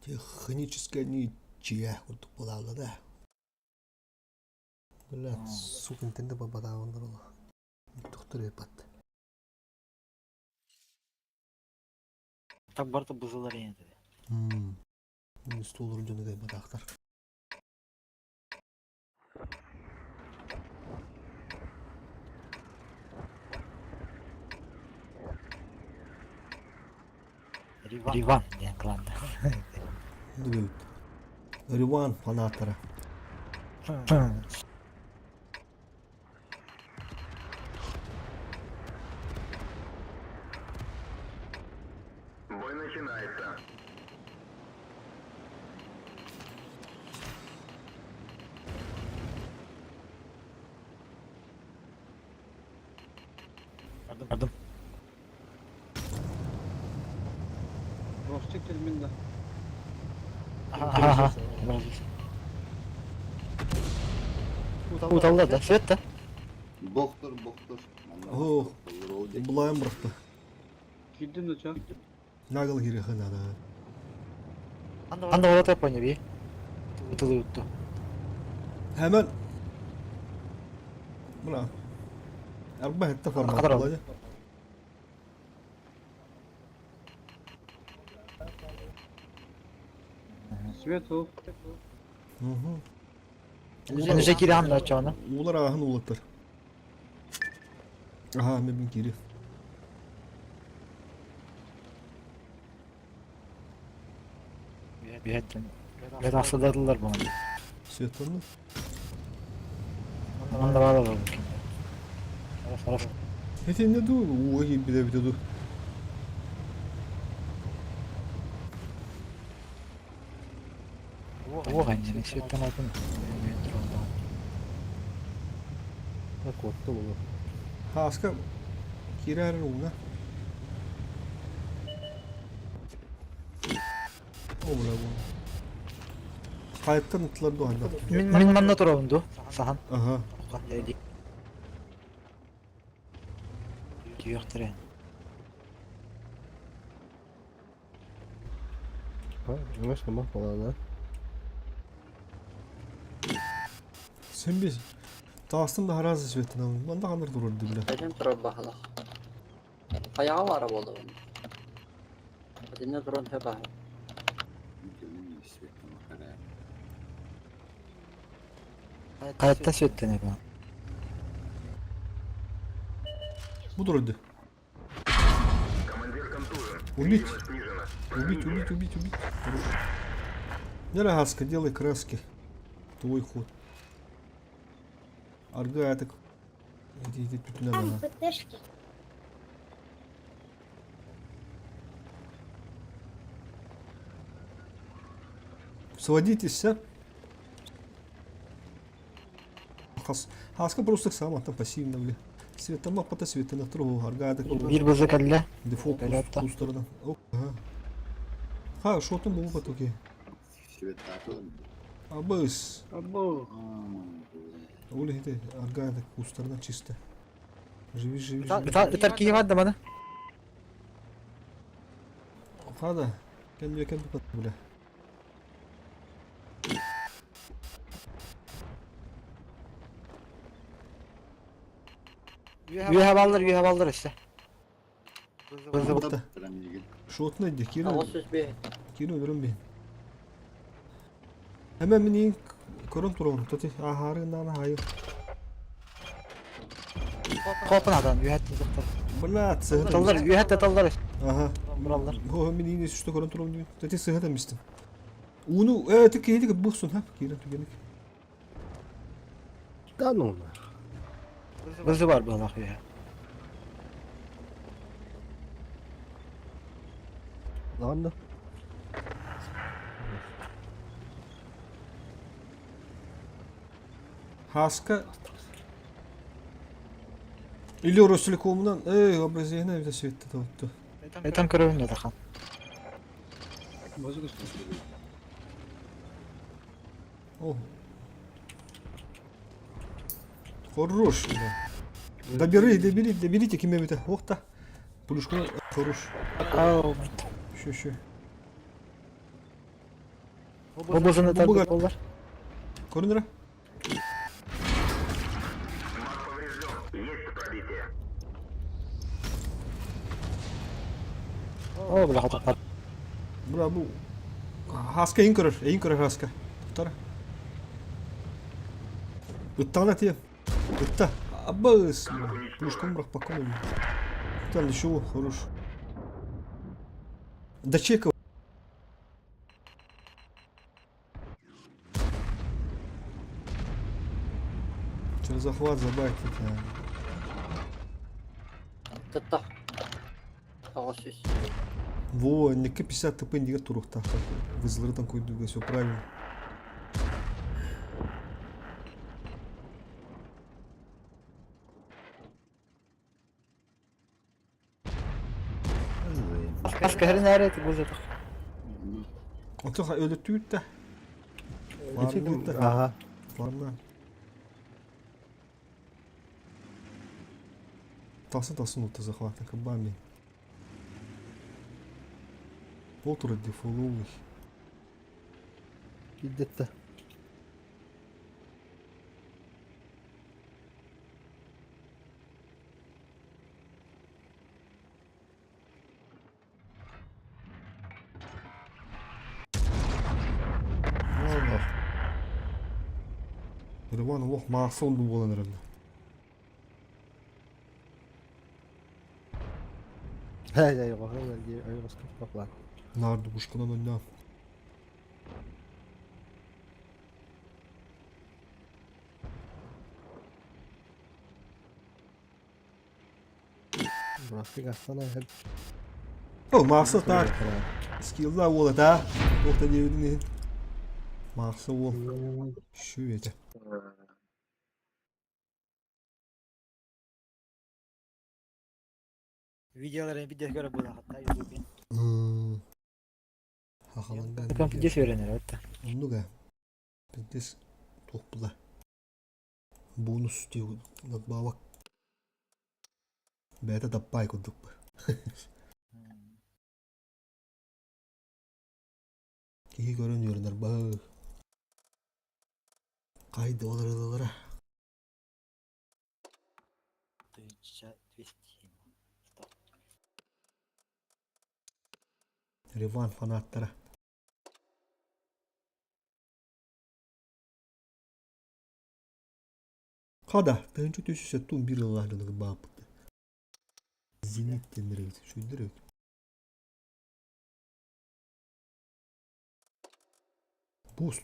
Техническая ничья курдук буолаалла да. Бля, сука, интернет бабадаабыннар ола. Тохтор ыппат. Так барыта бузулар ен dedi. Столлорун дьоно кайбатаахтар. Риван диэн кланда. Бүгүн Риван фанаттара. Бой начинается. Бардым. Ростик термин да. Аха. Уталла да, свет да. Бохтор, бохтор. О, Булайым бырахта. Киирдим да ча. Нагыл кириэхэ наада. Анда олата понял би. Ытылы утту. Hemen Мына Арба хетте формат Кадр була дии. Свет ол. Мгм. Уже кири анда чону. Уулар ааһын уулаттар. Аха, мен кири. Биһеттен. Бет асыдадылар буны. Светланы. Анда бала бар экен. Хорошо. Этинне дуу, ууга киирбитэ эбитэ дуу. Ох, они светтен атын. Куотта буолуо. Хааска киирээр ууна. О, бля, бу. Хайаттан ыттылар дуу хайдах. Мин мин манна турабын дуу. Сахан. Аха. Түйөхтөрө. Өҥөс номох буолла. Sen bir таастын да хараазы светлана. Манда ханыр турар дибиле. Бэлэм турар баһылах. Хайаҕа баара буолабын. Итиннэ туран сөп аһа. Hayatta светтен эбэ. Бу турар Командир контужен. Убить. Видимость снижена. Убить, убить, убить, убить. Хорош. Нера Хаска, делай краски. Твой ход. Арга так. Иди, иди, тут надо. Там ПТшки. Сводитесь, а? Хас... Хаска просто сам, там пассивно, бля. Светома пата светона трогу, арга так. Бир бызы кэллэ. Дефолт Кэлэтта. тустарынан. Ага. Ха, шотун бу потоки. Абыс. Або. Оля хите арга так кустарынан чисто. Живи, живи, живи. Ытар киһи бар да маны. Хада. Кем кем бля. Үөһэ баллар, үөһэ баллар өссө. Бызы Бытта. Шотун эдди кирин. Аҕыс сүүс биэс. Кирин өлөрөн бин. Hemen минин көрөн турабын. Тати ахары нана хайы. Копын адан үөһэттэн сохтор. Бля, сыһыт. Таллар, үөһэттэ таллар. Аха. Бураллар. О, минин үстө көрөн турабын дии. Тати сыһыт эмистим. Уну э ти киһи бухсун ха кирин түгеник. Да ну нах. Бызы бар буолах үөһэ. Ладно. Хаска Или Ростелекомунан эй образина бит светте тотту. Этан көрөбүн да тахан. Бозук үстү. О. Хорош. Да. Добери, добери, доберите киме бите. Ох та. Плюшку хорош. Ау. Еще, еще. Бу Бу боллар. Көрүнөрө. Маг поврежден. Есть пробитие. О, бля, хотоппат. Бля, бу Хаска эйин көрөр, эйин көрөр Хаска. Туттара. Ыттаҕына тиэ. Ытта. Абыс. Плюшкам бырахпакка Там еще хорош. Дачека. Через захват забайтить. Тытта. 900. Во, инникки 50 тп иннигэр туруохтаахтар. Вызларытан куйдуга все правильно. Хас көһөрүн ээрэ ити бу затах. Оттон өлөттүүттэ. Фармыытта. Ага. Фармна. Талсын талсын утта захвата кабами. Полтора дефоловый. Киирдэтэ. Олох. Иван олох маахса онду буолан эрэллэр. Наар дубушканан ойноо. О, Маахса так. Скилла уол этэ. Туох да диэбитин иһин. Маахса уол. Шүү этэ. Видеоларын видео көрө була хатта YouTube. Хахаланга. Компьютер öğrenir hatta. Оннук ээ. Пиздец туох була. Бонус диэн надбавок. Бэйэтэ таппай курдук. Киһи көрөн үөрэнэр баһы. Хайда олороллоро. Риван фанаттара. Хада, тыһыынча 371 ыллаах дьону бааппыт. Зенит диэннэр эбит, үчүгэйдэр эбит. Буст.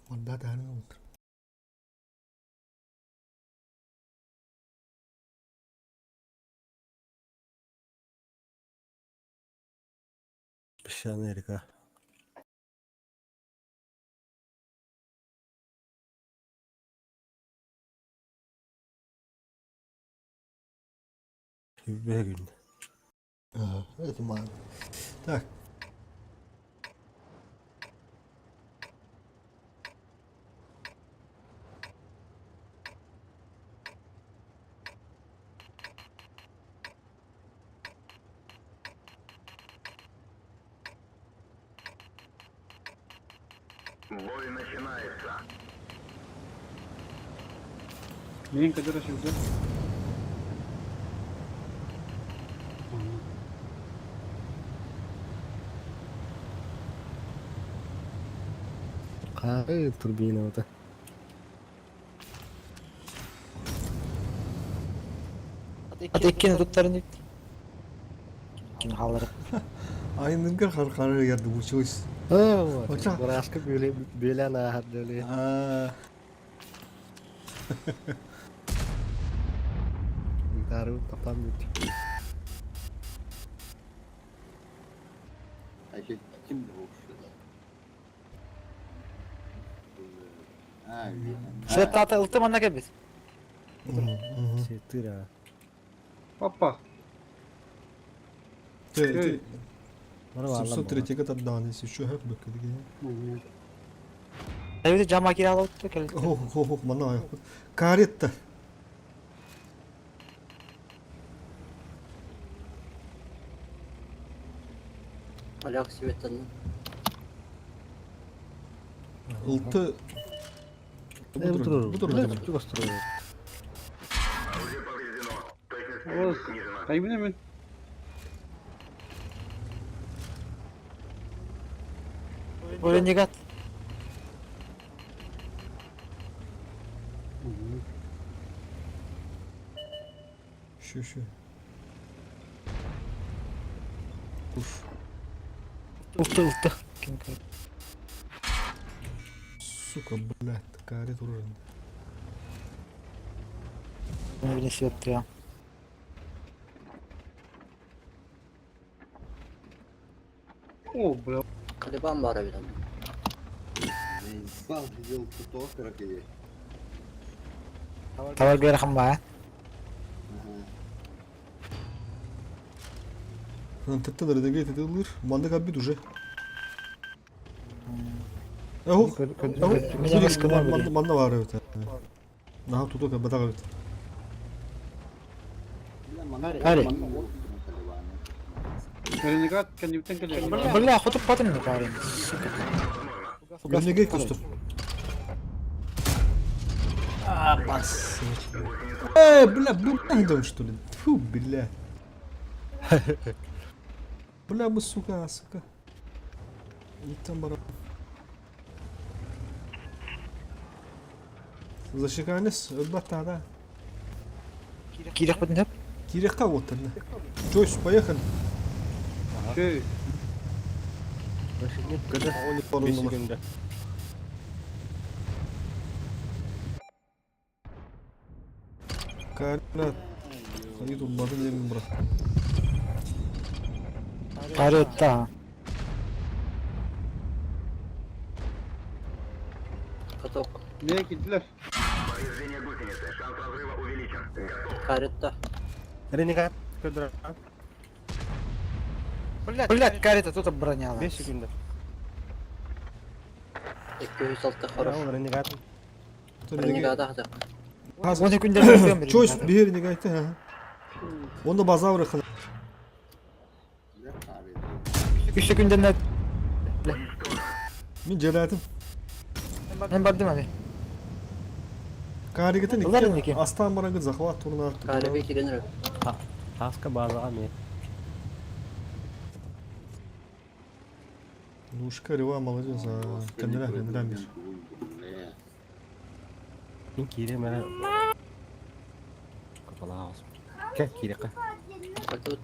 Манда таһынан ылбыттар. Песчаная река. Күн. Ага, это мало. Так. Бой начинается. Мин кадыра сылдьар. Хары турбина это. Ата иккини туттарын ит. Кини хааллары. Айныңгар хар-хары ярды училась. Оча. Бырааска бүөлээн ааһар дөлү. Аа. Гитарыбын таптаан бүт. А ким А, Свет ата ылтым анна кэлбит. Сетыр а. Опа. Ты, Бары баалар 703 тардaan еще хөп бөккө. Эбити жама кире алып кел. Хо хо хо мана аяқ. Каретта. Поляк светтен. Ылты. Бу Бу тур. Бу Оружие повреждено. Точность Ол стрельбы снижена. Кайбын мен. Ренегат. Şu şu. Уф. Ылты ылты. Ким ким. Сука, блядь, карет урожен. Мені свет я. О, бля. Калибан бар эбит. Заебал сидел тут окорок или? Тавар бер ба. Антеттен Renegade edilir. Маннык обид уже. Ох, Меня раскололи. Манна бар эбит. Наха туту кабата эбит. Ари. Ренегат кәнептен келе. Бля, хотуп батым не парень. Сука. Renegade костюм. А, бас. Э, бля, бля, что ли? Фу, бля. Бля, мы, сука, сука. Не там бара. Защеканес, бата, да. Кирек бутын деп. Кирехка вот тогда. Джойс, поехали. Шөй. Он не секунда. Карина. Ходи тут батын землю, брат. Карета. Каток. Не киттилер. Повреждение гусеницы. Шанс разрыва увеличен. Готов. Каретта. Ренегат көдүрө. Блядь, карета тут обороняла. 5 секунда. 206 хорош. Ол Ренегат. Ренегада хатак. Он секундер Джойс, бери, не гайты, ага. Он на базавры хана. 3 секундер Мен желатым. Мен бардым ами. Каригетін Улар неке? Астан барангы захват турна. Кареби киренер. Таска базага мен. Нушка рева молодец. а, Кандера, кандера мир. Мен кире мене. Капалаус. Ке кире ка. Катут.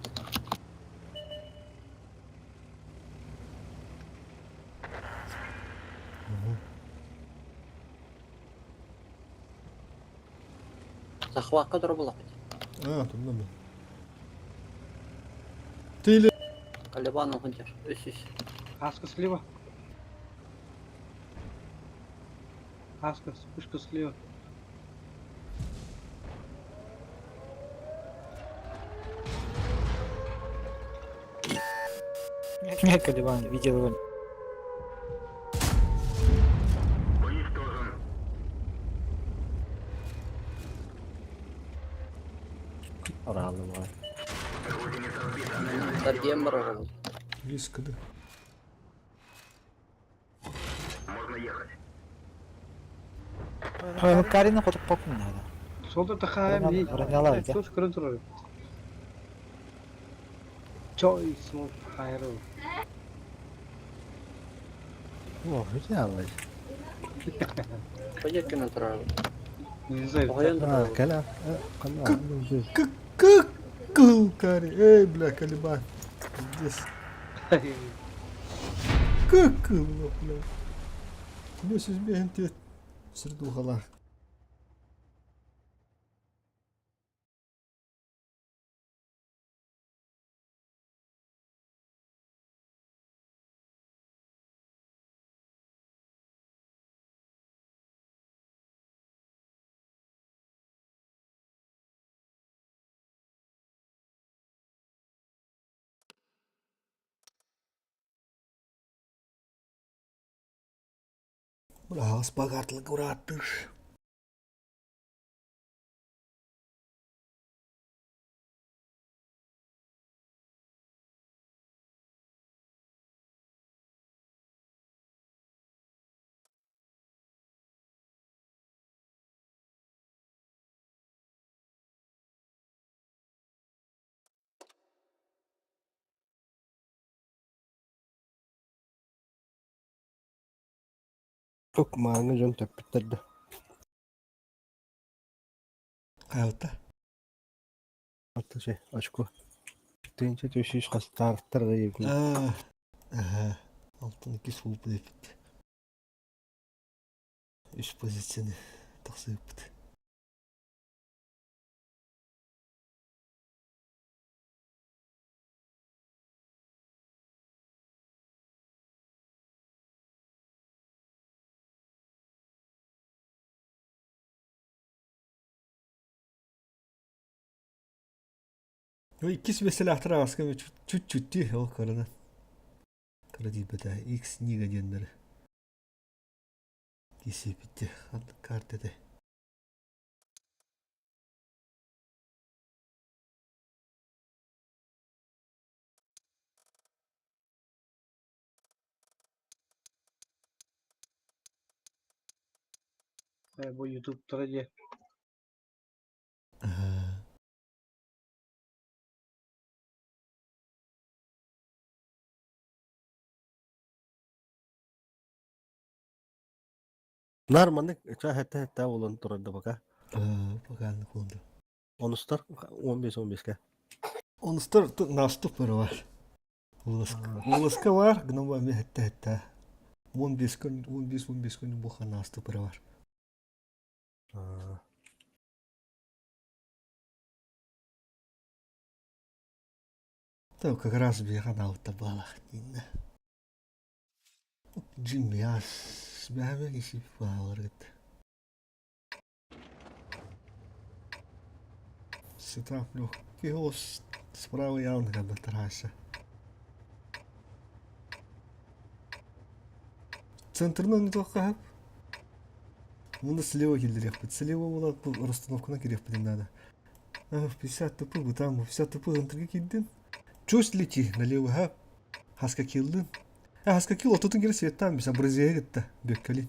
Захватка тура булак. А, турна мен. Ты Калибан хунтер. Үс үс. Хаска слева. Хаска, вспышка слева. Не, Калибан, видел его. Уничтожен. Оралым бар. Гусеница сбита. Таргиен бар арабы. Близко, да. Можно ехать. Карина хотуп попын надо. Солда тахаем не. Бронялар, да? Туш көрін тұрар. Choice of Хайро. О, хүчэ алай. Пойдет кино тура арабы. Не знаю. Оғайын тура А, арабы. кәлә. Кана. Как, как, кари. Эй, бля, калибан. Здесь. Как бля. 505 сир духалаах. Бля, спагатлык уратыш. Тук мааҥҥа дьон тэппиттэр да. Хайалта. Атташе очко. Тыынча түс хастаахтар да Аа. Аха. Алтан икки суол эпит. Үс позицияны тахсыыппыт. Иккис миэстэлээхтэр ааска чуть-чуть дии ол кыранан. Кыра диэбэтэ X Нига диэннэри киисиэппит ханнык карта этэй? Бу ютубтара дии. Нар маннык чаа хэтэ буолан турар да пока. Пока аннык Онустар 15-15-ке. Онустар наступ бар. Уласка бар, гынан мен хэтэ 15 күн, 15-15 күн буха наступ бар. То как раз бехан алта балах динна. Джимми ас бәбе киши баларгыт. Сетап легкий голос справа явно когда трасса. Центрынан не только Муну слева килдириэхпит. Слева була расстановкана кириэхпитин надо. 50 тупы там 50 тупы ынтырга киирдин. Чусь лети налево ха. Хаска килдин. А хаска кил отутун кире светтан бис абразия гытта бөккелин.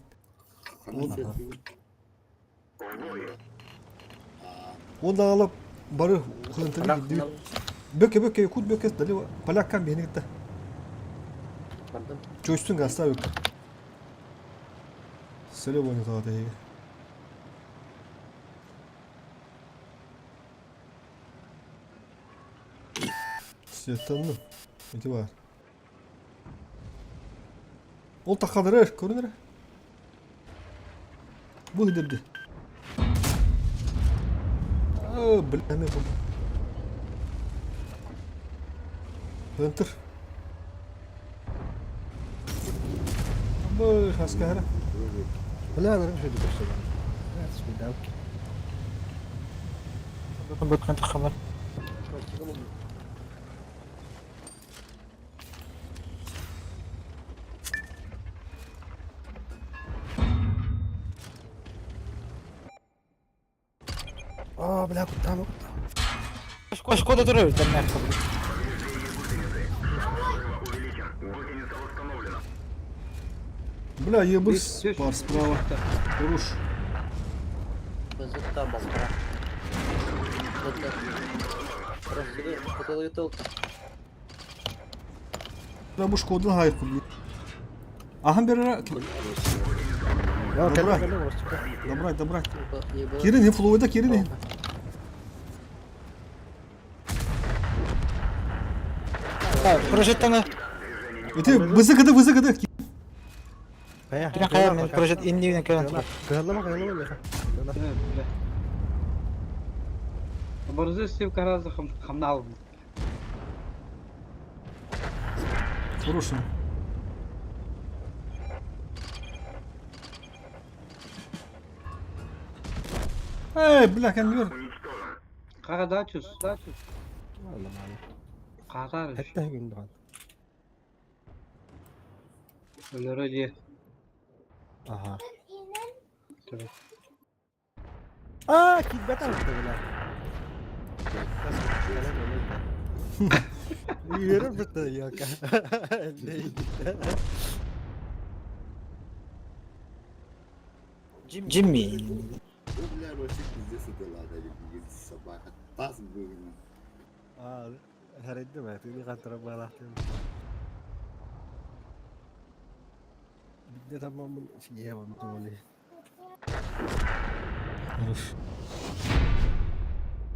Он даҕалап бары хынтырга киирдибит. Бөкке бөкке кут бөкке налево поляккан биһини гытта. Чөстүн гаста бөкке. Слева не таа тэйге. Светтанны. Ити бар. Ол тахадырыр, көрүнөр. Бу хидерди. А, бля, эме бу. Хантер. Бу хаскара. Бля, наверное, что это все. Свидалки. А, бля, куда мы, куда? Шкода туры мягко. Бля, ебыс бар справа. Хорош. Бызыкта балтыра. Бля, бу шкодан хайып курдук. Ахан бере. Добра. Добрать, добрать. Кирин, флуида кирин. Прожеттаны. Ити бызыкыды, бызыкыды. Хайа, Кини хайа мен прожит иннибинен кэлэн турар. Кыһаллама, кыһаллама миэхэ. Бля. Борзы сив гораздо хамнал. Хорошо. Эй, бля, конверт. Уничтожен. Кагадачус, дачус. Нормально. Катар. Хэтте күн духан. Өлөрө дии. Аха. Төбө. Аа, килбэт алты бля. Үөрэ бытта яка. Джимми. Бу, бля, вообще пиздец это ладно, собака. Тас быгна. Аа, харайдым ээ, тыны хантара баалаахтым. Бидде тамамын сиэбам туоли. Хорошо.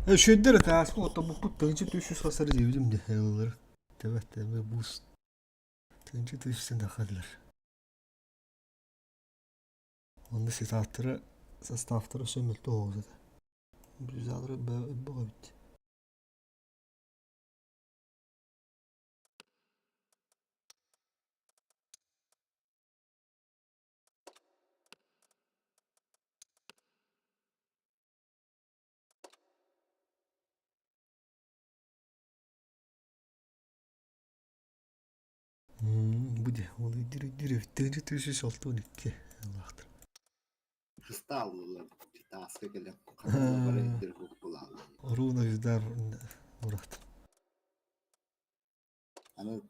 Шөйдер тааска отобуппут тыгынчы түшүс хасар диэбитим де ылылар. Тэбэ тэбэ буус. Тыгынчы түшүстэн тахадылар. Онно сетаптара составтара сөмөлтө оҕусата. Брюзалары бөҕө эбит. Бу де ол өйдүр тыгынчы түшүс 62 алаахтар. Кристаллылар тааска кэлэн ханна бары индир булаллар. Оруна виздар урахтар. Аны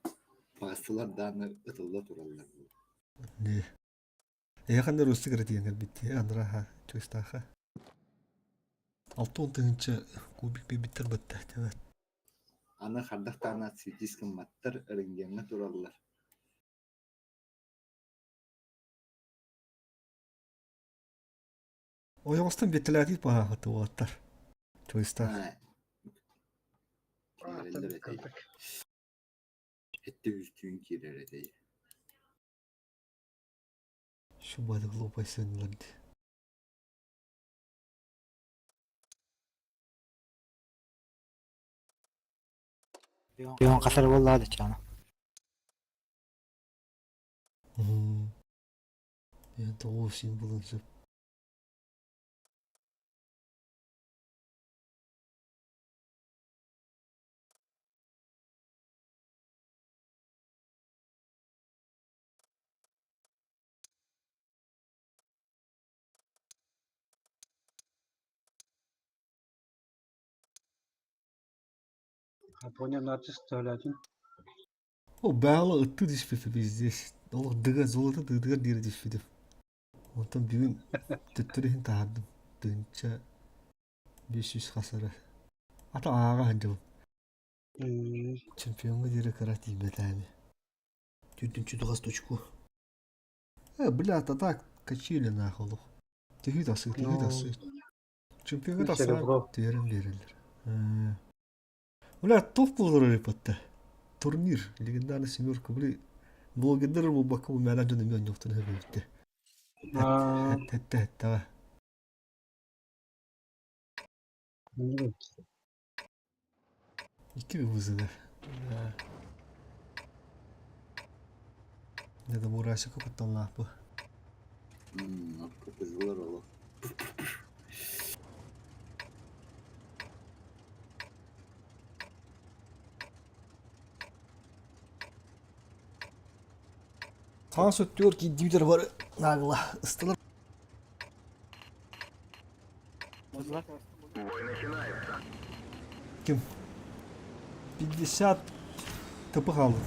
пастылар дааны ытылла тураллар. Не. Эйханнар русты кыра тиэн кэлбитти анраха чуистааха. 60 тыһыынча кубик биэбиттэр батта тэбэт. Аны хардах таана цветис гымматтар рентгеҥҥэ тураллар. Ойоҕостон биэттэлээтиит баһаахаты уолаттар. Чуистаах. Киирэллэр этэй. Этте үстүүн киирэр этэй. Шубады глупай сыннар ди. Бион касар буоллаҕа дычаана. Я тоҕус символын сөп. Япония нацист төлөтүн. О, баала ыттыы түспүтэ пиздец. Олох дыга золото дыгар диэри түспүтүм. Онтон бүгүн төттөрү иһин таһаардым. Тыһыынча 500 хасара. Ата ааҕа сылдьабын. Чемпиоҥҥа диэри кыра тиийбэтээми. Түүтүнчү тугас точку. Бля, так качели нахуй олох. Төһүү тахсыы, төһүү тахсыы. Чемпиоҥҥа тахсаар түһэрэн биэрэллэр. Бля, топ буолар эппэтэ. Турнир, легендарный семерка, били блогердар буолбакка бу мээнэ дьон эмиэ онньуохтарын сөбүлүүттэ. Хэтте хэттэҕэ. Икки вызовы. Да. Это Мурасика кутталлаах бу. Кытызылар олох. Таҥас өттүгэр киирдибитэр бары наагыла ыстылар. Бой начинается. Ким? 50 ТП хаалла.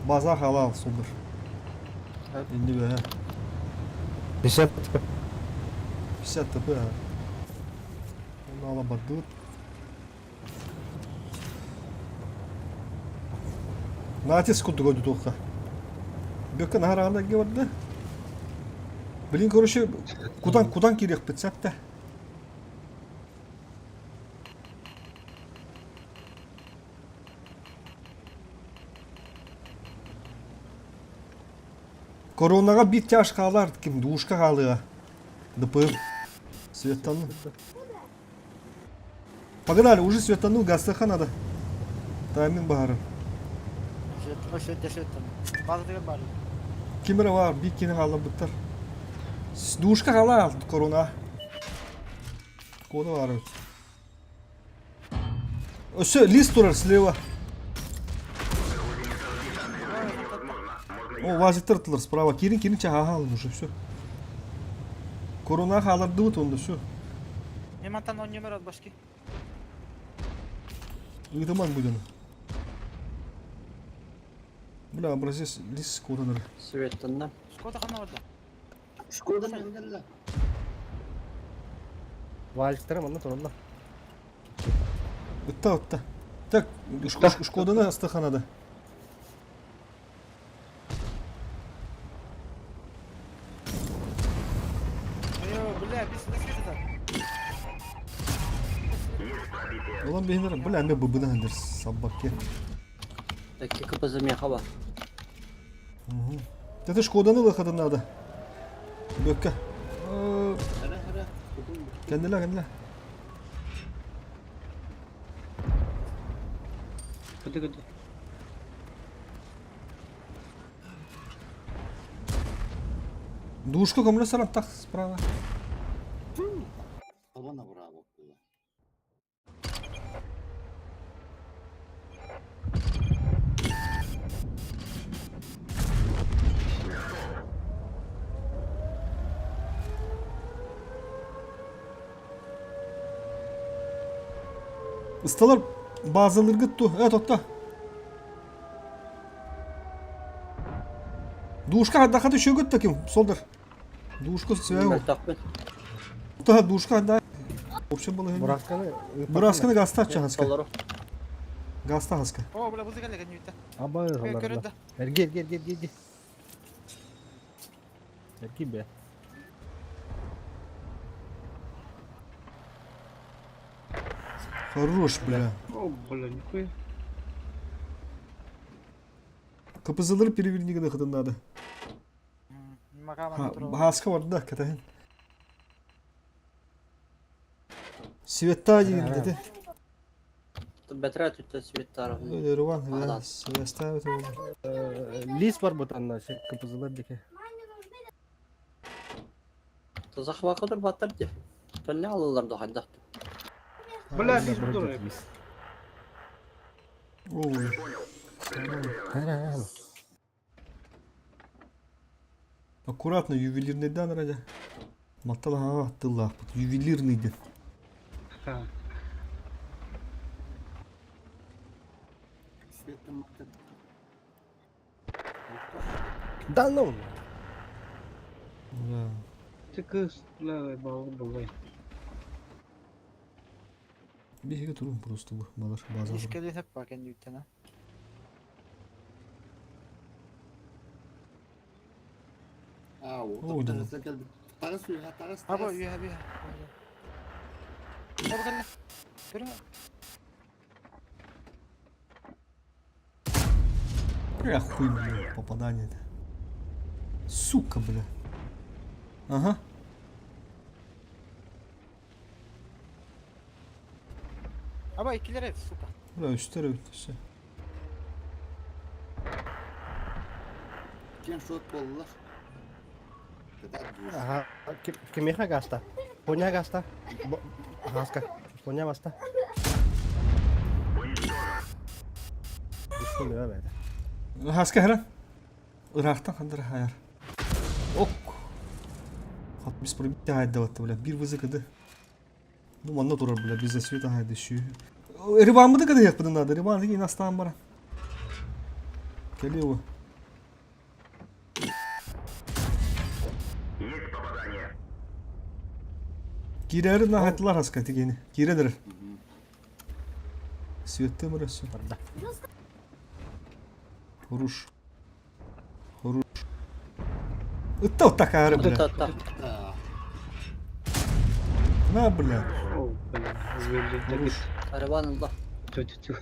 Базар халал сулдыр. Инди бе. 50 50 ТП. Оны ала бардыбыт. Натиск курдук ойдутуохха. Бүккэ наһараҕына барда. Блин, короче, кудан кудан киириэхпит сәптэ. Коронаҕа биир чаш хаалар, ким дуушка хаалыа. ДП. Светанул. Погнали, уже светанул, газтаха надо. Тайминг баһарын. Ким эрэ баар, биир киһи хаалларбыттар. Душка хаалаа корона. Кода баар эбит. Өссө лист турар слева. О, вазиктар тылар справа. Кирин, кирин чаһаһаалын уже все. Корона хаалардыбыт онда все. Мемантан он номер от башки. Ыытыман будем. Бля, образец лист коданыр. Светтанна. Шкода хана барда. Шкода менгелле. Вальстера манна туралла. Ытта, ытта. Так, Шкоданы астаханада. Бля, без света. Улан бейнер, бля, мен быбына хандыр собаки. Такие КПЗ меха бар. Это Шкоданы выхода надо. Бөккә. Кәнделә, кәнделә. Кыды кыды. Душка көмлө сарап так справа. Табана браво. Ысталар базалыргыт ту. Э, тотта. Душка хадда шөгөт таким, солдар. Душка свяю. Мөлтөхпүн. Та душка хадда. Вообще было. Бурасканы. Бурасканы гаста чагаска. Толору. Гаста хаска. О, бля, бузы келе кәнүтә. Аба Көрөдө. Эрги, эрги, эрги, эрги. Эрги бе. Хорош, бля. О, бля, нихуя. КПЗлары переверни гына надо. Хаска бар да, катаһын. Света деген dedi. Бәтірә түтті светтар. Руван, Ага. ставит его. Лис бар бутанна, КПЗлар дике. Захвакыдыр баттар деп. Төнне алалар да ханда. Бля, лис буду. Ой. Аккуратно, ювелирный дан ради. Матал ага, тылла. Ювелирный ден. Ха. Светом Да ну. Да. Ты кыз, бля, бал булай. Биһиги турун просто бу балар база. Искеле хеп бар кәнүтә. А, Ой, да. Тагыс уйга, тагыс, Аба, тагыс. үйә, үйә. Аба кәллә. Көрө. Бля, хуй, бля, попадание это. Сука, бля. Ага. Аба, икилер эт, сука. Бля, үстер өттүсө. Кен шот боллар. Кытар душ. Ага, кимеха гаста. Поня гаста. Хаска. Поня баста. Хаска хара. Ырахтан хандыр хаяр. Ок. Хат без пробития хайдаватты, бля. Бир вызы кыды. Ну, манна турар, бля, без засвета хайды шүү. Рибамыды кыды яқпыдын надо. Рибан деген астан бара. Келеуі. Есть попадание. Кирәрі на хайтылар хаска тегені. Киредір. Светті мұрасы. Барда. Хорош. Хорош. Ытта такары, бля. Та та. Да. На, бля. О, бля, өлді. Хорош. Караван да. Тю тю тю.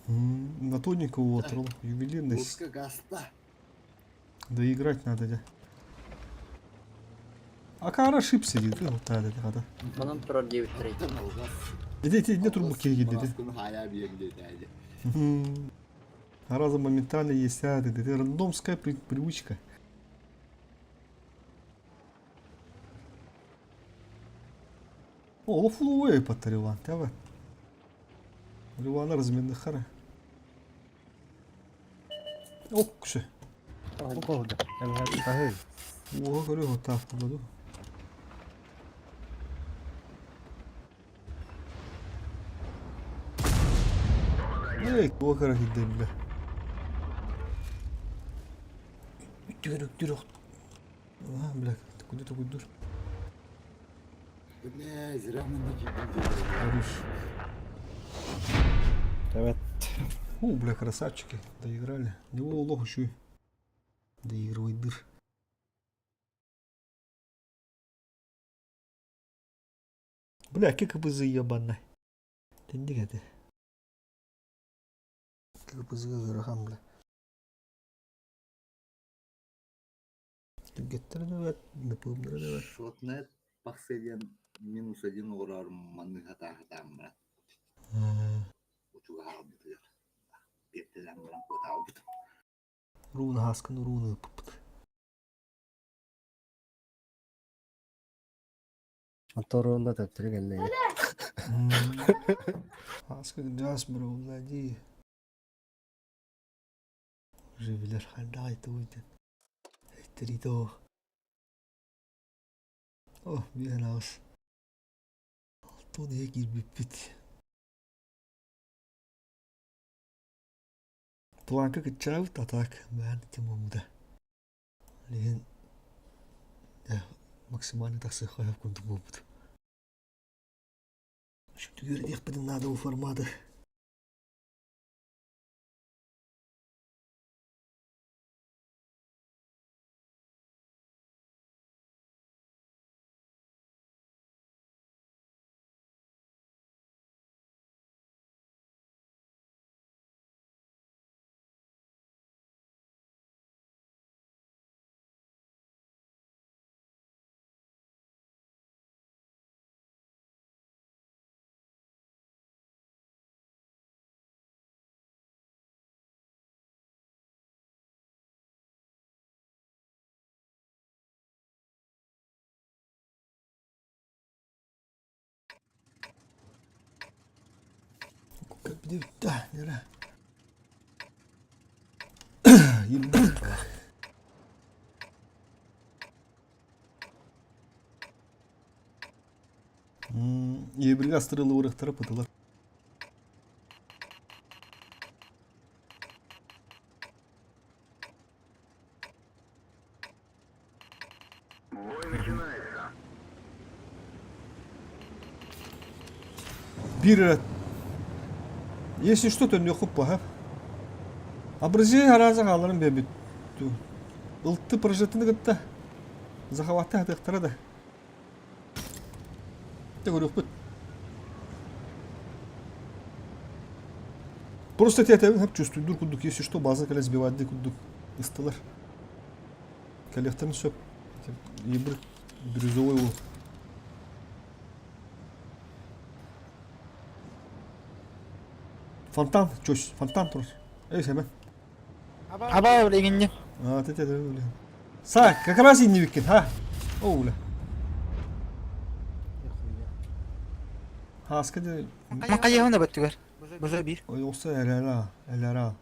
На тоненького отрыл. Ювелирный. Душка гаста. Доиграть надо дьэ. Акара шип сидит, вот надо хата. Манан турар диэбиттэрэй. Иди, иди, иди турбу киһи диди. Разом моментально есть, а, это рандомская привычка. О, фулуэй паттарилан, тәвә. Ливана разменных хара. Ок, күші. Оп oldu. Ahı. Oha көрө отаах буду. Эй, оха кидем бе. Үттүгөр үктүр А, бля, куда ты кудур? Бля, зря мы на Хорош. Evet. У, бля, красавчики, доиграли. Него лох еще доигрывает дыр. Бля, ККБЗ ебаный. Тендик это. ККБЗ ыарахан, бля. Түгеттер да бат. Шотнет пахседен минус один оҕорор маннык хатаахатаан баран учуга хаалбытыгар биэртэлээн баран куотаабыт. Руна хаскан руна ыппыт. Моторunda төттөрү кэллэ. Хаска жас бро, дии. Уже билэр хандаай туйден. Эттерито. О, биэн аҕыс. Алтын иһэ киирбиппит. Планка кыччаабыт, а так бээн тимоммута. Билигин максимально тахсыахха сөп курдук буолбут. Үчүгэр диэхпитин наада бу форматы. Да, нера. Ебать. Ебірге астырылы ұрықтары пытылар. Бой начинается. Бир Если что, то не хуппа, Абрызи араза хааларын бэбит. Ылты прожитыны кытта. Захаватты хатыктара да. Те көрөкпүт. Просто те хап чувствуйдур курдук, если что, база кэлэ сбивать курдук ыстылар. Кэлэхтэрин сөп. Ебір бирюзовый ол. Фонтан, чөс, фонтан турар. Эй, Семен. Аба билигинни. А, ты те бля. Са, как раз и не викин, ха? О, бля. Хаска де Макайыһына бөттүгэр. Бызы бир. ой оса элера, элера.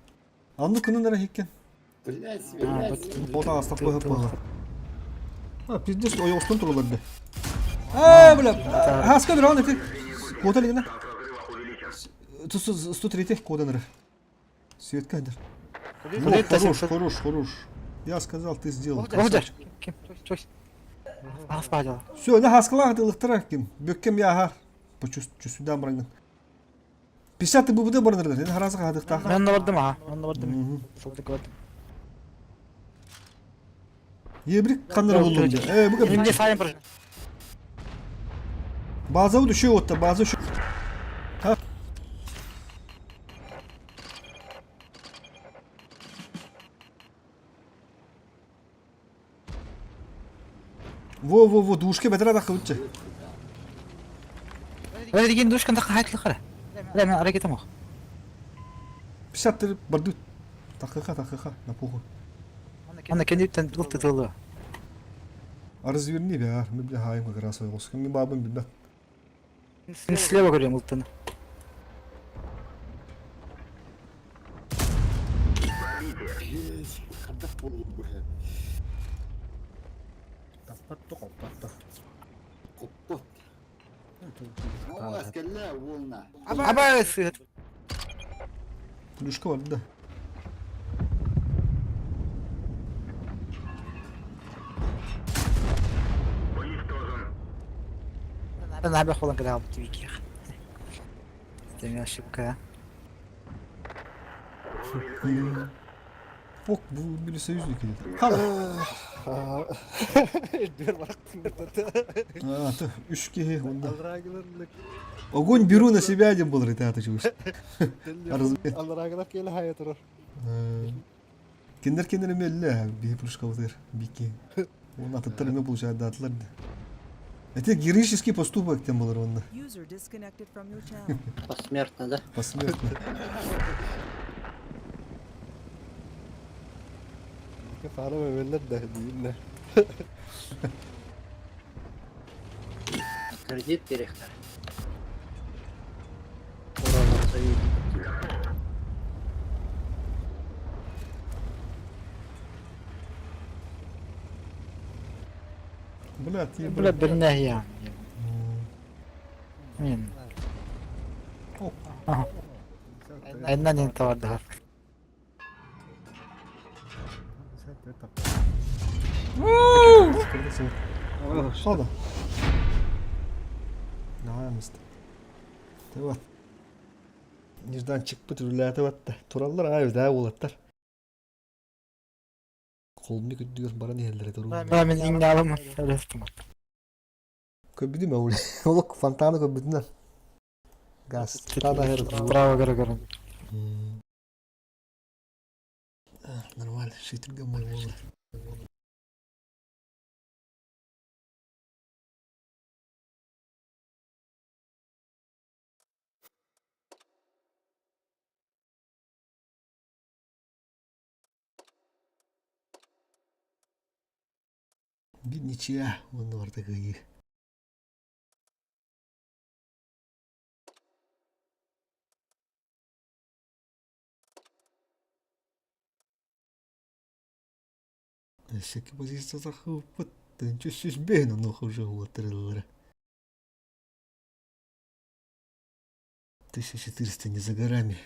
Анны күнүн эрэ хиккен. Блядь, блядь. Бота астап қойып қойға. А, пиздец, ой, остон туралар бе. А, бля, хаска бір аны Кода лигина. Шанс разрыва увеличен. 103 кода ныры. Светка дер. Куда Хорош, хорош, хорош. Я сказал, ты сделал. Оһдер. Ким? Чөс. Аас баадала. Все, на хаскалах дылыктыра ким. Бөккем яхар. Почувствуйдан баранган. 50 ББД барнырдар. Мен харазы хадыктах. Мен бардым аха. Мен бардым. Сылдык бардым. Ебрик каннар болдум. Э, буга Эмне сайын бір. База düşüyor отта, база düşüyor. Ha. Во-во-во, душка бэтэрэ таххыбытчы. Эй, душкан таххаайтлахара. Бля, мен аракетам ох. 53 бардут. Таххыха, таххыха, на похуй. Ана кенниттен ылты тылы. А разверни, бя, мы бля хаем как раз ойғос. Кім бабын билбет. Мен слева көрем ылтыны. Есть, хардах болу быһа. Таппатты, хоппатты. Коппот. Ну, аскелле волна. Аба сыт. Плюшка бар да. Уничтожен. Мен холан кыда алып тибиких. Это ошибка. Ок, бу были союзники. Хала. Дверь барактын. А, то үш киһи онда. Алрагылар Огонь беру на себя один был рытаты чуешь. Алрагылар келе хая турар. Киндер киндер эмелле биһи плюшка утыр бики. Он атыттар эме получает датлар. Это героический поступок тем был онда. User disconnected from your channel. Посмертно, да? Посмертно. Фара бөлөр да дейм. Кредит берехтер. Уралар союзники. Бля, ты Бля, бирне я. Мен. Ок. Айнан не таварды. Хода. Наамыст. Тыбат. Неждан чыкпыт үлләте батта. Тураллар ай да болаттар. Колумну күддүгөр баран иһэллэрэ туруу. Бля, мен иңне алам. Рестим. Көбүдүм ол. Олок фонтаны көбүдүнөн. Газ. Тана хер. Право көрө көрө. Нормально, шитирген мой болду. Бир ничья, онно барда кыйыы. Всякий позиция захыппыт, чүс бэйн онуоха уже уолаттарыллара. 1400 не за горами.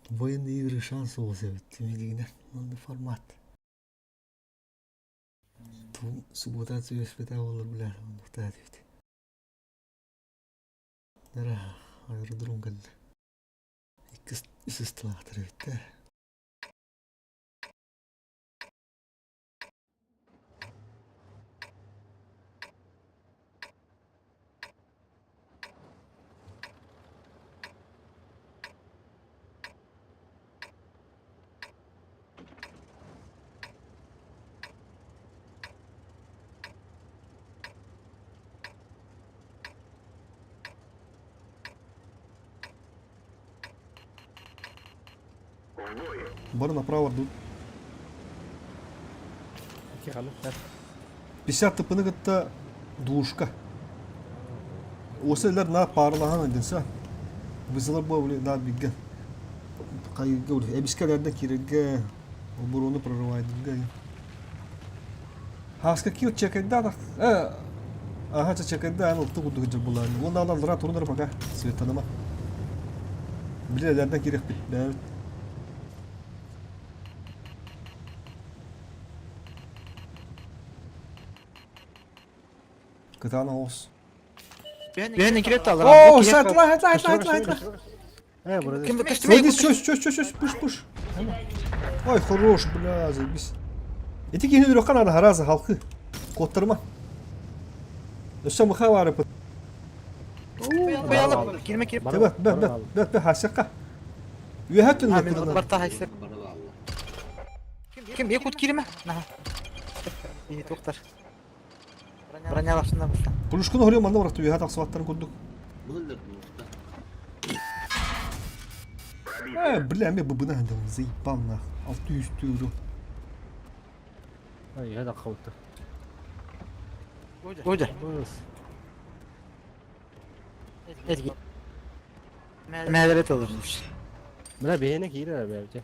Военные игры шанс олса эбит манны формат. Тум суббота түөспэтэ буолар бля оннуктаа диэбит. Нара аэродром кэллэ. Иккис үсүс тылаахтар эбит да. Бары направо дут. 50 тыпыны кытта двушка. Осы элер на парлахан эдинса. Бызылар буолбули наар бигге. Хайырга ули. Эбискелерде кирерге оборону прорывайдырга. Хаска кил чекайда э Ага, чекайда аны улту курдук жыл булар. Онда алар турунар пока светаныма. Билелерден кирек бит. Кытаана оҕус. Бэйэн кирет алар. О, сатла, атла, атла, атла, атла. Э, брат. Ким Сойди, чё, чё, чё, чё, пуш, пуш. Ой, хорош, бля, заебись. Эти кихини үрөххэ надо хараза халкы. Куоттарыма. Өссө мыха бары пыт. Коялым. Кирме кирип. Бэт, бэт, бэт, бэт, бэт, хасякка. Үөһэ А мен түннэ барта хайсы. Бары бааллар. Ким якут кирме? Наха. И тоқтар. Бронялашында болса. Пулюшканы хорьо манна барахты үөһэ тахсыбаттарын курдук. Бұлар муқта. Э, бля, мен быбына хандым, заебал нах. 600 euro. Ай, я да хаута. Гойда. Быс. Эдги. Мәдәрет алыр. Бля, бэйэне киирэр бэйэбит.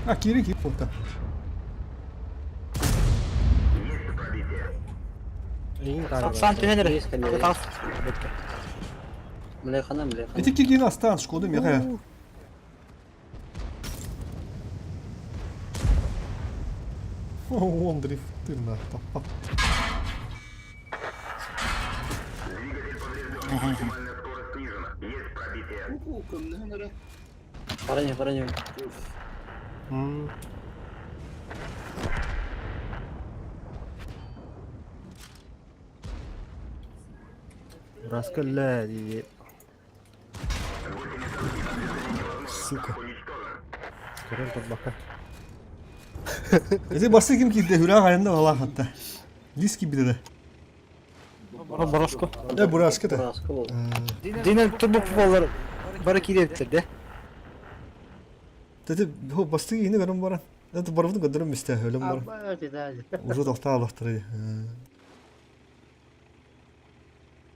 А, кири кири фото. Есть пробитие. Эйин тары. Сан түнер. Есть, конечно. Тас. Млехана, млехана. Эти кигин астан шкоды меха. О, он дрифтыр на. Двигатель поврежден. Максимальная скорость снижена. Есть пробитие. Ку-ку, көмнөһөн Баранья, баранья. М. Раскалла дии. Сука. Көрөн турбакка. Эти басы ким кирде хүрә айында ала хатта. Диски биде. Бороско. Э, бураска да. Бураска бол. Динен турбо болар. Бары киреттер де. Тете хо басты ини көрөн баран. Это барыбын көдөрөм исте өлөм баран. Уже тохта алахтыр.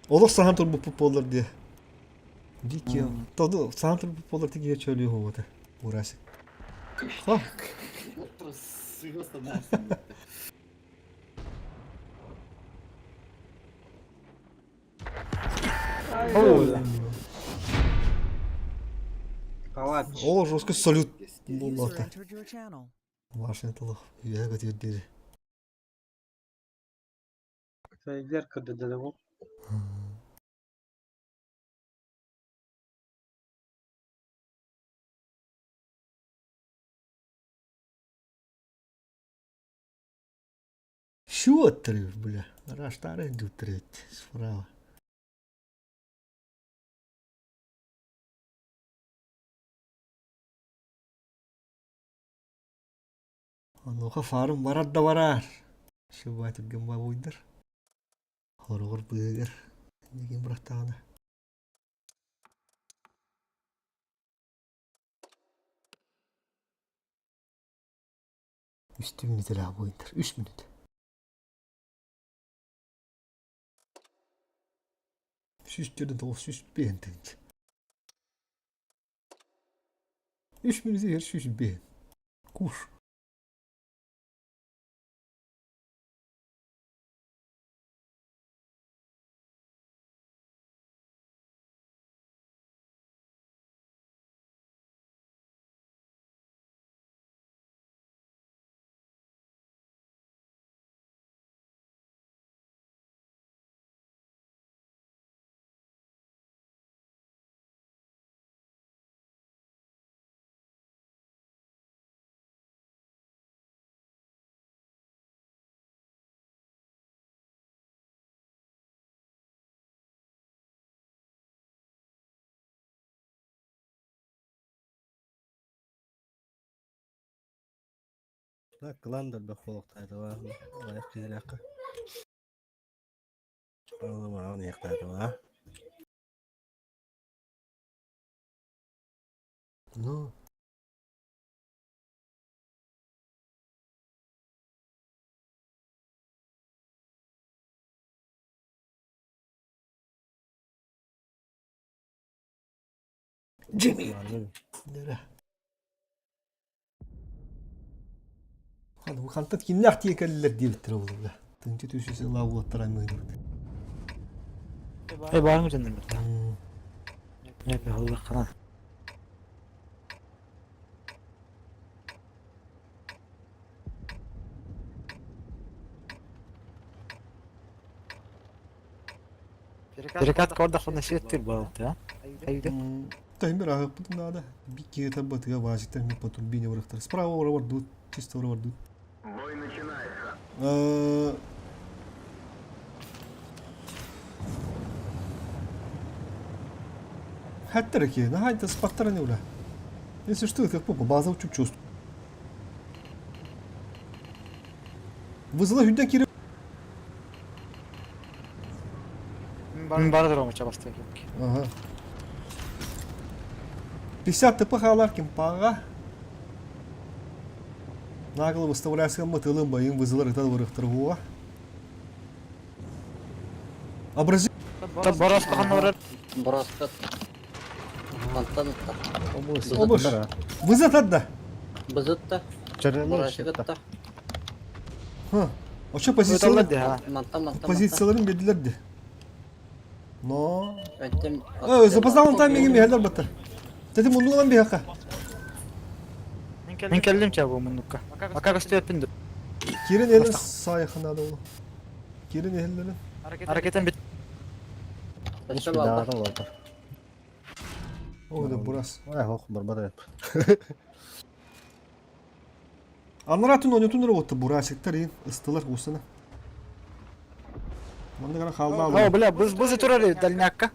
Олох сахан тур бу болар дие. Дики. Тоду сахан тур бу болар тиге чөлү хота. Бурасик. Хо. Сыгастан. Палач. О, жестко салют. User Боллата. entered your channel. Машина толох. Я көтөр дири. Фейдер кырды ол. Шотры, бля. Раштары дютрет справа. Онуха фарым барар да барар. Шыбай түрген ба буйдар. Хорогор быгыр. Деген бұрақтағына. Үсті минут әлі буйдар. Үш минут. Сүүс төрдөн тоғыз сүүс бээн тэнч. Үш минут ер сүүс бээн. Куш. Да, клан да бэхолоктайдыва. Лайк киһилэххэ. Алымаан иэхтаатыва. Ну. Джимми! Хантан кимнээх тиийэн кэллилэр диэбиттэрэ буолла. Тыынча түс сылаа уолаттар аймыыбыт. Э баарың дьоннор Э баһыллаххана. Перекат кордахына сеттир балты, а? Айда. Таймер аһыппытым наада. Бикки табатыга вазиктар ми по турбине вырахтар. Справа ура чисто ура бардут. Бой начинается. Хаттер ки, нахай спаттар не ура. Если что, как попа, база чуть чувствую. Вызыла хүнден кире. Бардыр омуча басты. Ага. 50 ТП халар ким пага. Нагло выставляйся мотылым боим вызылар это вырыхтыр буа. Образи. Та борос паханорар. Бороскат. Мантан ытта. Обыш. Вызат адда. Бызытта. Борасыгытта. Ха. Оча позициялар. Мантан мантан. Позицияларын бердилер Но. Өттем. Э, запоздал там меге мехелер баттар. Тетим мунду бияка. Мен келдим чабу мундукка. Ака көстөппүн. Кирин элин сайхына да ол. Кирин элин. Аракетен бит. Өттем алды. О, да бурас. Ой, хох, барбар. Анаратын ойнотун отты бурасиктар ин ыстылар усына. Манда гана халда О, бля, быз быз турар дальнякка.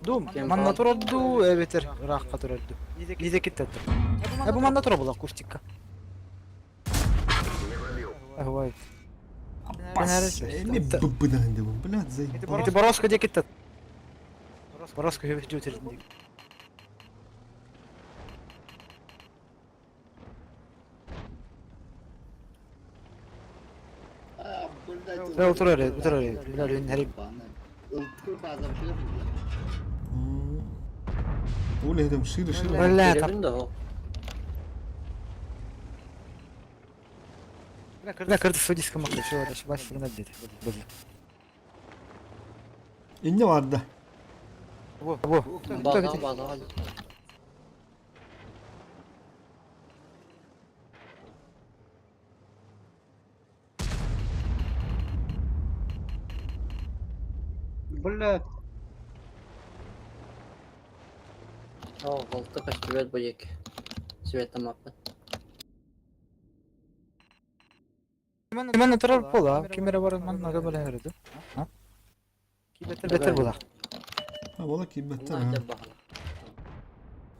Дум, манна турарду, эбетер, ракка турарду. Изе киттеттер. Э, бу манна тура була кустикка. Ой. Пас. Эми быбыдан деп, блядь, заебал. Эти бороско де киттет. Бороско хөбүт жутер. А, блядь. Бля, турар, турар, бля, хәрим. Ылтыр база вообще. Оля, там шире, шире. Бля, там. Керебин да о. Бля, кырды судиска макы, шо, баш сигнал деди. Бля. Инне vardı. Бу, бу. База база. Блядь. О, алты каштыбет бу ек. Света мапы. Мен турар пола, кемере бар, манна габале хөрөдү. А? Бетер була. Ha valla ki better Онна ha. деп бахала.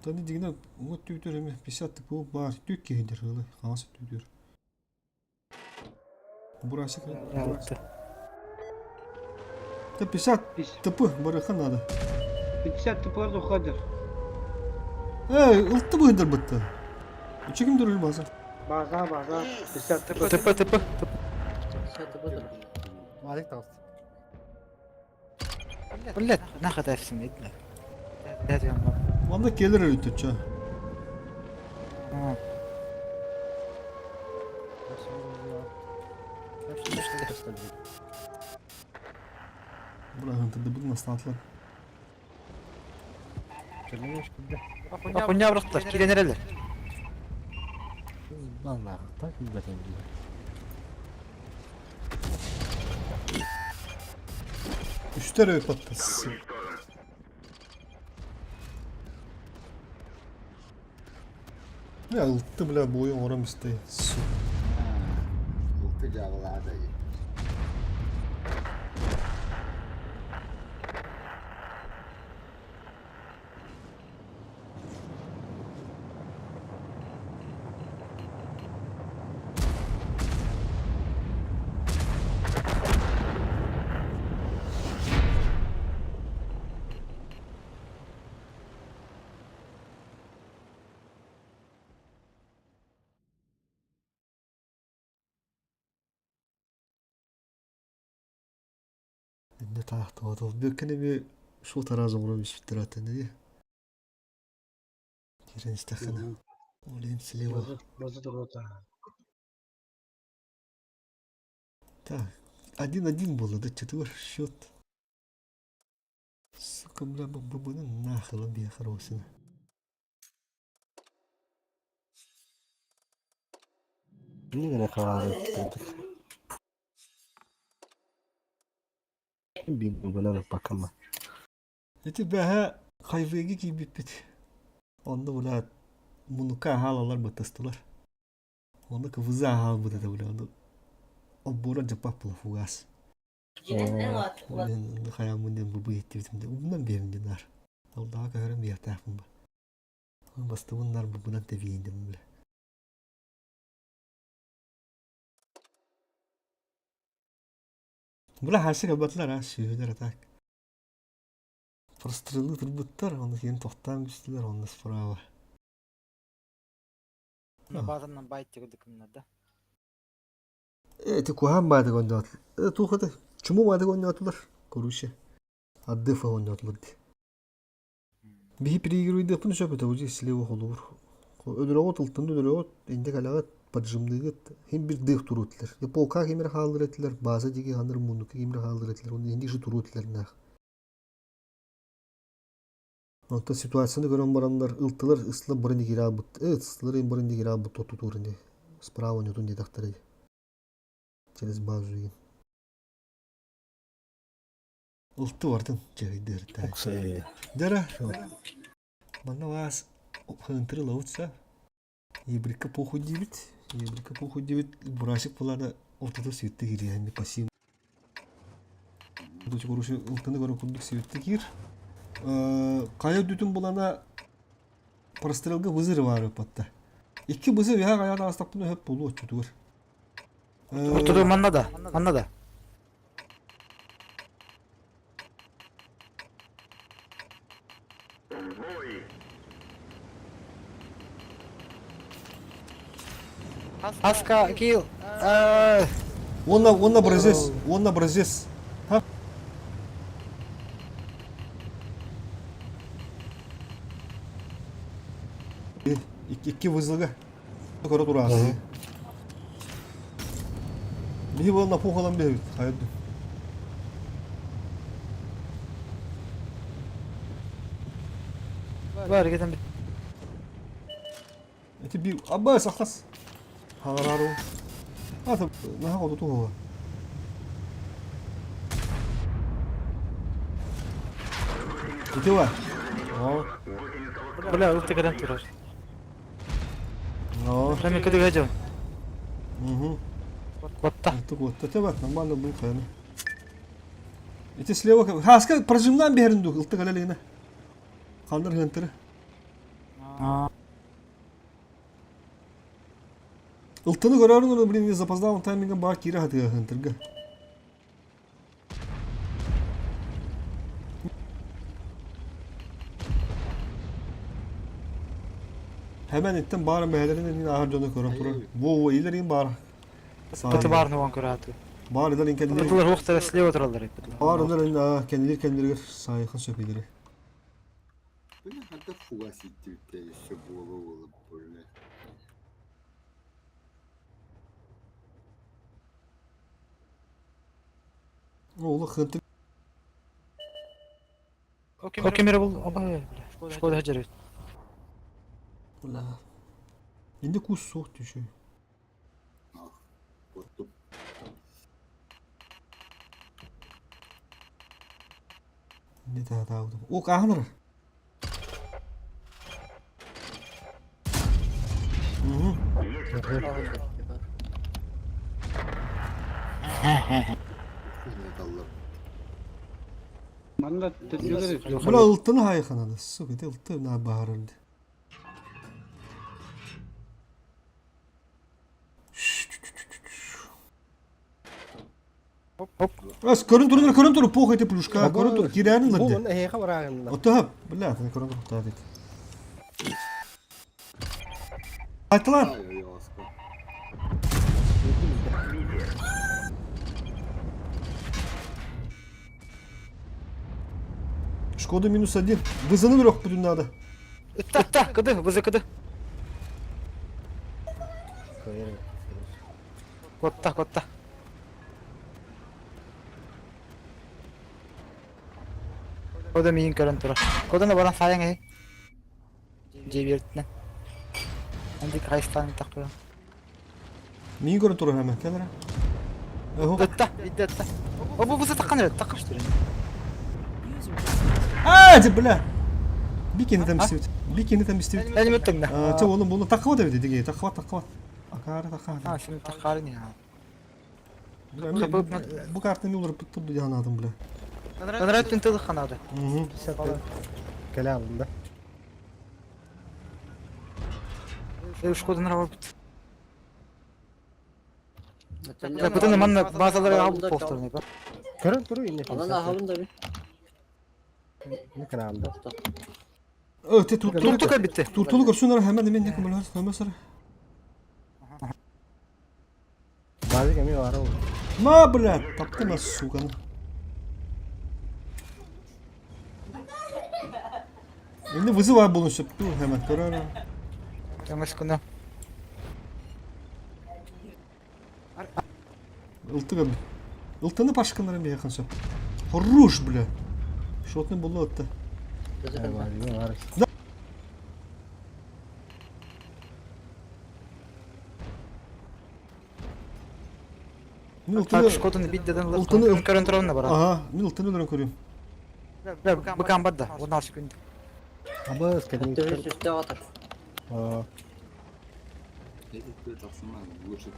Тани дигне вот түйдер эми 50 ТП бар. Түк кehdir ылы. Хамасы түйдер. Бурасик. Алты. Та 50 ТП барыха надо. 50 тыплар уходит. Эй, ылтты быйдыр бытты. Чеким дөрүл база. База, база. 50 тп. ТП, ТП, ТП. Света быдыр. Валик тагыс. Блядь, нахад әфсин бля. Дәд ям. Манда келер өтөчө. Бұрағын бұны настатылар. Хуйня бырактылар, киленерелер. Баллар, так билбетем. Үстер өп атты. Ya ылтты бля бойын орам истей. Сука. Ылты жабылады. Инде таахты отол. Бөккене би Шот араас оҥорон испиттэр ааттан дии. Киирэн истэххинэ. Ол иһин слева. База туруота. Так, 1-1 было, да, четвер счет. Сука, бля, бабына нахрен бия хорошина. Не гына хаалар. Бин бынан пакама. Ити бэһэ хайвеги киирбиппит. Онно бля мунука хаалалар бытастылар. Онно квза хаалбыт этэ бля. Онно оббора дьаппах була фугас. Ол иһин хайааммын диэн бу быһыттыбытым диэн умнан биэрин диэн аар. Алдаҕа көһөрөн биэртээхпин ба. Бастыбын нар бубунан тэбиин диэн бля. Бля хаасы кэлбэтилэр аа сүөһүлэр а так. Прострелы турбуттар, оны кейін тохтаан түстүлэр, онно справа. Базанан байт тигдикимнер да. Эти куһаан баатык оонньоотулар. Э, туох это? Чуму баатык оонньоотулар. Короче, Аддыфа оонньоотулар дии. Биһи переигрывайдыахпын сөп этэ, уже слева холобур. Өлөрөҕүт, ылтын өлөрөҕүт, инде кэлэҕит, поджимныгыт, хим бир дых туруо этилэр. Полка кимир хааллар этилэр, база диги ханыр муннука кимир хааллар этилэр, онно инди же туруо этилэр наах. Онтон ситуацияны көрөн бараннар ылтылар ыстылар барын дигире албыт, ыстылар барын дигире албыт тотутуур ини. Справа ньутун диэтэхтэрэй. Через базу игин. Ылты бардын чэйдиэртэй. Дара. Манна вас хынтыры лаутса. Ебрика похуй диэбит. Ебрика похуй диэбит. Бурасик булана ортото сүйүтте кириэһэнни пассив. Короче, ылтыны көрө курдук сүйүтте киир. Хайа дүтүн булана прострелга вызыры бар ыппатта. Икки бызыр яха каян астаппын өһөп болу отчутугар. Ортодо манна да, манна да. Аска килл. Он образец, он образец. Ха? Икки вызыга. Көрө тураасы. Биһи буолла пухалан биһэбит хайырды. Бар кетен бит. Эти би абба сахас. Харару. Ата наха хоту туһуга. Ити ва. Бля, ылты кетен турар. Но. Прямо кыдык ажым. Угу. Куотта. Куотта тебат, нормально был хайны. Эти слева хаска прожимнан берин дух, ылты галалина. Хандар хантыры. Ылтыны көрөрүн, блин, запоздалым таймингом бар кире хатыга хантырга. Hemen ettim баар бэһэлэрин ин аһар дьону көрөн турар. Во-во, илэрин баар. Пыты баар нуган көрөтү. Баар илэрин кэннилер. Пытылар хуохтара слева тураллар эппит. Баар илэрин кэннилер кэннилер сайыхын сөп илери. Бля, хата фугас иттибиттэ өссө буола-буола бля. Ола хынты. О кемере бул абай бля. Шкода хажар. Бля. Инде кус суох түшү. Оттуп. Инде та О, каханыр. Угу. Манна төттүгэр Бля, ылтыны хайханады. Сука, это ылты на баарырды. Ас, көрін тұрыңдар, көрін тұру, похуй ты плюшка, көрін тұр, кирәнін Бу лырды. манна эһиэхэ барааҕынна. Оттоһап, бля, ты көрін тұр, та дед. Айтылар. Ай, ой, Шкода минус один. Вызаны өлөхпүтүн надо. Ытта, кыды, вызы кыды. Котта, котта. Кода миин көрөн турар. Коданы баран сайын эй. Дьиэ биэртинэн. Андик хайыстаан тахпыра. Миин көрөн турар хэмэ. Кэл эрэ. Ытта, идде ытта. О бу бу таххан эрэ, таххаш түрен. А, дьэ, бля. Бикини там истибит. Бикини там истибит. Эни мөттөҥнө. Чэ, олум булу таххабат эбит диги. Таххабат, таххабат. Акаары таххаат. А, син таххаары не. Бу картаны уларыппыт турду диэн бля. Ынырай түн тылы ханады. Кэлэ алында. Шкодан арабыт. Бытыны манна базалары алып постарны. Көрөн туру инне. Анан аһабын да би. Не каналда. Өте туртулу Туртука битти. Туртулу көрсүн ара хәмән мен не көмөлөр көмөсөр. Базы кеми бар ол. Ма, бля, таптым сука. Енді вызывай болун сөп ту хәмән көрөр. Жаңыс күнә. Ылтыгы. Ылтыны пашканарын бияхан сөп. Хорош, бля. Шотны болу атты. Бар. Мин ылтыны Шкоданы биддеден Ылтыны көрөн турабын бара. Ага, мин ылтыны өлөрөн көрүм. Быкан бар да, 16 күн. Абы скадин. Төһүс үстэ атар. Лучше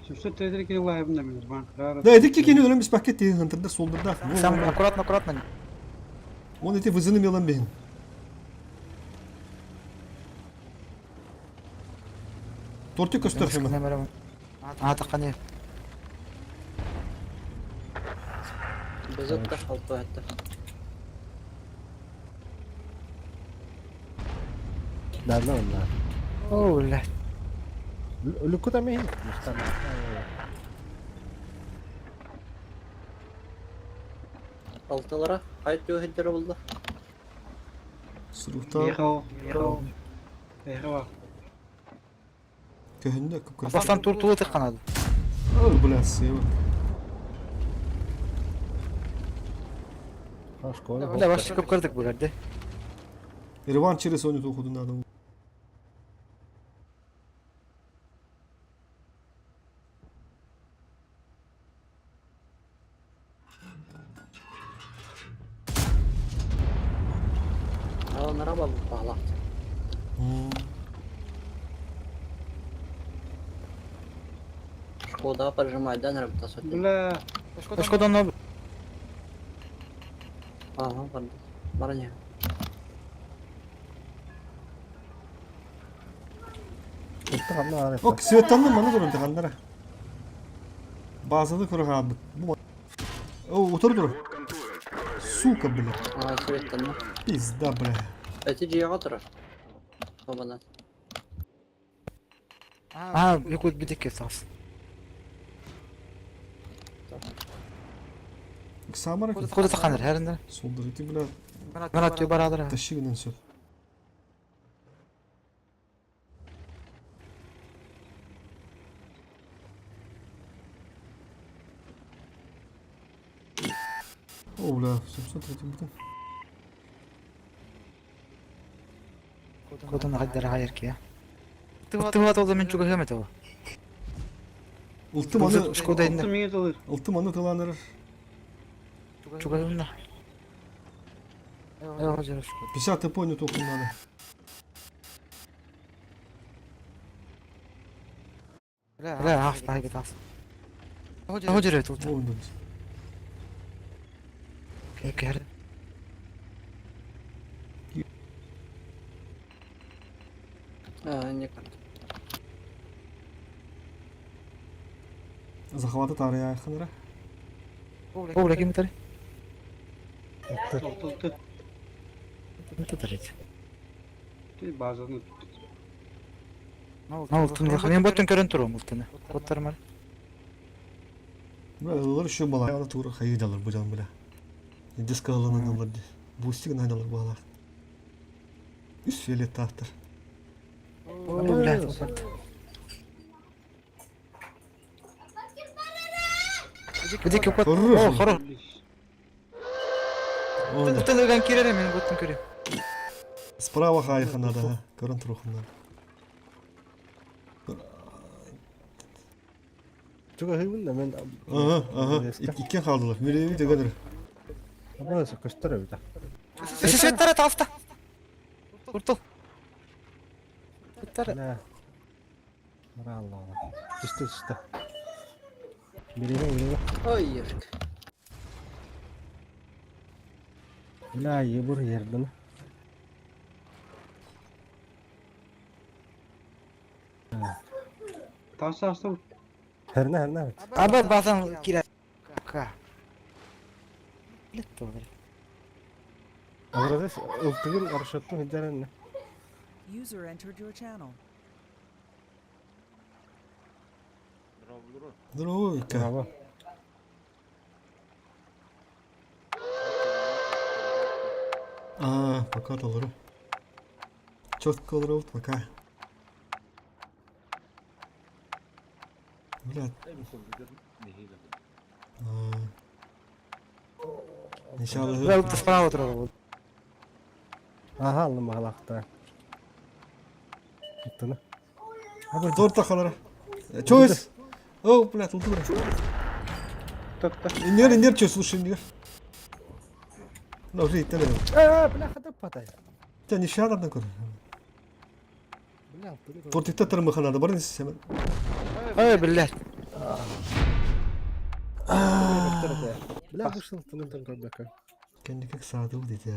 Сүпсө тедер кини лайыбын да мен банк. Да, эдик кини өлөрөн бис пакет тиһин хантырда солдырда. Сам аккуратно, аккуратно. Он эти вызыны мелан бейин. Тортик көстөр хәмән. А, таққаны. Без ытта алты этте. Да, да, да. О, бля. Үлүккү тамин. Алтылара хайт төһүддер булду. Суруктар Ехал, ехал. Ехал. көһүндө көп Бастан туртулы тыққанады. Ой, бля, сыйы. Школа. Бля, вообще көп көрдік бұл жерде. Реванш через Соню тухуду надо. Аланара бабы пахла. Шкода поджимай, да, наверное, сотни. Бля, Шкода но Ага, барды. Барыня. Ок, светанны маны көрөн таханнара. Базаны көрө хаалбыт. Бу О, утур тур. Сука, бля. А, светтан. Пизда, бля. Эти жига турар. Обана. А, якут битекке сас. Самара. Шкода таққаныр, әрінде. Солдыр ити, бля. Мына түй барадыр. Тащи все. О, бля, 703 бутын. Шкоданы қайдара қайыр ки. Тыва толды мен чуга хемет ол. Ылтым аны, Шкода инде. миңе толыр. ылтым аны тыланыр. Чуга хемна. Шкода. 50 ты понял только надо. Бля, ах, тайга тас. Хожер тут. О, да. Кер. А, не карта. Захваты тары ханара. О, бля, ким тар? Толтолты. Тутарит. Ти базаны. Алтын мен боттон көрөн турум ылтыны. Боттар бар. Бля, еще была. Ана тура хайыдалар бу дьон бля. Дискаланан ылар ди. Бустик найдалар буолар. Үс фиолеттаахтар. Бля, Где купат? О, хоро. Тын ыган кирер мен буттун көрө. Справа хайха надо, көрөн турухунна. Чугаһыыбын да мен Ага, ага. Иккиэн хаалдылар. Мүлэйби дөгөнөр. Абаас көстөр эбит. Светтара таҕыста. Куртул. Светтара. Мара Аллаҕа. Түстэ түстэ. Бириэмэ бириэмэ. Ой, ешк. Бля, ебур ерден. Тас астым. Херне херне. Аба базан кирер. Ка. Летто. Аградес ылтыгын аршаттын хиджарен. User entered your channel. Здорово, Вика. Браво. А, пока толору. Четко олору пока. Бля. Бля, справа турар. Аха, аллым махалахта. Ыттыны. Торта халара. Чойс. О, бля, тут дура. Инер, инер, чё, слушай, инер. Ну, жить, ты Э, бля, хата патай. Тебя не щадно на кор. Бля, Тортикта тырмыха надо, барын сен. Ой, блядь. Бля, вышел тынын көрбөкө. Kendi как саатыл дейді.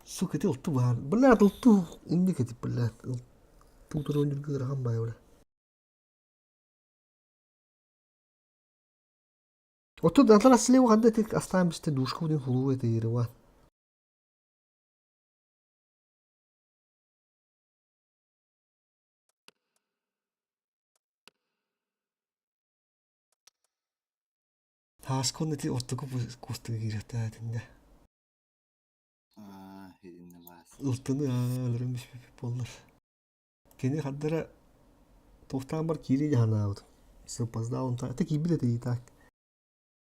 Сука, ты ылту бар. Бля, ылту. Инди кетип, бля. Ылту турон жүргө ырхан бай, бля. Отут атлара слева ханда тек оставим душку один хулу это ерва. Тааскон ити ортоку кустуга киирэтэ этиннэ. Ылтыны өлөрөн буоллар. Кини хардара туохтаан бар киирии дьаһанаабыт. Сыппаздаа онта это киирбит этэ и так.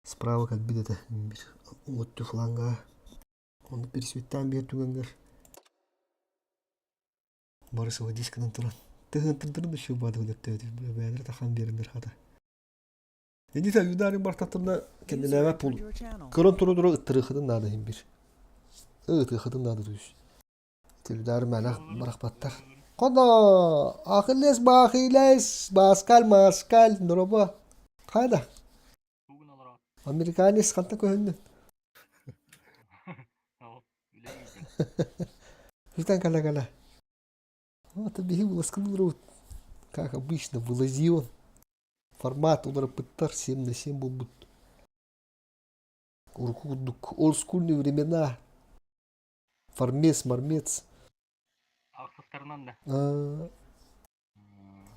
Справа кэлбит этэ бир уотту фланга. Ону пересветтаан биэр түгэнгэр бары сывадись гынан туран. Тыһыntырдырын еще баады өлөртөөтү. Бэйэлэрэ тахан биэрэннэр хата. Эдита юдарын бартаттарына кэннилээбэ пул Көрөн туру-туру ыттырыахытын наада иһин бир. Ыытыахытын наада түс. Тилдары мэлэх барахпаттар. Коно! Ахиллес Бахилес! Маскаль Маскаль! Нороба! Хайда? Американец ханта көһүннүн? Витан кала кала. Вот биһи буласкын урут. Как обычно, вылазил. Формат уларыппыттар 7 на 7 буолбут. Урукку курдук олдскульные времена. Формец, мармец. Аа,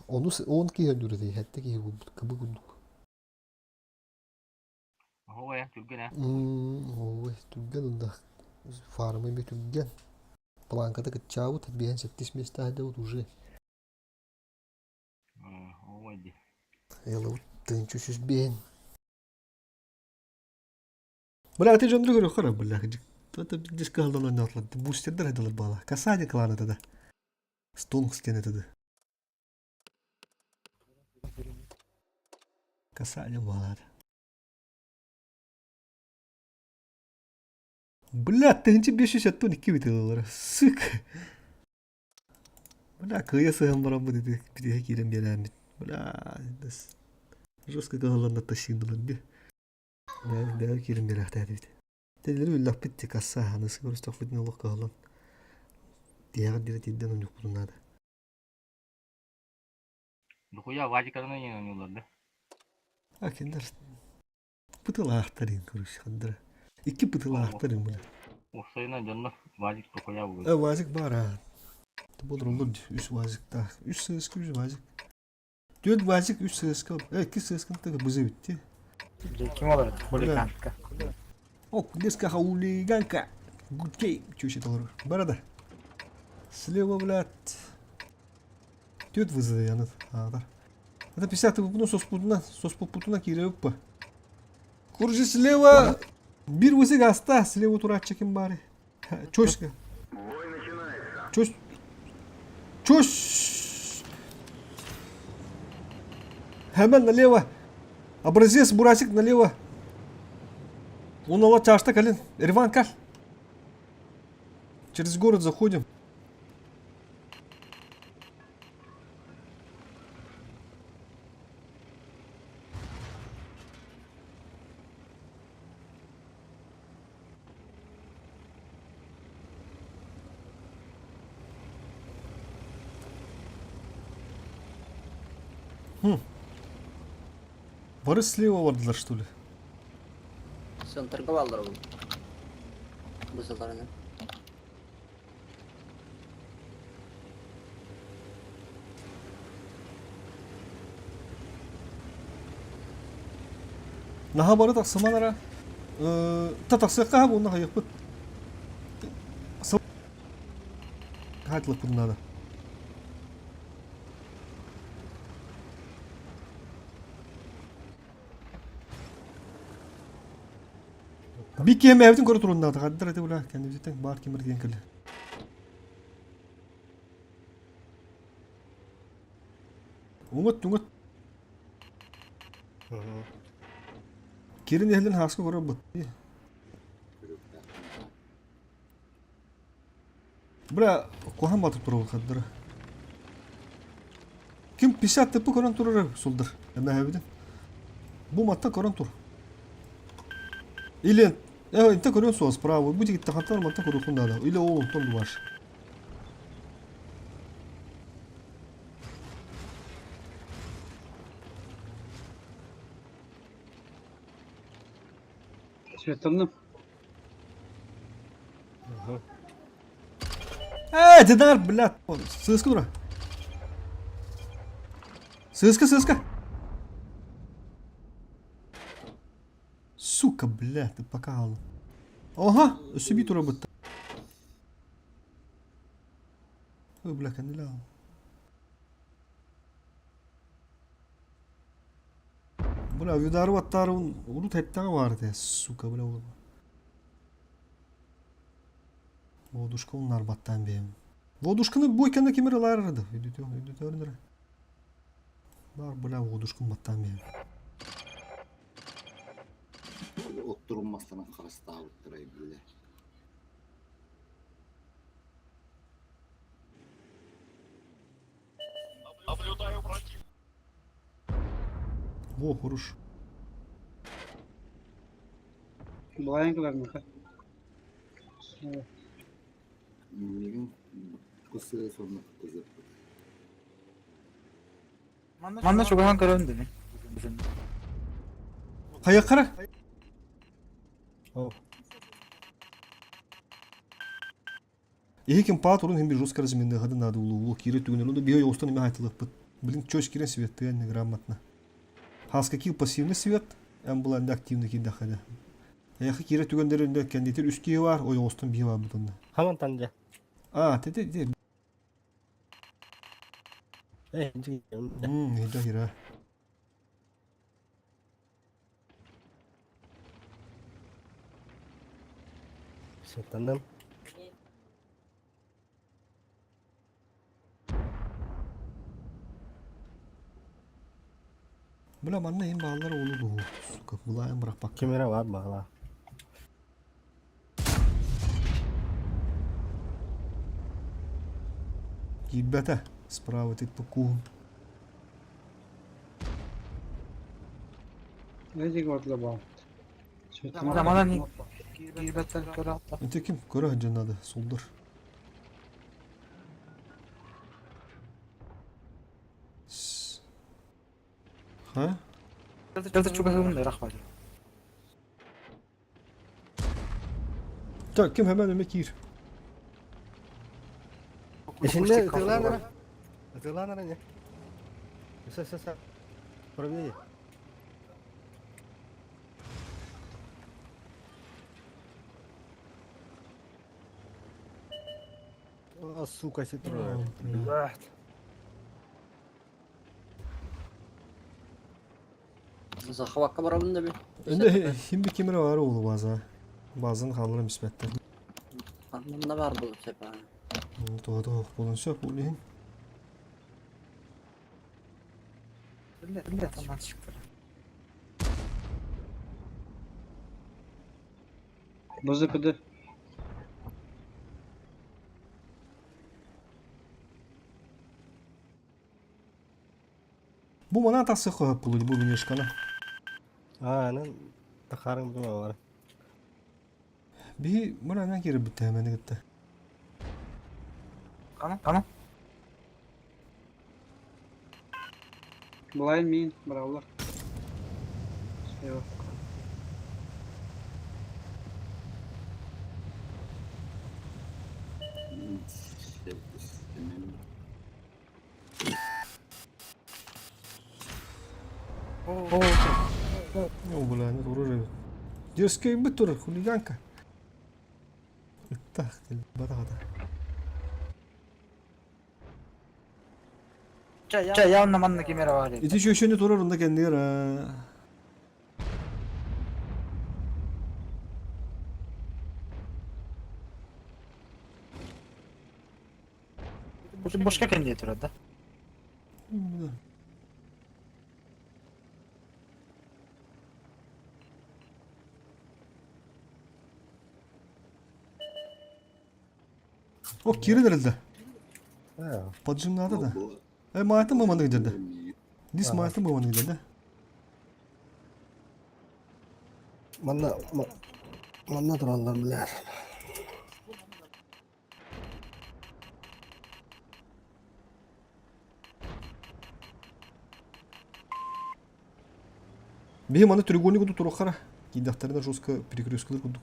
Ону он киһи өнүрэтий, сэттэ киһи буолбут, кыбы курдук. Ой, түргэн онда фарма эмиэ түргэн. Планката кыччаабыт, биэһэн сэттис миэстэ сылдьабыт уже. Элабыт тыһыынча сүүс биэһин. Бля, ты же говорю, хара, бля, это здесь калдан ойнатлар, бустердер айдалар бала. Касание клана тогда. Стонг стены тогда. Касание бала. Бля, тыһыынча 562 бит Сука. Бля, кыйа сыһан бараммыт ити битиһэ киирэн биэрээммит. Бля, жестко кыһаллан тащиндылар би. Бэйэ киирэн биэрээхтээдибит. Тэллэри үллэхпит ти касса анысы көрүстөхпүтүнэ олох кыһаллан тиһэҕэр диэри тиийдэн онньукпутун наада. А кинилэр пытылаахтарын көрүс хандара. Икки пытылаахтарын бля. Э, вазик баар аа. Болор олор үс вазиктаах. Үс сыыска үс вазик. Түөрт баазик, үс сыаска, икки сыасканы так бызы битти. Ким олорор? Хулиганка. О, несколько хулиганка. Good game. Чуть это Борода. Слева, блядь. Түөрт вызовы янат. Адар. Это 50 ну, соспутuna, соспутuna кииребиппа. Куржи слева. Бир высык аста, слева турааччы ким баары. Чөс. Бой начинается. Чөс. Чөс. Hemen налево. Образец Бурасик налево. Он ала чашта калин. Ирван кал. Через город заходим. Хм. Бары слева бардылар, что ли? Центрга баллар ол. Бузаларына. Наһаа бары тахсыман ара. Та тахсыахха уонна хайыахпыт. Хатлыппыт надо. Биккиэм эбитин көрө туруннаата хаддар эти була кэннибититтэн баар кимир диэн кэллэ. Уҥат уҥат Кирин иһэлин хааска көрөр бут. Бля, куһаҕан батып турар хаддара. Ким 50 тыпы көрөн турар сулдар. Эмэһэбитин. Бу матта көрөн тур. Или инте көрөн суос справа. Бу дигитте хантар матта көрүхүн надо. Или ол онтон дубаш. Светлана. Э, Динар, блядь, сыска дура. Сыска, сыска. Сука, блядь, ты покал. Ага, өссө тура бытта. Ой, бля, кәнелә. Бля, видары баттарын урут хеттаҥа баар этэ, сука, бля, ол. Водушка уннар баттаан бэйэм. Водушканы бойканы кимир ылаарырды. Өйдөтөөрүнөрө. Бар, бля, водушкын баттаан бэйэм. Оттуруммастан харыстаабыттара бile. Во, хорош. Былайын кылар мыха. Мигин кысы сонно кызып. Манна чугаһан көрөн дени. Хайа қара. О. Иһи ким паат урун хим жестко разменный хады надо улуу кире түгүнөр онда био оостон эме айтылыппыт. Блин, чөс кирен свет тыган неграмотно. Хаска кил пассивный свет, эм була энде активный кирде хады. Яхы кире түгөндөрүндө кендитер үс киһи бар, ой оостон биһи бар бутунда. Хаман тан дьэ. А, те те те. Э, дьэ. Хида хира. Сытанным. Бля, манна им баалар олу дуу. Сука, булайым бырахпакка. Кемера бар бағала. Киирбэтэ. Справа тит кууһум. Эдик отла бал. Манан киирбэттэн көрө Инте ким көрө сылдьан надо, сулдар. Ха? Дөртө чугаһын рахмат. Так, ким hemen öme киир. Ишинне ытылаан ара. Ытылаан ара не. Все, все, все. Управление. А, сука, ситро. Блядь. Захвакка барабын да би. Önde şimdi kimere var oğlu bazen. Bazen kalırım ismetler. Манна бар бұл сепа. Тоғыда оқ болын сөп, улейін. Бля, там çıktı. БЗПД. Бу мана тасы қойып бұлы, бу винешканы. А, анан тахарың бума бар. Би мына кире бітті әмені кетті. Tamam tamam. Былайын мин, браулар. Слева. О, бля, не турыр. Дерзкий бит турыр, хулиганка. Тах, батағада. Ча явно манна камера var. Ити шөшені турыр, онда кәндігер. Бошка kendi турат да. О, кирилерді. А, Поджимнады да. Э, маатын маманы giderdi. Дис маатын маманы giderdi. манна манна тураллар билер. Бейм аны треугольник куду турухара. Кидахтарына жестко перекресткалар кудук.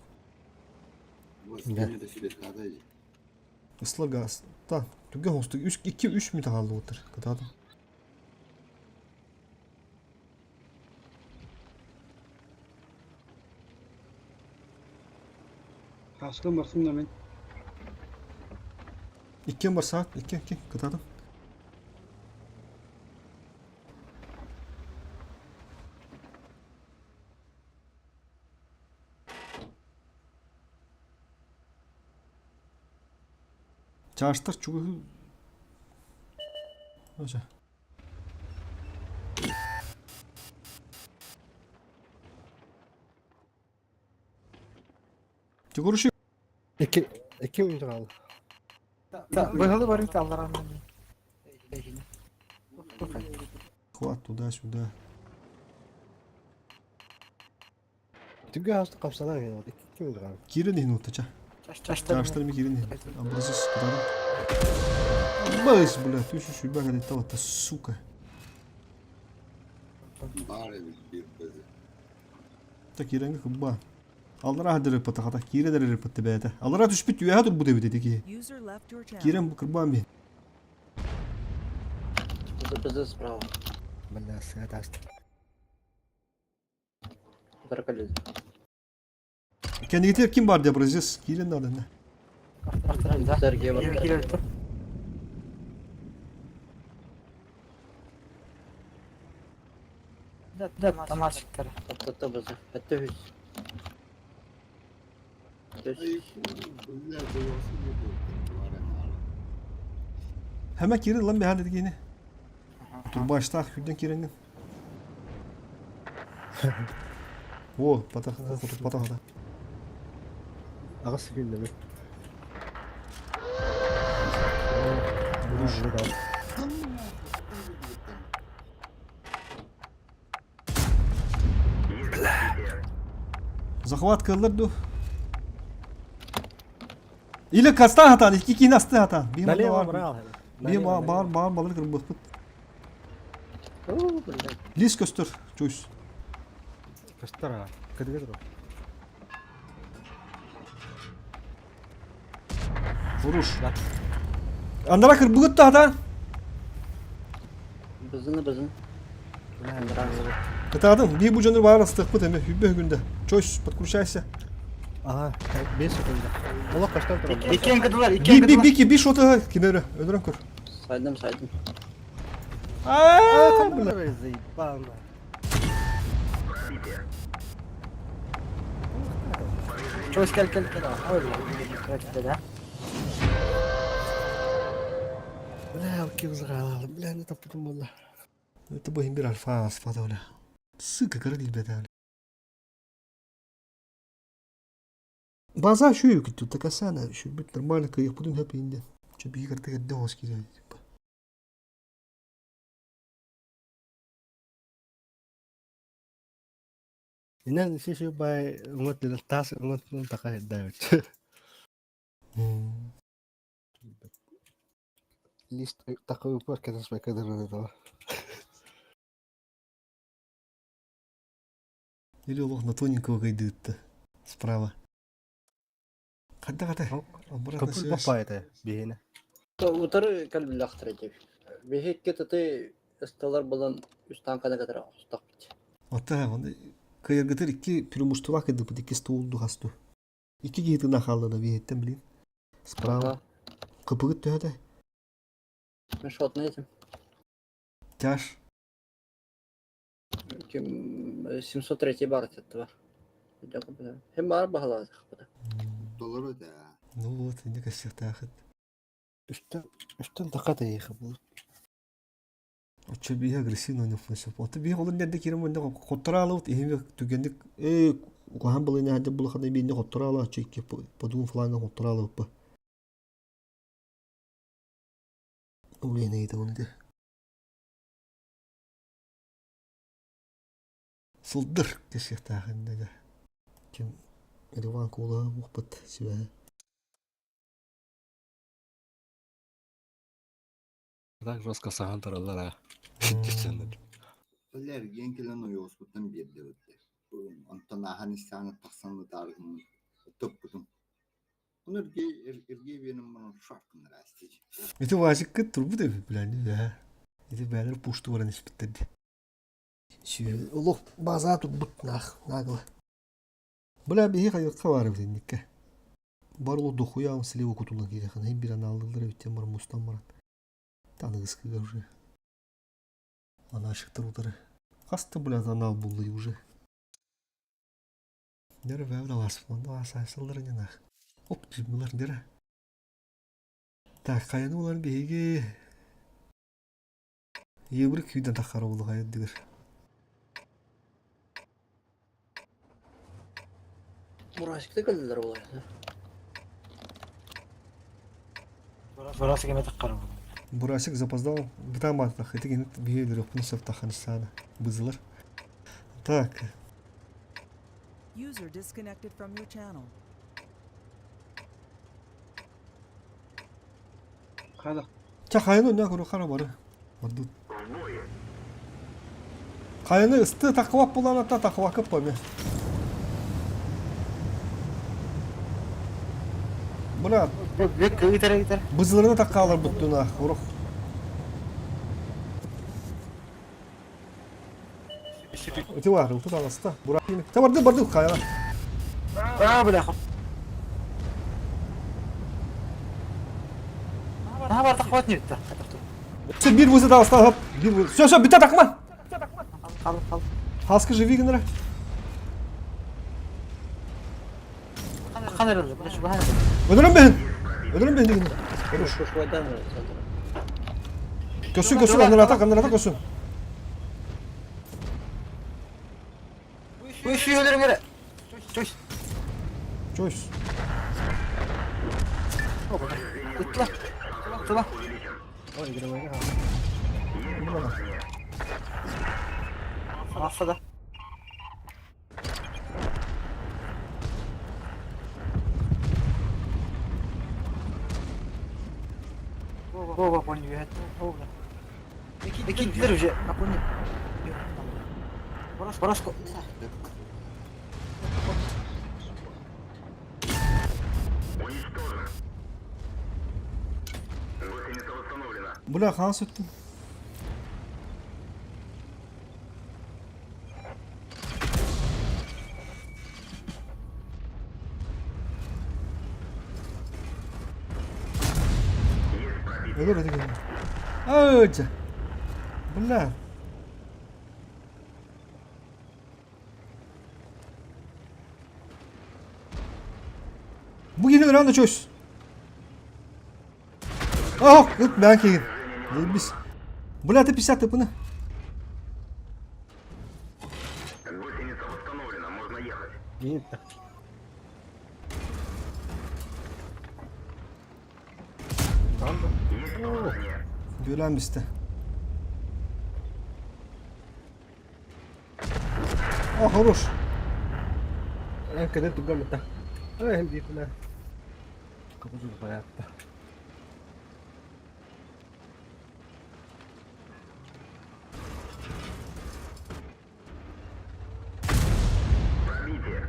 Ысла газ. Та, түгә хосту 3 2 3 минут қалды отыр. Кытады. Хаскын барсым да мен. 2 бар саат, 2 2 кытады. Чаштар чугу. Ожа. Чугурши 2 2 минут калды. Быһылы бар бит аллар андан. хват туда-сюда. Түгө хасты капсанан келди. 2 минут калды. Кирин хинутача. Чаштар. Чаштар ми кирин. Абразыс куда? Быс, бля, ты еще шуйба гадетала, сука. Так иренге кубба. Аллара хадыр пата хата кире дер патты бәйті. Аллара түшпит түйә тур бу деп dedi ki. User left your channel. Кирен бу кырбан би. БЗ справа. Бля, сыгатасты. Таркалез. Kendine kim var diye brazız. Кирен надо. Сергей бар. Да, тамар çıktı. Топтатты БЗ. Әтті хүс. Hemen Кирен lan bir hal dedi yine. Dur başta күнден Киренген. О, пата хата пата хата. Агыс күндө. Захват кылдыр Или каста хатан, iki iki nasты хатан. Bir Налево бар. брал. Bir бар бар бар балыр кырбык. О, блядь. Лис көстөр, чуйс. Кастара. Кыдыгы тур. Vuruş. Andara kırбыгыт та хатан. Бызыны бызын. Кытаатын, бии бу дьону баар астыахпыт эмэ, хүббэ күндэ. Чойс, подключайся. Ага, 5 секунда. Олох каштан турар. Иккиэн кыдылар, Би иккиэн би кыдылар. бики би шоты кимере, өлөрөн көр. Сайдым сайдым. Аа, бля. Заебал на. Чойс кел кел кел. Ой, бля, да. Бля, ким загалал. Бля, не таппытым буолла. Это бу бир альфа асфата бля. Сука, кара дилбете. База şu күттү такасана şu бүт нормально кыйык будун хөп инде. Чө бии карта кедде хос кире. Инен шиши бай уҥат тас уҥат така дайвит. Лист такой упор, когда свой кадр этого. Или олох на тоненького кайдытты. Справа. Кадда ката. Обратно Капыл связь. бапа это биһиэнэ. Утары кэлбиллэхтэрэ дии. Биһикки таты ысталар булан үс танканы кытары оҕустахпыт. Ата, оны кыйыргытыр икки преимущество кыдыпыт икки стуулду хасту. Икки киһитина хааллана биһиттен блин. Справа. Кыпыгыт төһөтө. Мен шотны этим. Тяж. Ким 703 бар этого. Hem бар баһалаах. Доллар да. Ну вот, не косяктахыт. Үстэн үстэн така тайыха бу. Очо биһи агрессивно ойноппун сөп. Ото биһи олор нерде кирем онно хоттора алабыт иһими түгэнник э куһаан балыйна хадда булахана биинне хоттора ала чо икки подуун фланга хоттора алабыппа. Улена ите оны Сылдыр кесиэхтаахын Ким Иван Кула ухпат сибэһэ. Так жестко сахан тураллар а. Ол эргиэн кэлэн ойоҕоспуттан биэрдибиттэр. Онтон ааһан истэҕинэ тахсан ытааргын топпутум. Ону эргиэ эргиэ биэрэн баран шаркыннар астич. Ити Васикка турбут эбит билэн ээ. Ити бээлэр пушту баран испиттэр ди. Олох база турбут нах нагла. Бля биһи хайыкка бар эбит инникке. Бар ол дохуя слева кутулан кирихан хем бир аналлылар эбиттен бар мустан баран. Таныгыскыга уже. Анашыктар утары. Хаста бля анал булды уже. Дәрі бәбір аласып, асайсылдар нах. Оп, жимылар дәрі. Так, хайаны олар биһиги Еврик күйден тахара болу хайын дигер. Бурасикта кэлдилэр буолар. Бурасы кеме таккар. Бурасик запоздал. Бытан баттах. Это генет биһиги рөхпүн тахан сана. Бызылар. Так, User disconnected from your channel. Хада. Ча хайаны өнә көрө хара бары. Барды. Хайаны ысты тақылап болан ата тақылакып қойме. Бына Бек итер итер. бызыларына таққалар бұттуна. Урох. Өте бар, ұлты тағаста. Бура. Та барды, барды хайана. А, бля. А, бар такват не битте. Все, бир вызы тағаста. Хоп. Бир вызы. Все, все, битте тақма. Кал, кал. Хаска живи генера. Каныр эле, бля, шубахана. Ödürüm бен. Ödürüm бен деген. Шушвайдан Көсүн, көсүн, аннар атак, аннар атак көсүн. Уй, шүйөлөрүң эле. Чойс. Чойс. Ытла. Ытла. Асса да. Во, во, понял, я. О, бля. Экинтилер уже, а понял. Бороско. Уничтожен. Гусеница восстановлена. Бля, хаас өттүм. Өлөр этэ киһи. Ой, Бля. Бу киһи өлөн да чөс. Ох, ыт бээн киһи. Заебись. Бля, ты 50 тыпыны. Гусеница восстановлена, можно ехать. Бүөлээн бистэ. О, хорош. Кэлэн тугаммыта. Эй, диэтилэр. Кабызыл баятта. Пробитие.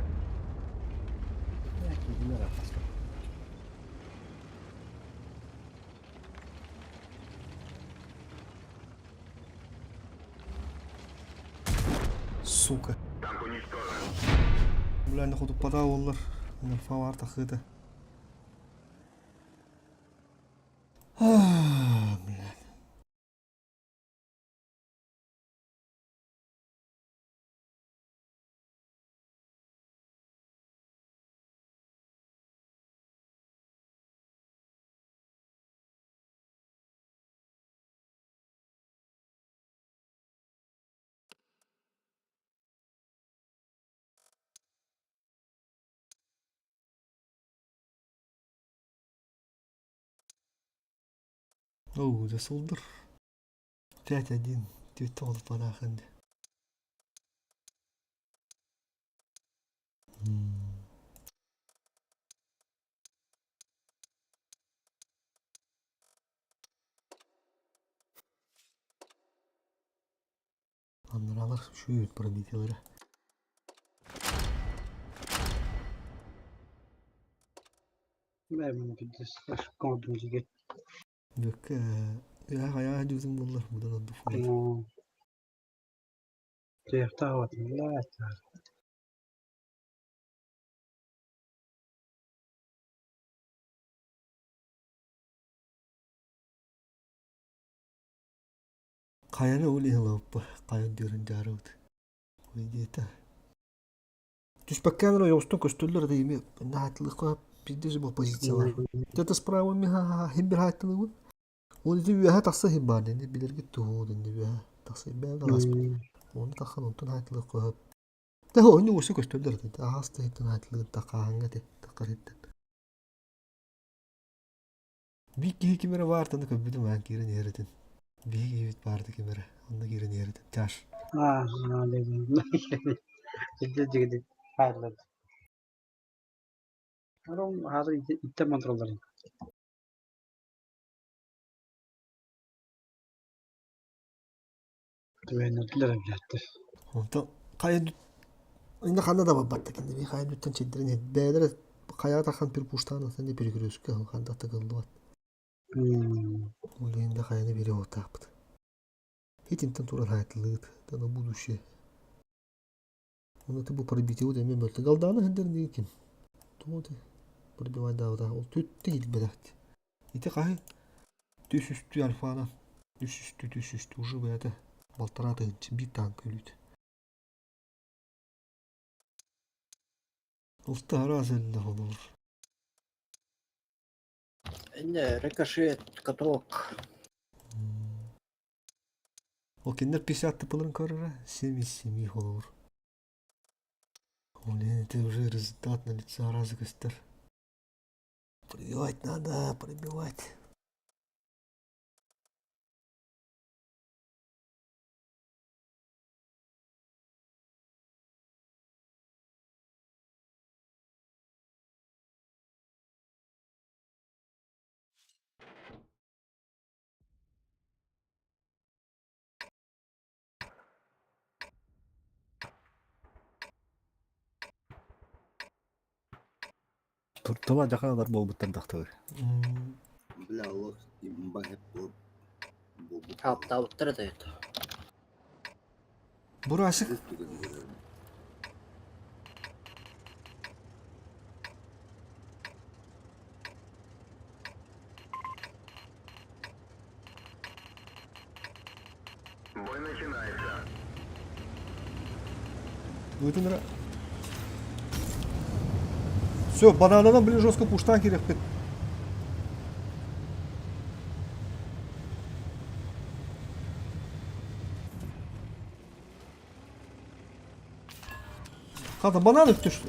Сука. Танк уничтожен. Бля, нахуй оллар. Фавар тахыта. Бля. Оу, дьэ сылдыр. 5-1. Түөттэ олуппатаахын дии. Аннаралар үчүгэй пробитиелара. Бэйэм пиздец, ошибка дьигэ. Бүккэ хайа дьүзүн буллар будан ордук буолар. Ну, Туйахтаах блядь. Хайаны ол иһин ылыппа, хайан диэрин дьаарыбыт. Диэтэ. Түспэккээн эрэ ойоҕостон көстөллөр да ими наһаатылыхха пиздец был позициялар. Это справа миха хим бир хааттылыбын. Ол ити үөһэ тахса хим баар дэнди билэргит туһуу дэнди үөһэ тахса бэйэм ааспыт. Оны таххан онтон хааттылыхха Тэ оонньуу өссө көстөллөр этэ. Аһаас да иһиттэн хааттылыгын таххааһыҥҥа этэ таххар иһиттэн. Биир киһи ким эрэ баартаны көрбүтүм аан киирэн иһэр этин. Биһиги киһибит баарда ким эрэ онно киирэн иһэр этин. Чаш. Аа, Пиздец дьигити хааллар. Арон хаалар иттэн монтроллар. Түбэһиннэрдилэр эбээттэр. Онтон хайа инна ханна да барбатта кинини хайа дүттэн чэйдэрин иһит бэйэлэрэ хайаҕа тахсан перепуштаан ылсан дии перекрестка ханна тыгыллыбат. Ол иһин да хайаны биэриэ уохтаахпыт. Итинтэн туран хаайтылыыт, на будущее. Оны бу пробитие эмиэ мөлтө галдааны сылдьар дии ким? Тугу ты пробивайдаабыта ол түттэ киирбэтэхт. Ити хаһы түс үстүү альфанан үс үстүү түс үстүү уже бэйэтэ балтараа тыһыынча биир танка өлүүтэ. Улта араас эллэх олоор. Не, рикошет, каток. Ол кинилэр 50 тыпыларын көрөрө 7 из 7 холобур. Блин, это уже результат на лицо раза көстөр. Пробивать надо, пробивать. Туртула дьахалар буолбуттар дахтылар. Бля, олох имба хеп буолбут. Хаптаабыттар это. Бурасик. начинается. Ыытын эрэ. Все, бананынан, блин, жестко пуштан кириэхпит. Хата банан үктүш.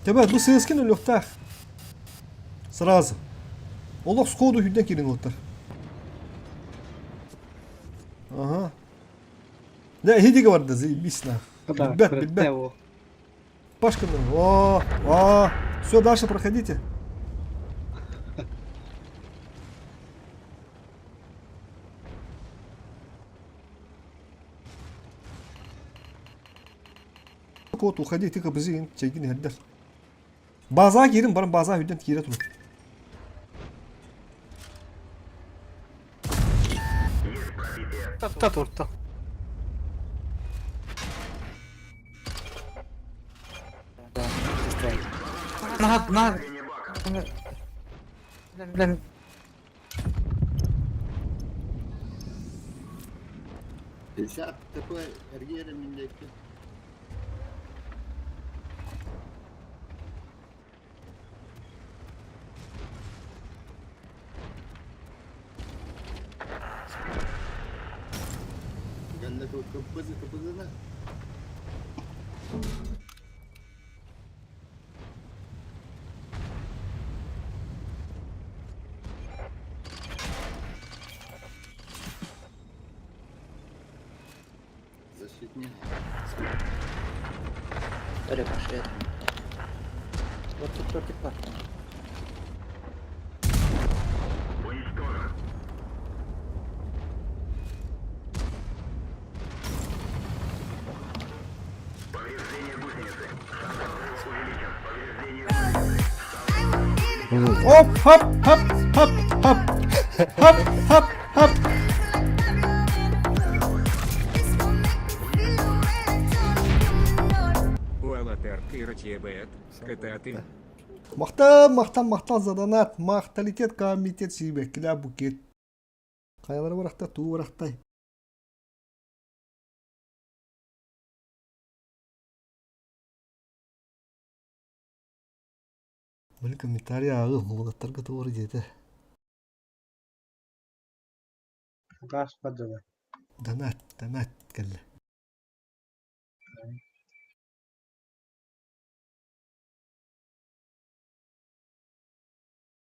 Тебе бу сыаскин өлүөхтээх. Сразу. Олох сходу үрдэн киирин уоттар. Ага. Да, иһитигэ барда, заебись нах. Билбэт, билбэт. Пашка, о, о, все, дальше проходите. Кот, уходи, ты кабызы, чайгин хердер. База киирин баран база үрдэн киирэ турар. Турта турта. На, на. Блин, 50 такой эргиэрэ мин диэки. Галла кыппызы кыппызына. Защитник. Эрэ пошли. Вот тут тортик бар. Уничтожен. Повреждение гусеницы. Шанс разрыва увеличен. Повреждение Оп, хоп, хоп, хоп, хоп. Хоп, хоп, хоп. Махтал, махтал, махтал за донат. Махталитет комитет сибэккилэ букет. Хайалары барахта, туу барахтай. Били комментарий ааҕы уолаттарга туора диэтэ. Газ бардылар. Донат, донат кэллэ.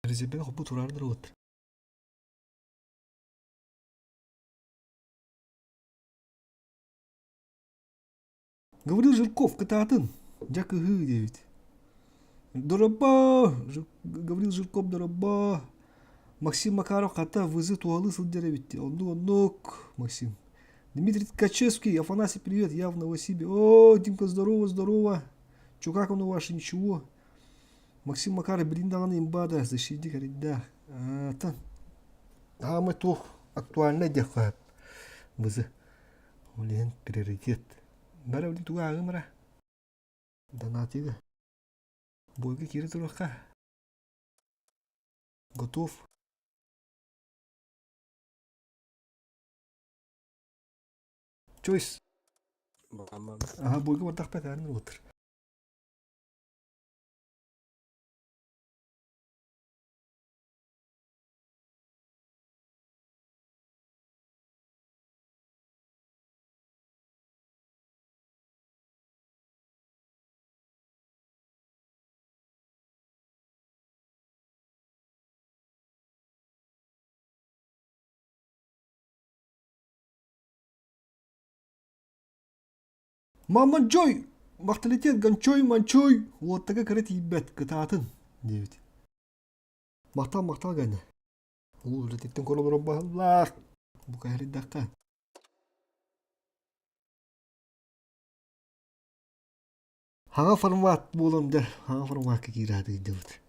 Резебен хоппу тураардар уот. Говорил Жирков, кытаатын. Дьэ кыһыы диэбит. Дороба! Говорил Жирков, дороба! Максим Макаров хата вызы туһалыы сылдьар эбит. Оннук-оннук, Максим. Дмитрий Ткачевский, Афанасий, привет, я в Новосибе. О, Димка, здорово, здорово. Чё, как он у вас, ничего? Максим Макаров, блин, даҕаны имбада, защитник, говорит, да. А, Аамай туох актуальнай диэххэ вызы. Ол иһин приоритет. Бары билин тугу ааҕыам эрэ. Донатыыга. Бойга киирэ туруохха. Готов. Choice. Ага, бойга бардахпа этэрин уотыр. Мамончой! Махталитет гончой манчой! Уоттага кыра тиийбэт, кытаатын, диэбит. Махтал махтал гэнэ. Улуу үлэтиттэн көрө олорор баһыллаах. Бу кэһэрийдэххэ. Хаҥа формат буолан дьэ, хаҥа форматка киирээт ыйдыбыт.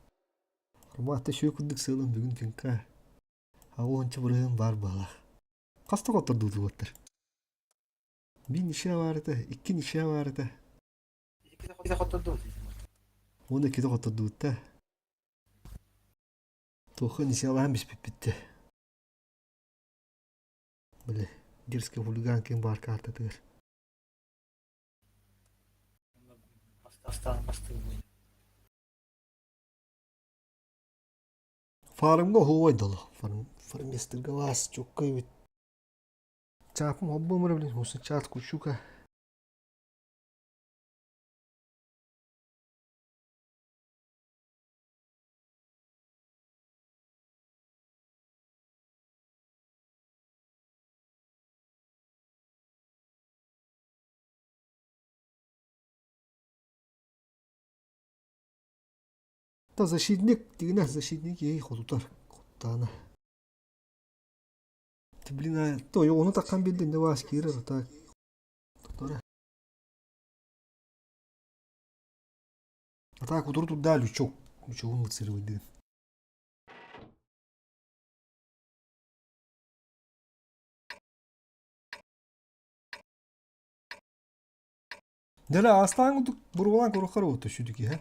Форматта үчүгэй курдук сыалым бүгүн финка. Аҕа уонча бырыһыан баар баалаах. Хас да хоттордуутугуттар. Биир ничья баар этэ, икки ничья баар этэ. Уонна иккитэ хоттордубуттар. Туохха ничьялаһан биспиппит. Били, дерзкий хулиган ким баар каартатыгар. Фармга оһуобай дало. Фарм, фарместерга вас чуккай бит. Чаапым хоббом эрэ блин, уса чаат кучука. Та защитник дигинэ защитник ей хотутар куттаана. Ты блин а то ону такхан билдин не вас киирэр так. Тора. А так утур туда лючок. Лючогун лыцырывайды. Дэлэ астаан курдук буруолаан көрөххөр уотта сүдү киһи.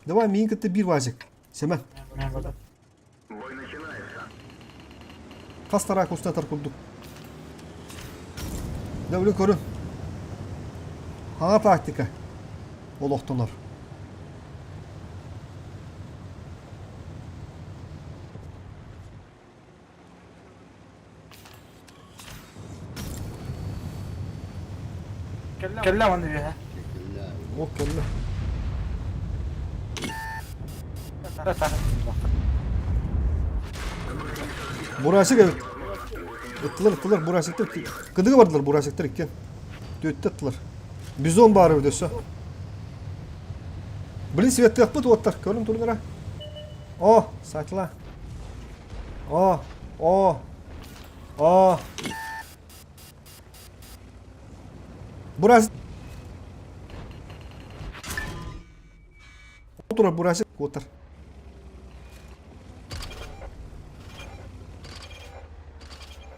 Давай миин кытта биир вазик. Сэмэн. Бой начинается. Хас тараак устатар курдук. Дәүлі көрүн. Хаҥа тактика олохтонор. Кэллэ уонна үөһэ. О, кэллэ. Бурасик эбит. Ыттылар, ыттылар, бурасиктар. Кыдыгы бардылар бурасиктар иккен. Түөттэ ыттылар. Бизон баар эбит өссө. Блин, светтыахпыт уоттар. Көрүн турнара. О, сатла. О, о, о. Бурасик. Турар Бурасик куотар.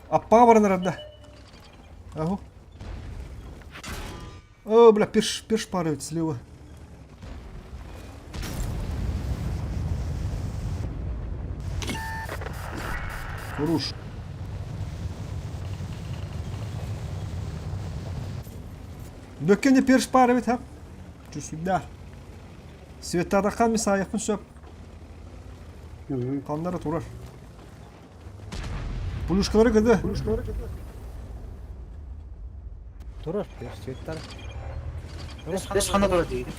Аппаға баран арада. Ага. О, бля, перш, перш падает слева. Хорош. Бөккене перш пара бит, ха? Чүсүддар. Светтадахан мисайықпын сөп. Қандары турар. Пулюшкалары кыды. Турар, перш светтар. Бес хана турар дейdi.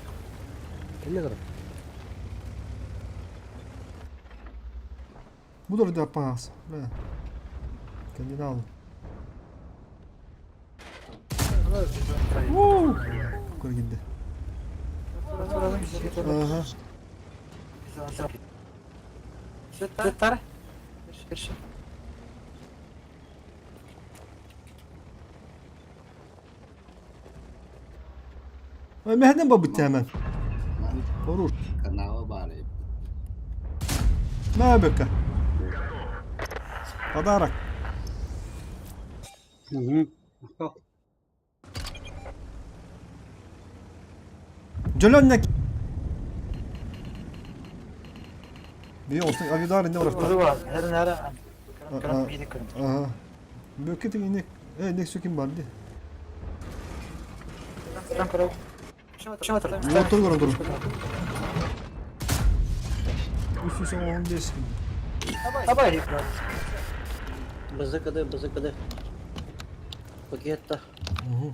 Кэллэ турар. Бұдыр да паас. Кандидал. Көргенде. Ага. Светтар. Перш. Мэһэнэн бабыт тэмэн. Хорош. Канава баар эбит. На бөккө. Подарок. Дьөлөннө Би olsun авидар инде барахта. Ага. Бөккө тигине э нек сөким бар ди. Мотор көрөн тур. 315. Давай. БЗКД, БЗКД. Пакетта. Угу.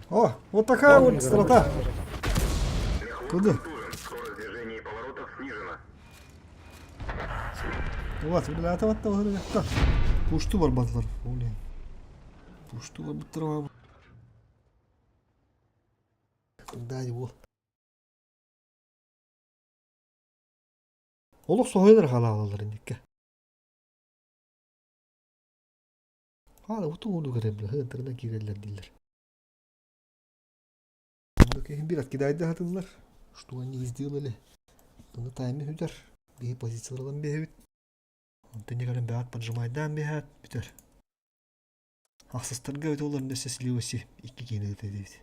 О, вот такая вот страта. Куда? Скорость движения и поворотов снижена. Вот, бля, это вот того, Пушту бар батлар. Блин. Пуштулар буттар. Да, его. Олох соһуйалар хаалаллар инникке. Хаала уту ууну көрөмлө, хыантарынан киирэллэр дииллэр. Киһин бир откидайды хатыллар. Что они сделали? Оны тайми хүдер. Биһи позициялардан биһибит. Онтон кэлэн бэҕэт поджимайдаан биһээт бүтэр. Ахсыстарга өтө олорон өссө сливоси икки киһини ыыта диэбит.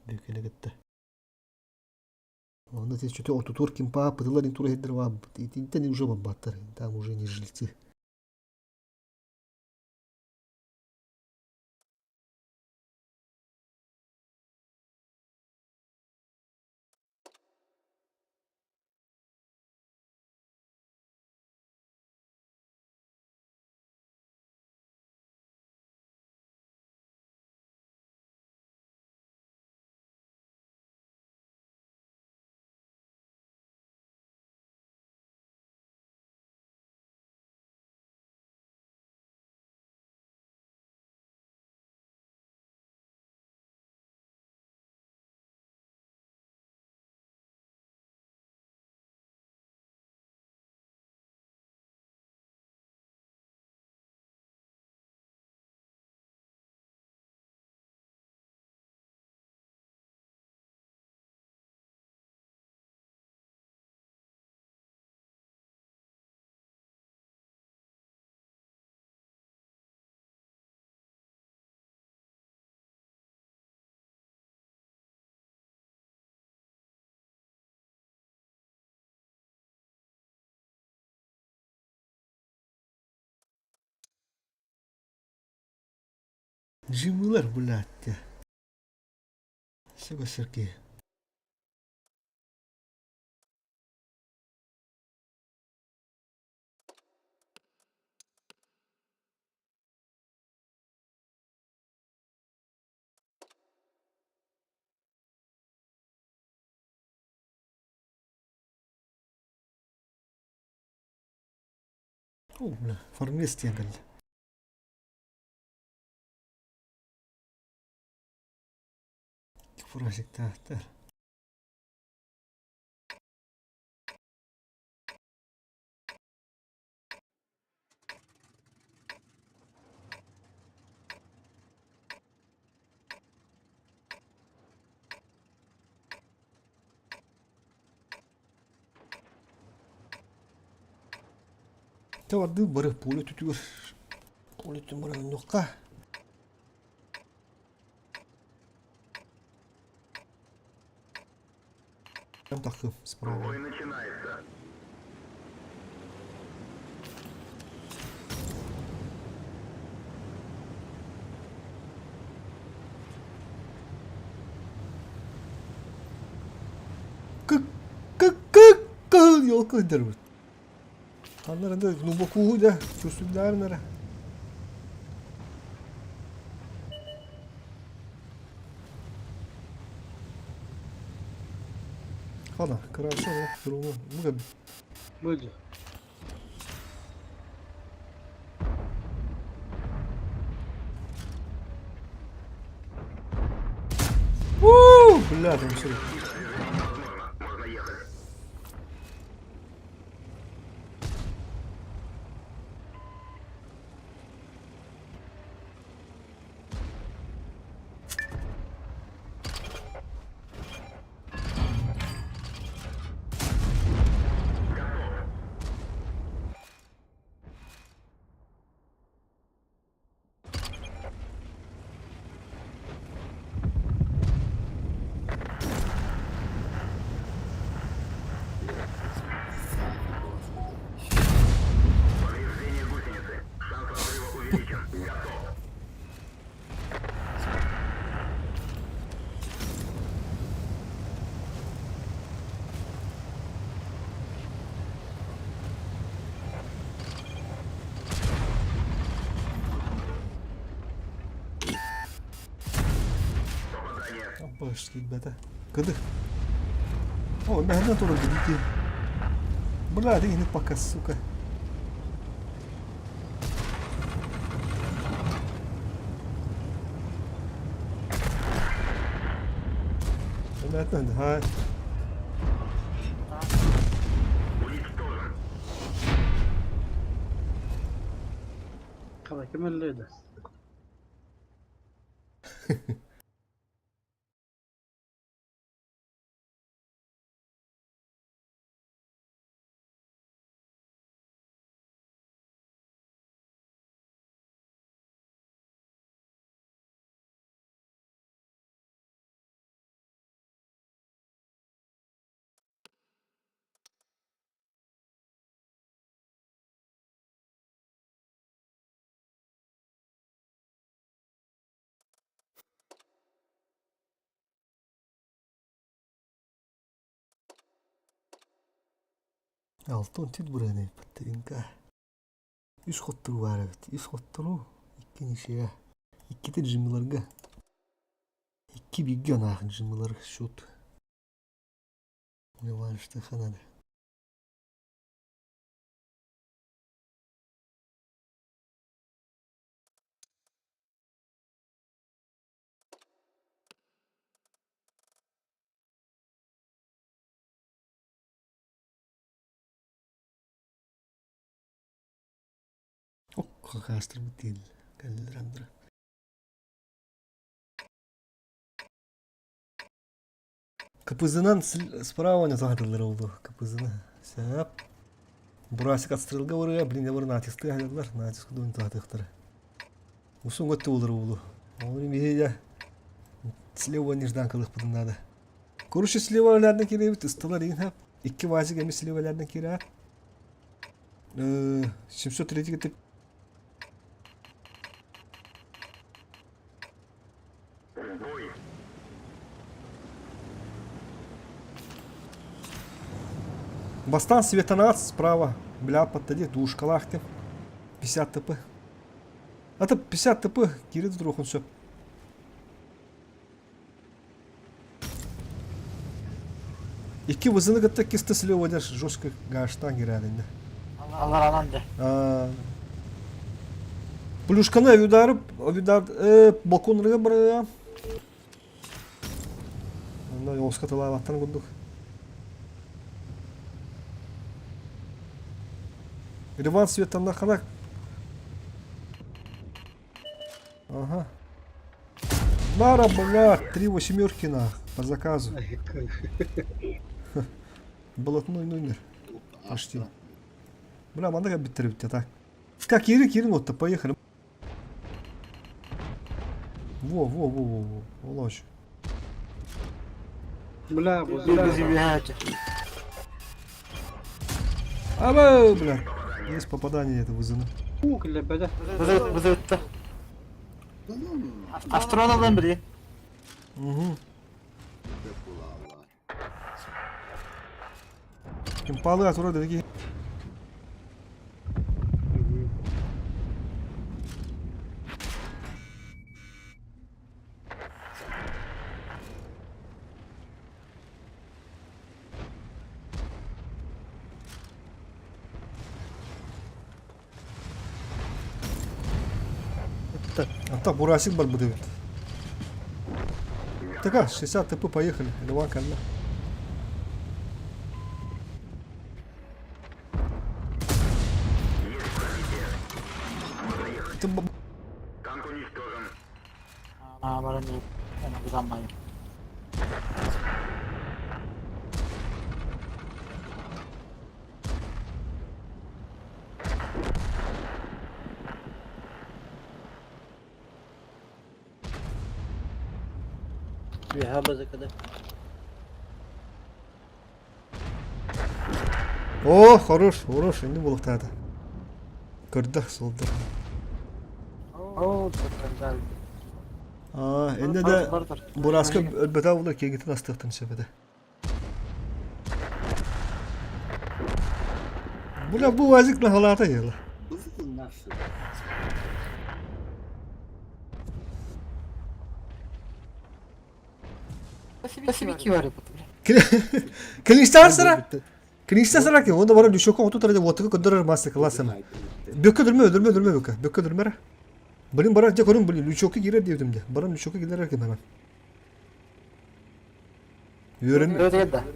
Бүкүнэ кытта. Онно те что-то отутур кимпа пытылар интура хиддер баабыт. Итинтэн уже баббаттар. Там уже не жильцы. Жимылар, блядь. Сука, сырки. О, бля, формист диэн кэллэ. Фуражиктаахтар. Тэ бардыы бары пуля түтүгэр пуля түн баран оннуохха. Там тахы справа. Бой начинается. Кык кык кык кыл елка дербит. Аннарында глубокую да чувствуют Хана, хорошо, ровно. Ну, Будет. Уу, бля, там все. Можно ехать. Повреждение гусеницы. Шанс разрыва увеличен. Готов. Баш, ребята. Кыды. О, наверное, тоже бегите. Бля, ты не пока, сука. Ха. Уничтожен. Қалай кім өлді? Алтын түт быраны паттыринка. Үс хоттору бар эбит. Үс хоттору, икки нишея. Икките джиммиларга. Икки бигге анаахын джиммилар счет. Иван надо. Ок, хаастырбыт диэн кэллилэр андыра. КПЗ-нан справа не саатылар oldu. КПЗ-ны. Сәп. Бурасик отстрелга барыга, блин, я натисты хаялар, натиск дуун таатыктар. Усун өттү болар улу. Оны мея слева нежданкалык бутун надо. Короче, слева ләрден киребит, ыстылар ин хап. Икки вазик эми слева ләрден кирә. 703 кетип. Бой. Бастан светонац справа. Бля, подтади, душкалах ты. 50 ТП. А то 50 ТП, кирит вдруг он все. Икки вызыны кытта кисті слева деш жестко гаштан кирәдинде. Алар анан де. Плюшканы авидарып, авидар, балконрыга барыга. Онда оска тылаабаттан курдук. Риван светанна ханак. Ага. Нара, бля, три восьмерки на, по заказу. Блатной номер. Почти. Бля, манда биттербит так. Как Кирин, Кирин, вот-то поехали. Во, во, во, во, во, Волочь. Бля, бу Аба, бля. Есть попадание это вызовно. Кілепеде. Бызытты. Астрономдан бiri. Угу. Импалы от вроде такие. А так, Бурасик бар будет. Так, а, 60 ТП, поехали. Леван калла. Это Танк уничтожен. А, баран Ана бузанмайым. Үөһэ базыкада. О, хорош, хорош, енді болықтады. Көрді, солды. О, тоттан А, енді де Бураска өлбөтә булыр кеңитен астыктын сөбөдө. Була бу вазик на халата ела. Спасибо, бля. Клинштар сара. Клинштар сара ки, онда бара дүшөкө оту тарада отуга көдөрөр масса классым. Бөккө дүрмө, дүрмө, дүрмө бөккө. Бөккө дүрмө. Блин, бара же көрүм, блин, лючокка кирер дедим де. Барам лючокка кирер экен ана. Үөрэнин.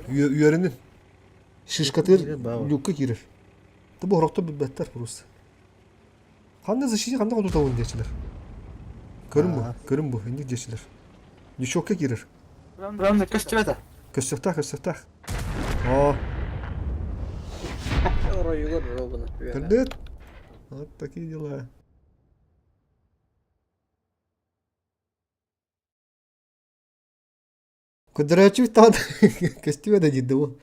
Үөрэнин. Шишкатыр люкка киирэр. Ты бу хорохто билбэттэр просто. Ханна защити ханна хотутабын диэчилэр. Көрүн бу, көрүн бу, инник диэчилэр. Ничокка киирэр. Главное, көстүбэтэ. Көстүөхтээх, көстүөхтээх. Оо. Оройугар робуна. Көрдүт? Вот такие дела. Көдөрөөччү таҕан көстүбэт да диир дуу.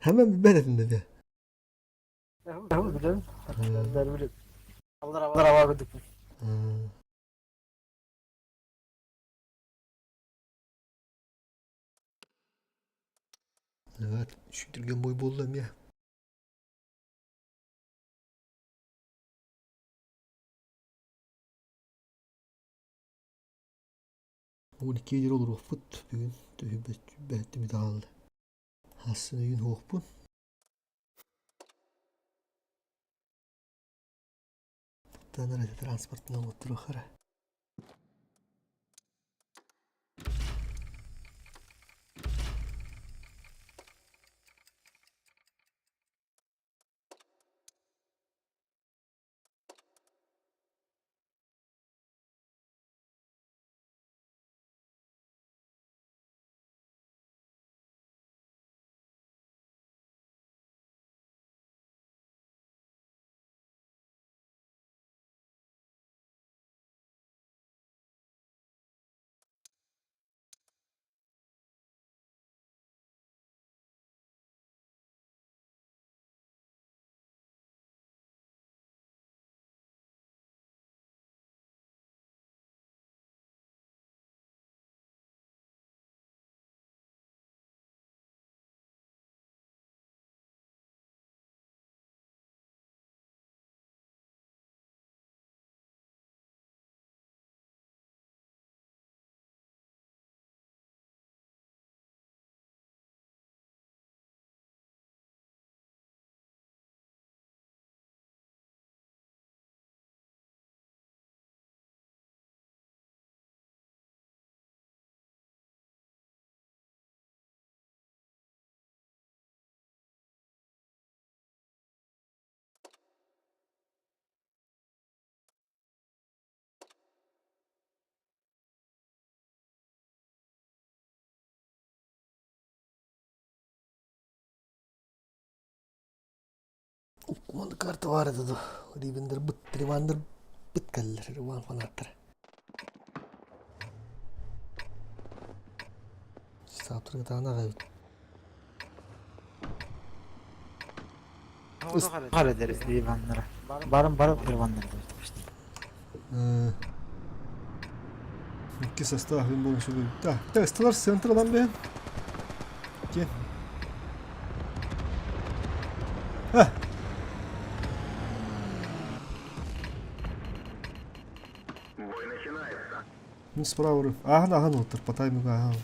Hemen билбэт этим да. Evet, сүүйтүргэн бой буолла эмиэ. 12 диэри олоруохпут бүгүн түһүбэттим даҕаны. Хассын өйүн уһуохпун. Туттан эрэ транспортынан оттуруохара. Уккуман карта баар этэ дуо? Ривендер быт, Ривандер быт кэллэр, Риван фанаттара. Саптыргытаан аҕай эбит. Хара Риваннара. Барым барып Риваннара Икки состав им болушу Да, так, сталар центр алан бэйэн. Киэн. А! Бой начинается. Мин справа Ааһын ааһын уоттар, по таймингу ааһын.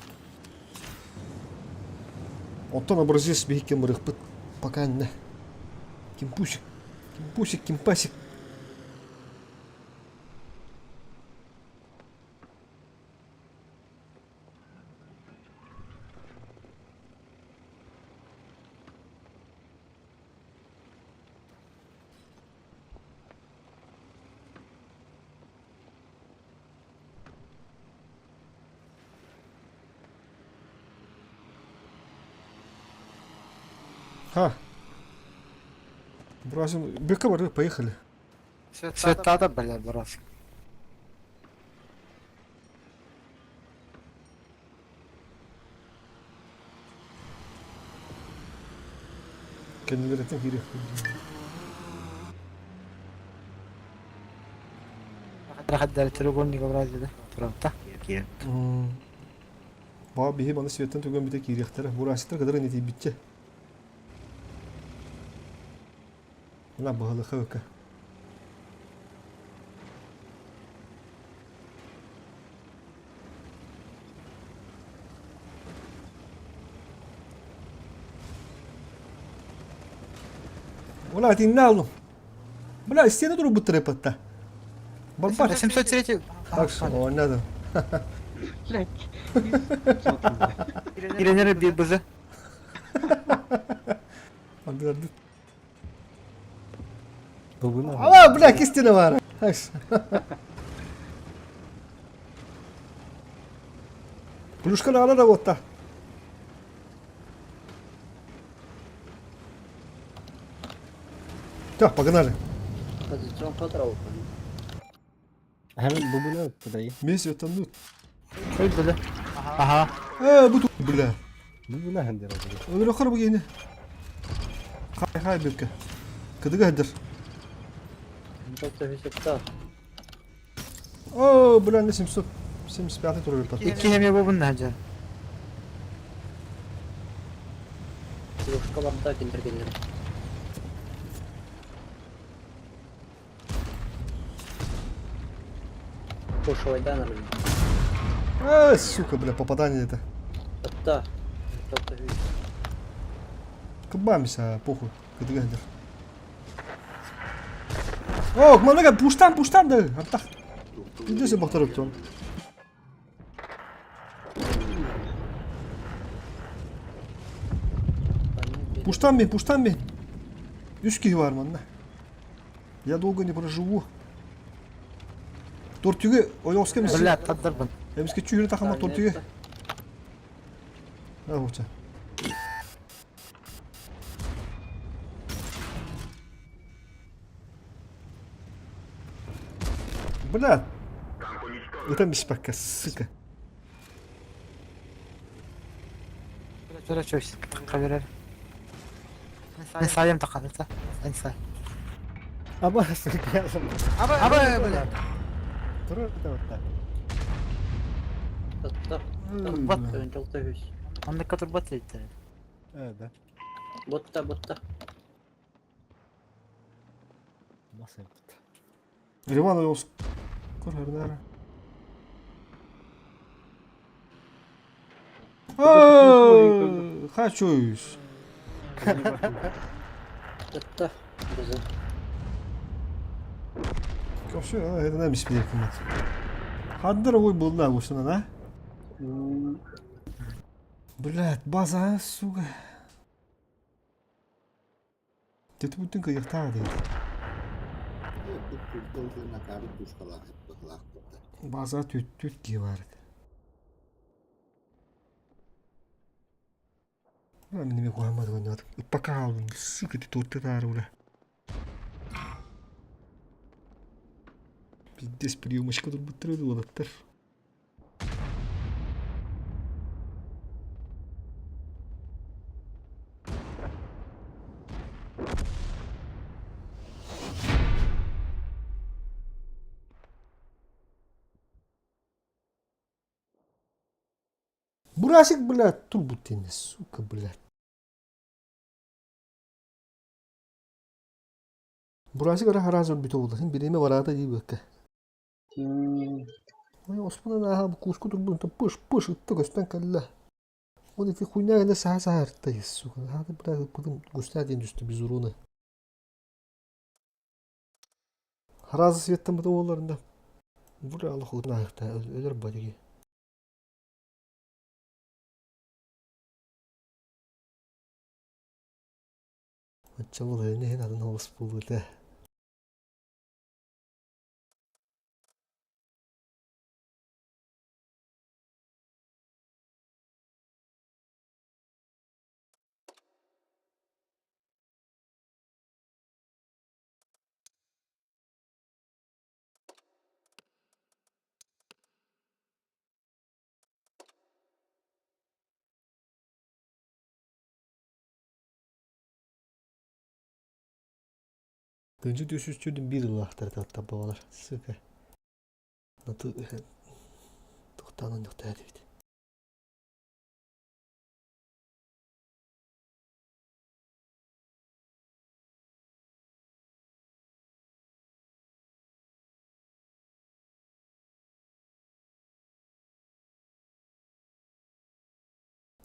Оттон образец биһиккен барыахпыт. Пока иннэ. Кимпусик. Кимпусик, кимпасик. Ха. Бросим. Бека бары, поехали. Света бля, брос. Кэннилэриттэн киириэх. Хаддар треугольник образда турамта. Баа биһи маны светтэн түгэн бүтэ киириэхтэрэ. Бураситтар кытары нэтийбитчэ. Мына баһылыха өкө. Бля, итиннэ аллым. Бля, истиэнэ турбуттар эпатта. Барбар. 703 Так что, оонньоодум. Блядь. Иренер bir бызы. Андырды. Бүгүн Ала, бля, кистене бар. Плюшканы ала да вот та. Так, погнали. Позицион контрол. Hemen bugün öptü dayı. Миссия там, ну. Öldü. Аха. Э, бу бля. Бүгүн әһәндер oldu. Öyle kar bu yine. Хай хай бирке. Кыдыга хадыр. Тобто висетта. О, бля, не 775 тур берді. İki hemi bu bunun hacı. Плюшка барда киндергеннер. Пушовайдан блин. Э, сука, бля, попадание это. Атта. Тобто вис. Кыбамся, похуй. Кыдыга хадыр. О, манага пуштан, пуштан да. Артах. Иди бахтарып тон. Пуштан мен, пуштан мен. Үс киһи бар манна. Я долго не проживу. Тортюге ойоска мис. Бля, таддырбын. Эмиске чүйрі тахама тортюге. А, вот. Бля. Это миспакка, сука. Чөре чөс. Каберер. Мен сайым тақады. Мен сай. Ama sıkıyasın. Аба, бля. Dur orada orada. Атта. Турбат. Тобто вис. Онда турбат дейді. Evet. Ботта, ботта. Nasıl yaptı? Риван ойос. Көр, Хочу. Атта. Бізі. Вообще, это нам беспредел. Хаддер ой был да, вот да? Блядь, база, сука. Ты бүтін кыяқтағы дейді. База түт түт ки бар. Мен неме қоймады ғой. Пока алдым. Сука, ты тут тары ура. Пиздец, приемочка тут бутырды олаттар. Бурасик, блядь, турбутин, сука, блядь. Бурасик ара харазы бүтө болду. Сен биреме барата дей бөккө. Ой, оспана аха куску турбун то пыш пыш ытты көстөн кэллэ. Он ити хуйня гына саха сахарта, сука. Хата, блядь, потом густя ден түстү без урона. Харазы светтен бу оларында. Бу Аллах худна өлөр бадиги. Аччабыл не атын оғыс болу да. Тынчы түсүстүдүн бир ылаахтар татта балар. Сука. Нату тухтанан жокта бит.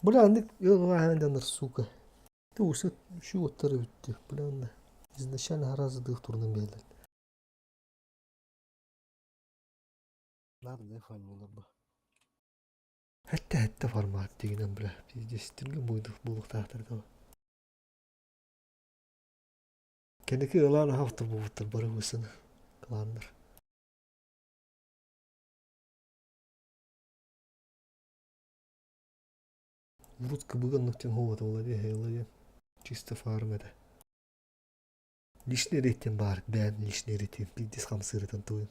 Бля, андык йылгы сука. Ты усы şu оттары бүттү. Бля, изначально харазы дых турнун берилет. Nerede ne oynuyorlar bu? Хэтте хэтте формат дигинен бля. Пиздец түргэн буолуохтаахтар даа. Кэнники ылаан аһаахтар буолбуттар бары быысаны кланнар. Урут кыбыган нуктен хуота була диэн чисто фарм этэ. Лишний рейтинг баар бээн лишний рейтинг пиздец хамсыырытын туйун.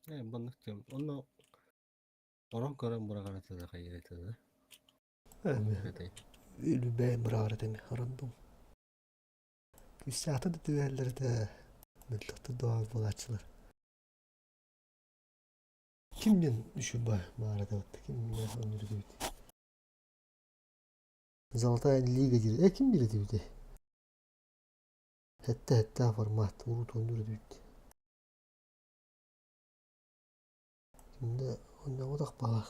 Э, маннык диэн. Онно орон көрөн быраҕар этэ да хайыыр этэ да. Эми үлүбээн быраҕар этэ эми рандом. Күүстээх да түбэһэллэр этэ. Мөлтөхтөр да баар буолааччылар. Ким диэн үчүгэй баар этэ ким диэн Золотая лига диир. Э ким диир этибитий? Сэттэ сэттээх формат урут оонньуур этибит. Иннэ оннооҕутах баҕалаах.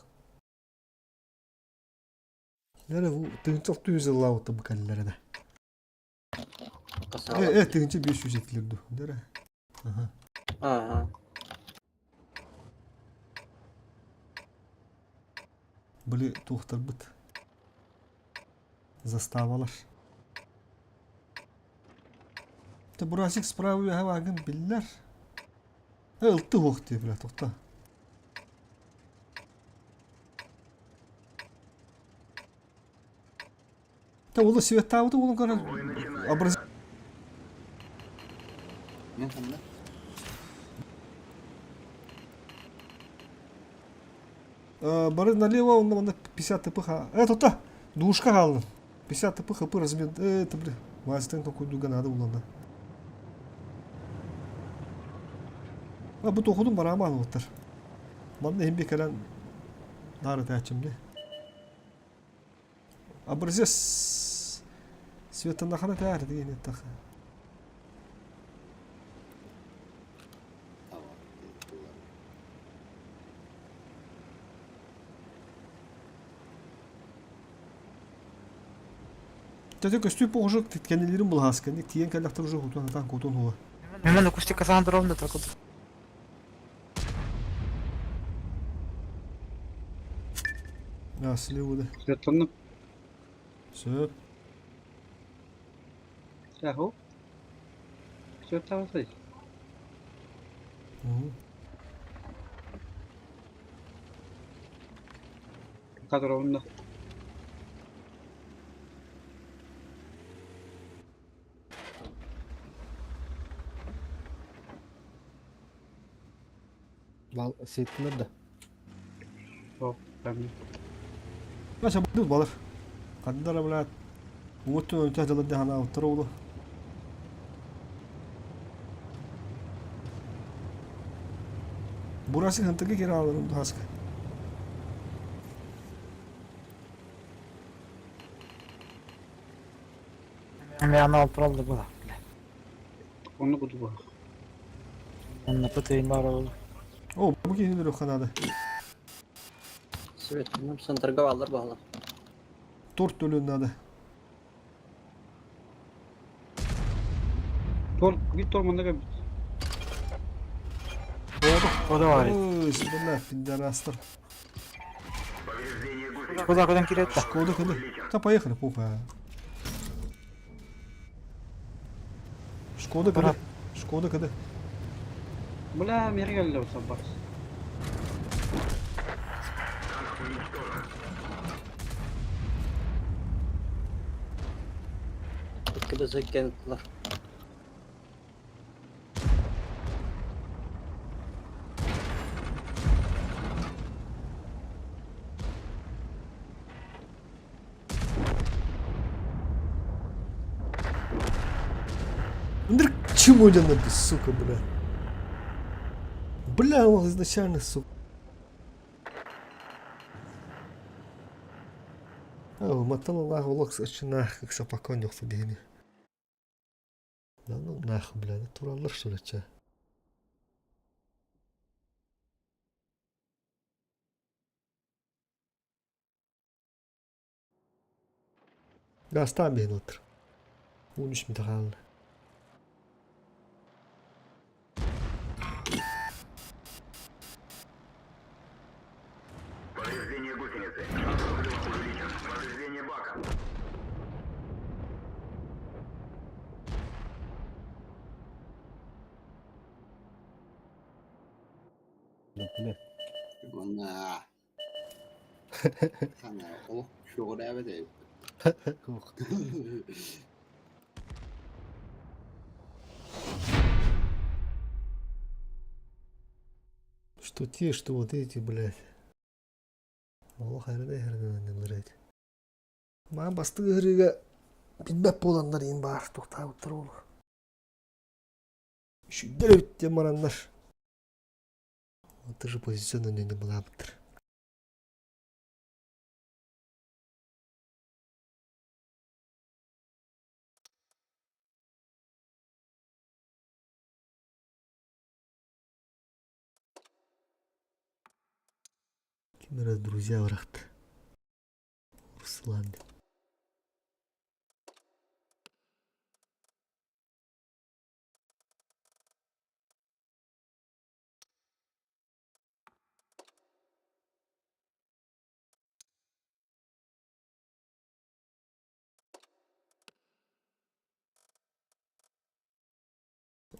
Эрэ бу тыһыынча 600 ыллаабыта бу кэллэр эрэ. Э, э, 1500 этилэр дуу. Дэрэ. Аха. Ага. Били туохтарбыт. Заставалар. Та Бурасик справа үөһэ бааргын биллэр. Э, ылты уох дии бля, тоқта. Та ол светтаабыты уолун көрөн образ Мен ханна? Бары налево, онно манна 50 тп ха. Э, тота! Душка хааллын. 50 тп хп размен. Э, это, бля, мастер такой надо булана. А бу тохудун бараама алыттар. Манна иһин би кэлэн наары тээччим ди. Образец светанахана тээр деген еттах. Тәте көстүү похоже кэннилэрин булаас кэнник тиийэн кэллэхтэр уже хутун атаан кутун хуа. Мен акустика саан ровно только. А, слева да. Светлана. Сөп. Яху. Сөп табасай. Кадровна. Бал сеттилер да. О, там. Наша бу балар. Хандара блядь. Уоттун өнтө дылы дехана уттар олу. Бурасы хантыгы кире алырым хаска. Эми анал туралды була. Оны кутуба. Онно пытыйын бар ол. О, бу киһини ханады. Светлана центрга баллар баһалар. Торт төлөн надо. Тор, бит тор манда кабит. О да бар. Ой, бля, пидорастар. Повреждение гусеницы. Куда кудан кирет да. Шкода куда? Да поехали, похуй. Шкода куда? Шкода куда? Бля, мергелле собак. Танк уничтожен. Икки да зөккентлар. Андрей, к чему ты, сука, бля? Бля, он изначально, сука. О, мотал нахуй лок сочина, как сапакон бегами. Да ну нахуй, бля, натураллар что ли, че? Да, стан бehen отыр. 13 метр. Блин. Уонна хана олох көҕүрээбэт эбит. Ух. Что те, что вот эти, блядь. Олох эрдэ эрдэ блядь. Маа бастык ыһырыыга билбэт буоланнар иин баар туохтаабыттар ол. Үчүгдэр эбит диэн бараннар. Ты же позиционно не былаабыттар. Ким эрэ друзья бырахта. Руслан диэн.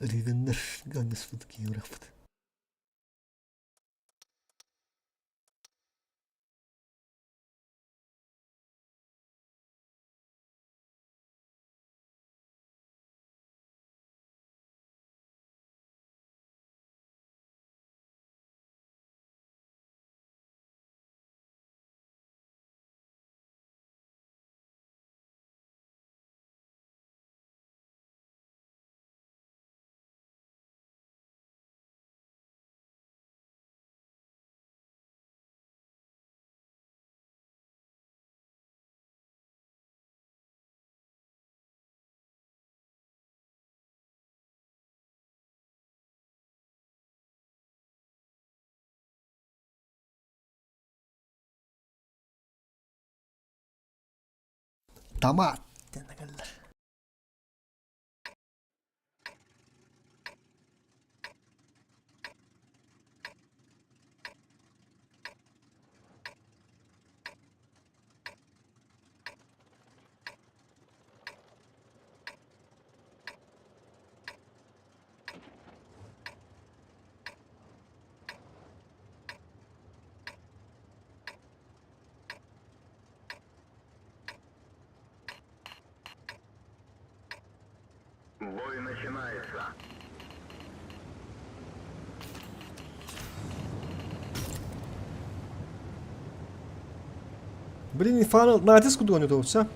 Ривеннер ганныспыт киирахпыт. Томат диэн кэллэр. Бой начинается. Блин, инфаркт натиск куда он все?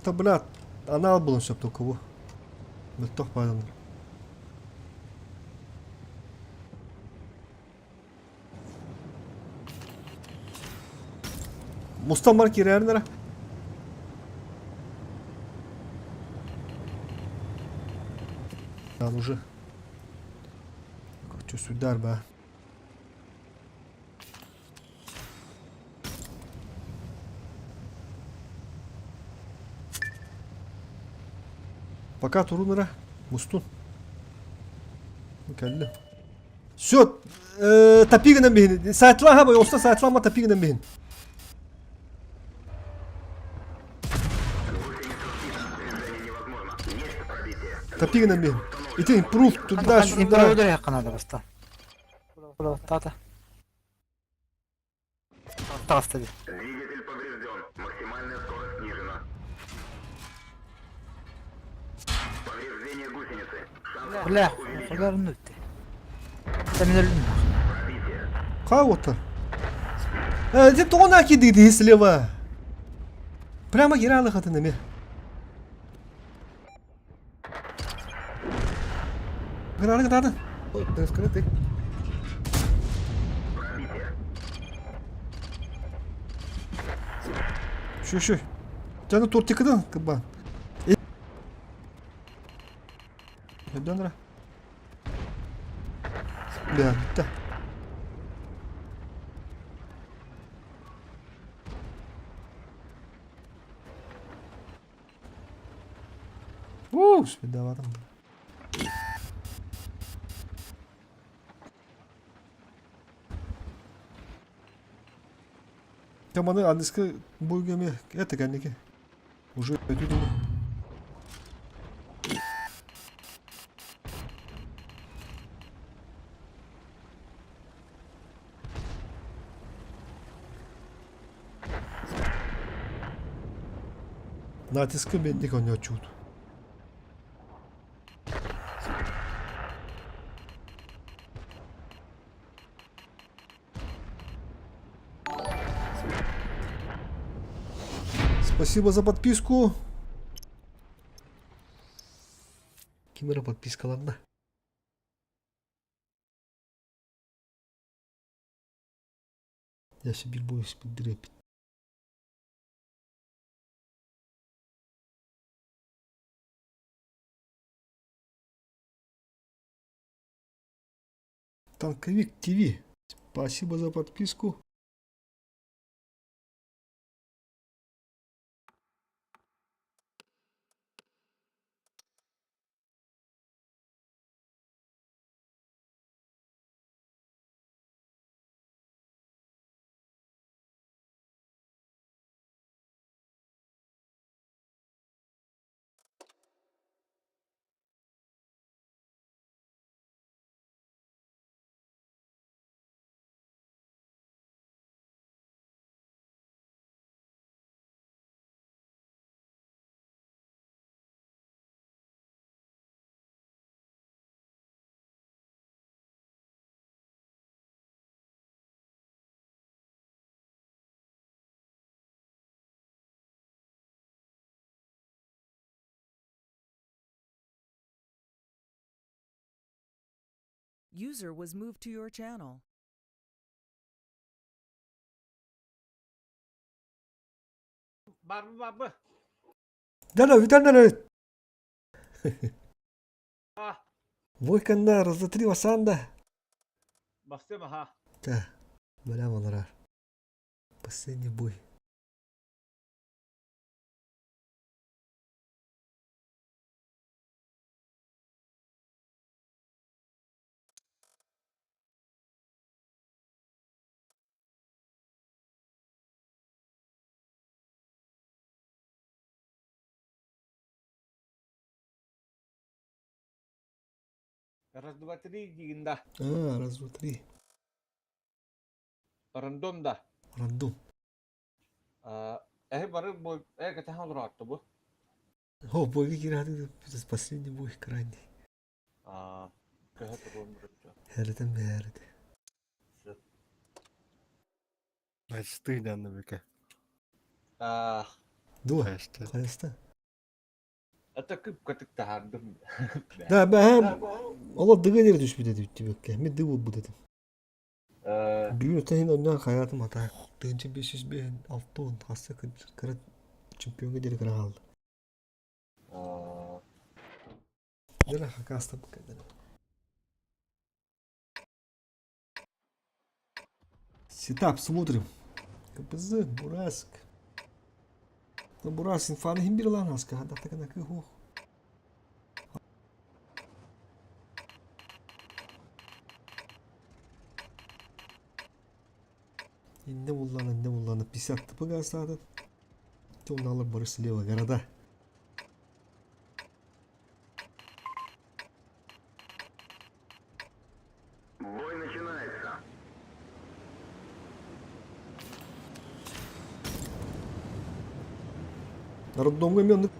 Да, бля, анал был все только его. Мөлтөх баайданар. Мустан бар киирээринэрэ. Там уже. Короче, сюда, ба. Пока турунара. Мустун. Кэллэ. Все, топи гынан биһин. Сайтла хаба, оста сайтлама топи гынан биһин. Топи гынан биһин. Ити импрув туда-сюда. Импровдер якынады баста. Тата. Таҕыста дии. Двигатель поврежден. Максимальная скорость снижена. Повреждение гусеницы. Шанс Бля, увеличен. холорун үтте. Мен өлдүм. Пробитие. Кого-то. Э, ты он акиды слева. Прямо гералы хатынами. Граны, граны. Ой, скрытый. Пробитие. Şu şu. Canı тортикыдан кыба. Донора. Да, да. Уу, спидаватым. Там аны аныскы бойга эмиэ это кэнники уже өтүтүн Натиска бедник оонньооччубут. Спасибо за подписку. Ким эрэ подпискаланна. Я себе боюсь поддрепить. Танковик ТВ. Спасибо за подписку. User was moved to your channel. Барбы барбы. Да-да, Виталий Войканна, разотри Васанда. Бастым аха. Да, бля, олорор. Последний бой. Раз, два, три диигин да. А, раз, два, три. Рандом да. Рандом. Эһи бары бой э кэтэһэн олороотто бу. О, бойга киирээти последний бой крайний. Көһө туруом бұрынча. Хэрэтэн бэйэрити. Айстыы данны бүкэ. Дуо? Айсты. Хайста? Это кып-кытык таһаардым. Да, бэһэм олор дыгы диэри түспүт этибит түбэккэ. Мин дыы буолбут этим. Бүгүн өтө иһин онньоон хайаатым ата. Тыһыынча 556 хасса кыра чемпионга диэри кыра хаалла. Дьэ, хакаастаппыкка Сетап смотрим. КПЗ, Бураск. Ну, Бурас инфаны хим бир лан аска, хада такана кыхух. Инне буллана, инне буллана, 50 тпг астаатын. Томналар бары слева города. Бой начинается. Роддомга мен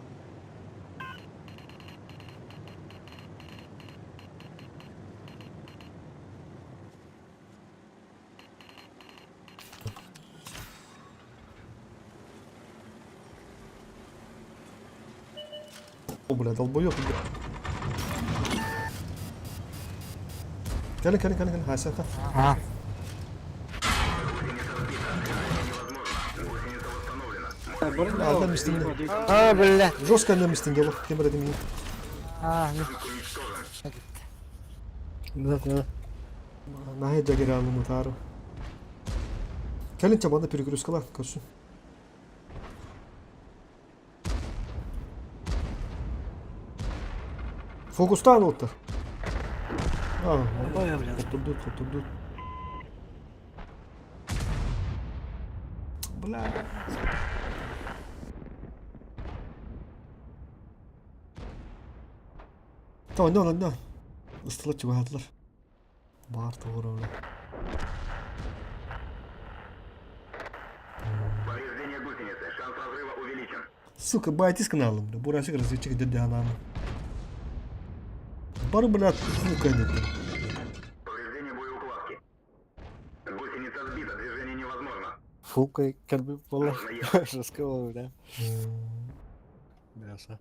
О, бля, долбоёб. Кэлин, кэлин, кэлин, кэлин, Хасяха. Аа. Одна местина. Аа, бля. Жесткая на местине дело. Кем это меня? Аа, Да, Наһаа дьагираалы мутаару. Кэлин чабана перегрузкалар көрсүн. Фокустаан уоттар. Хотурдут, хотурдут. Бля. Онно, онно. Ыстылар чугаһаатылар. Баар тоҕурула. Повреждение гусеницы. Шанс разрыва увеличен. Сука, байтис каналым, бля. Бурасик разведчик деді анамы. Бар, блядь, сука, это. Повреждение боеукладки. Гусеница сбита, движение невозможно. Фука кэлбит буолла. Нужно ехать. Раскрыла, да. Мясо.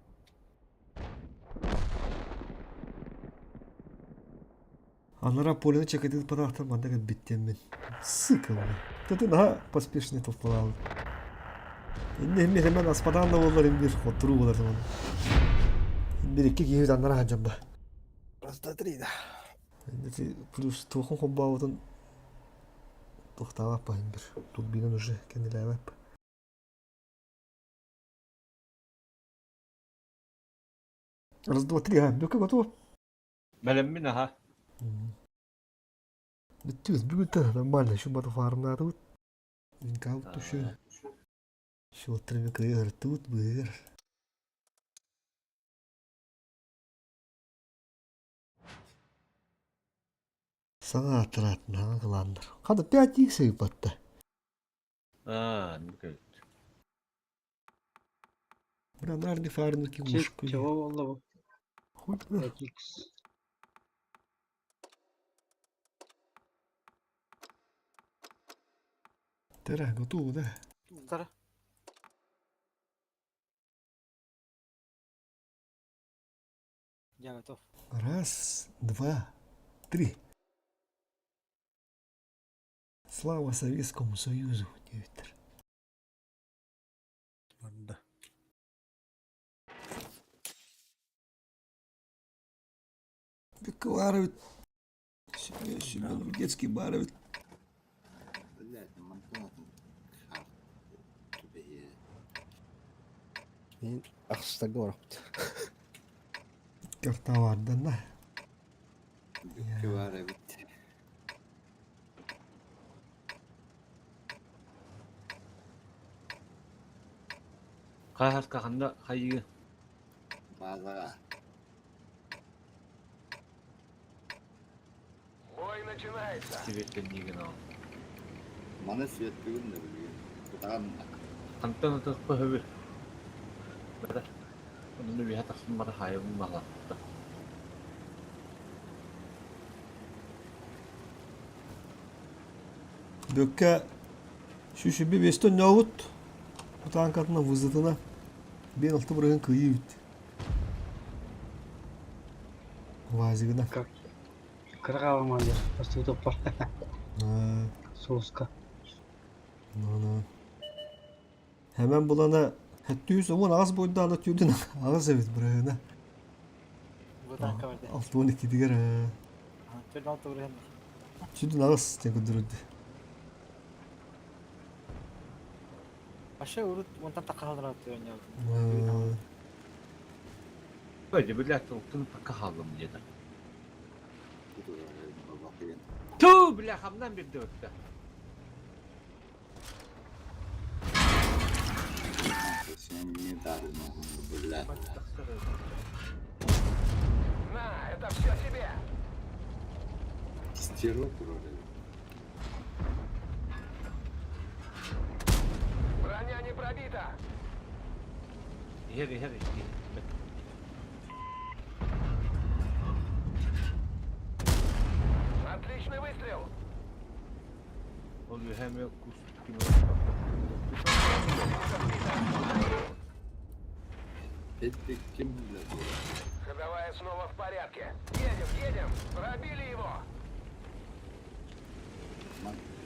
Анара поле чекайдын панахтан манна кэлбиттиэммин. Сука, бля. Ты наһаа поспешный толталаабыт. Инне эмиэ хэмэн аспатаан да буоллар им биир хотторуу буолар таман. Бир икки киһи аннара хаджабба. Раз, два, три, да. Плюс туохун холбообутун туохтаабаппа бир турбинан уже кэннилээбэп. Раз, два, три, а, Бөкө готов. Бэлэммин аха. Бүттүбүт бүгүн нормально, еще бата фармнаатыбыт. Винкаут түшү. Шоттыры кыйыртыбыт быыр. Саҥа атыраатынаҕа кылааннар. Хата 5 икс ыйбатта. Аа, нүкэт. Бранарный фарники ушку. Чего буолла бу? Хуй 5x. Тера, готово, да? Тара. Я готов. Раз, два, три. Слава Советскому Союзу, диэбиттэр. Барда. Бүккэ баар эбит. Семен детский баар эбит. Блядь, мантан атын карт түбэһиэ. Мин ахсыстарга бараппыт. Картавардан да. Бүккэ баар эбит. Хаһаска ханна хайыы. Баазаҕа. Бой начинается. Сибиттен ал. Маны свет бүгүн да билигин. Кутаан Хантан ытык көһөбү. Бара. Онно биһа тахсын бара хайыбын балатта. Бүккэ шүшүбү бестен нөбут. Бутанкатына вызытына. Бен алты бырыгын кыйы бит. Вазигына. Как? Кыра хаалан Бастыы топпар. Соуска. Ну, ну. Hemen bulana Хэттүүс уон аҕыс буойдаана түүрдүн аҕыс эбит бырыһына. Бу танка бар дии. 6 12-тигэр 46 бырыһын. Сүдүн аҕыс диэн көрдөрүдү. Вообще урут онтан таххалар оонньообут. Өйдө билет тылтын такка хаалым диэтэ. бабакыйын. Ту бля хамнан бирде өттө. Sen не дарын блядь. На, это все тебе. Стерва турар эбит. Броня не пробита. Иһэр иһэр иһэр. Отличный выстрел. Ол үһәме кус ким Эти ким блядь? Ходовая снова в порядке. Едем, едем. Пробили его.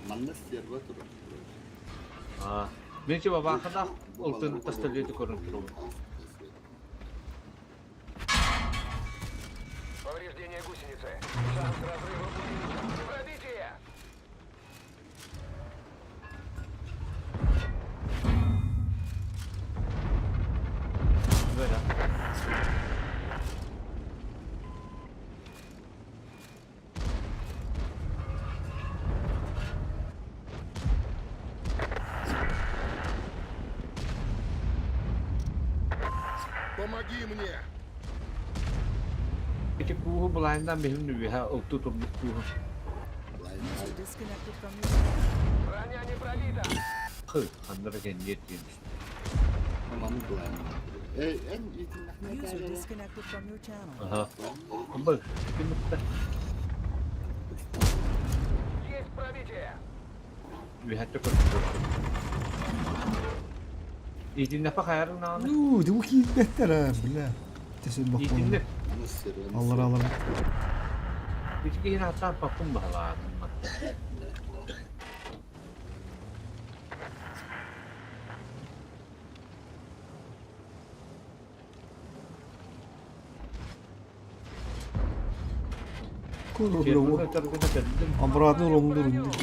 Манна стерва турар. Аа. Мен чи бабахана олтын тасталеты көрүн турабын. Повреждение гусеницы. Шанс разрыва увеличен. Пробитие. Бара. Помоги мне! Ити кууһу былааннаан биһим нүбүһэ ылтыы турбут кууһу. User disconnected from your channel. Броня не пробита! Хы, ханнара кэнниэр диэн Маны былайын. Эй, эн User итиннэхне disconnected from your channel. Аха. Бу, кимитте? Есть пробитие! Үһәттэ көрдүк. Итиннэпэ хайарын нааны. Ну, да киирбэттэр а, бля. Төсөл бохпун. Итиннэ. Аллар аллар. Ити киһини хаттаан паппын баһалаатын. Куру Обратно ровно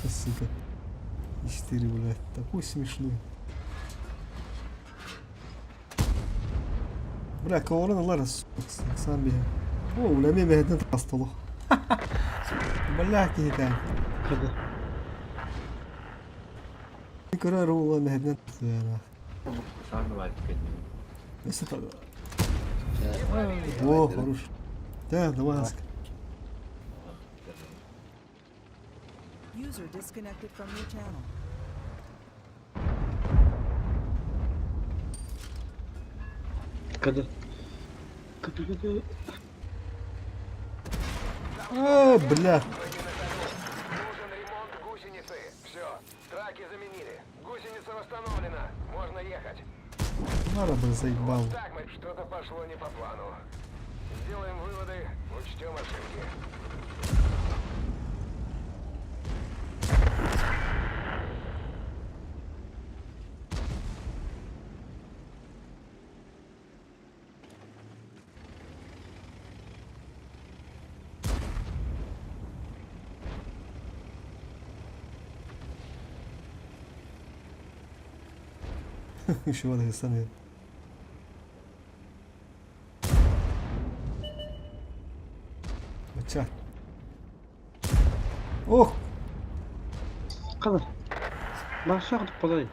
Сука. Четыре, блядь. Такой смешной. Бля, коворон алар, сам бе. О, бля, мен бэһэтин тастолох. Бля, киһитэ. Кыды. Көрөр ула мэһэтин тастолох. Сааны бар кэннин. О, хорош. Да, давай, Аска. User disconnected from your channel. Кыды. Кыды кыды. А, бля. Враги на ходу. Нужен ремонт гусеницы. Все, траки заменили. Гусеница восстановлена. Можно ехать. Надо бы заебал. Так, мы что-то пошло не по плану. Сделаем выводы, учтем ошибки. Еще вода сами. Бача. Ох! Кыды. Башына кытып калай.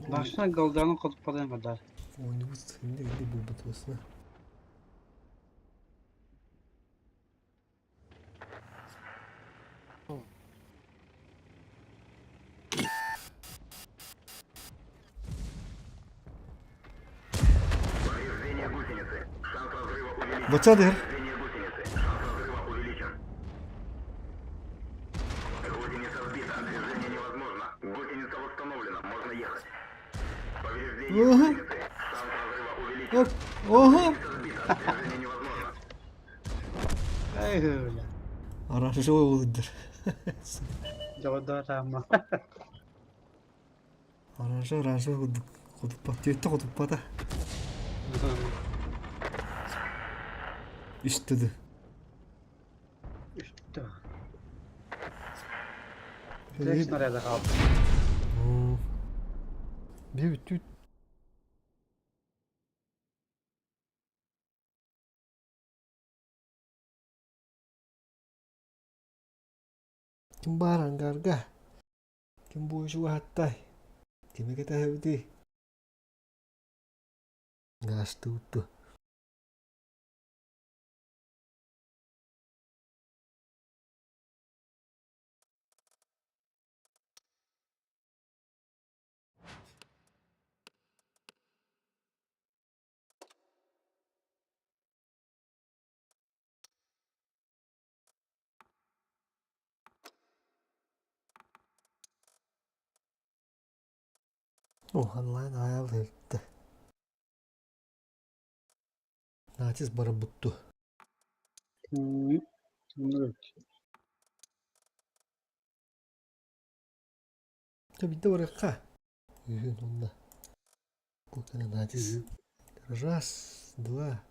Башына галданын кытып калай кадар. Ойнубут эмне эмне болбут осуна. Повреждение гусеницы. Шанс разрыва увеличен. Бача дыр. Повреждение гусеницы. Шанс разрыва увеличен. Гусеница сбита. Движение невозможно. Гусеница восстановлена. Можно ехать. Повреждение Ага. гусеницы. Шанс разрыва увеличен. Ого! Сбита. Движение невозможно. Эй, бля. Оранжевый улыдыр. Жогдор ама. Оранжевый, оранжевый кудуппа. Түйетті кудуппа да. Үстіді. Үстü. Tek снаряда kaldı. Bir tüt. Ким бар ангарга? Ким бу hatтай? Кимге тәһәбди? Гашты утту. О, онлайн аял хетте. Натис бара бутту. Evet. Та битте барыкка. Үһүн онна. Кукана натис. Раз, два,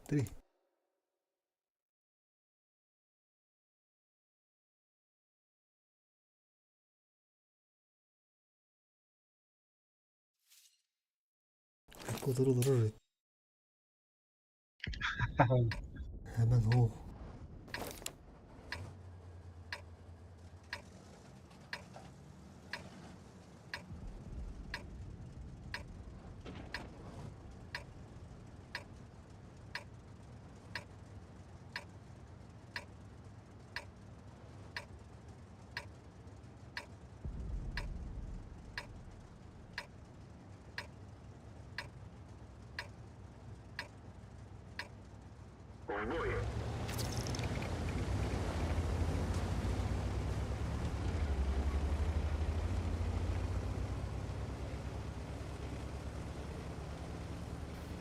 три. Кудуру дуру. Hemen o.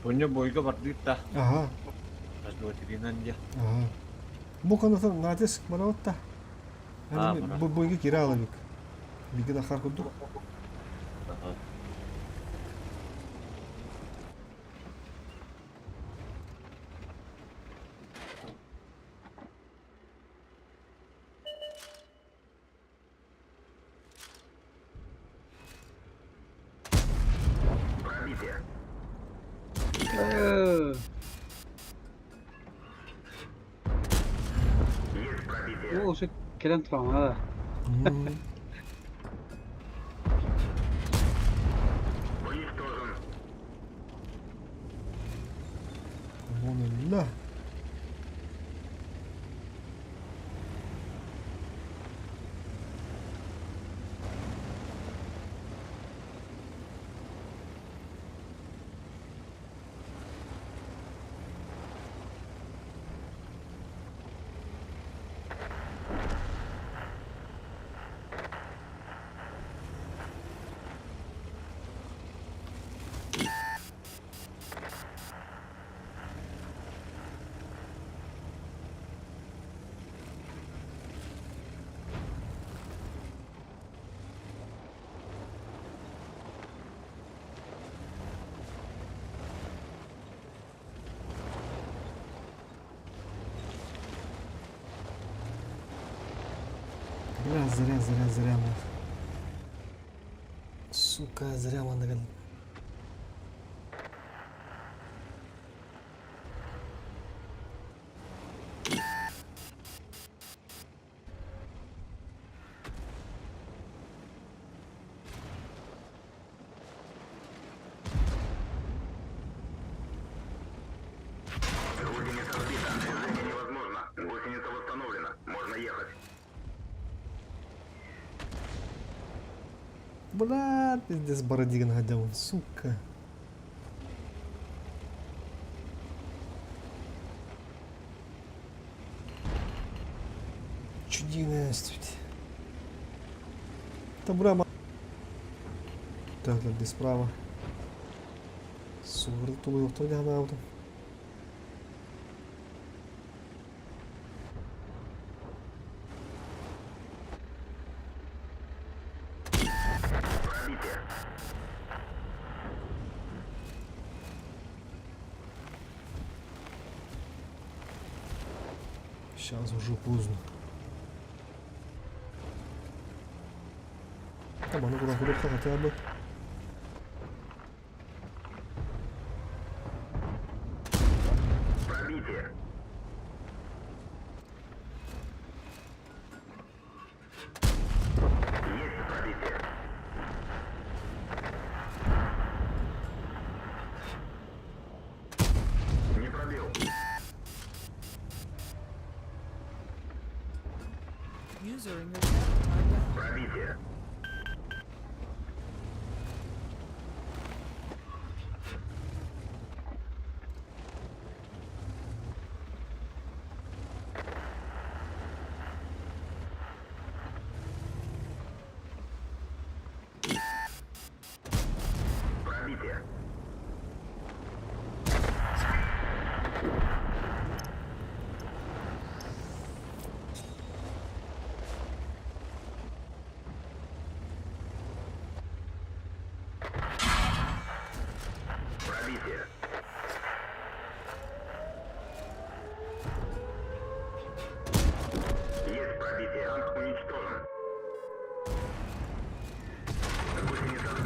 Бунньа бойга бардыыт да. Ага. Раздвотринан дьэ. Ага. Бу конотон натиск барабытта. Бу бойга кире алабык. Биги дахар курдук. Ага. Оо, уже кэлэн тураҥҥа. Вон өллө. Бля, зря, зря, зря нах. Сука, зря манныгын. Бля, пиздец, бородиган гадяун, сука. Чудиная ведь. Там брама. Так, где справа. Сур, тулуй, кто не она Сейчас уже поздно. Там оно куда куда хотя бы. User in your channel timed out.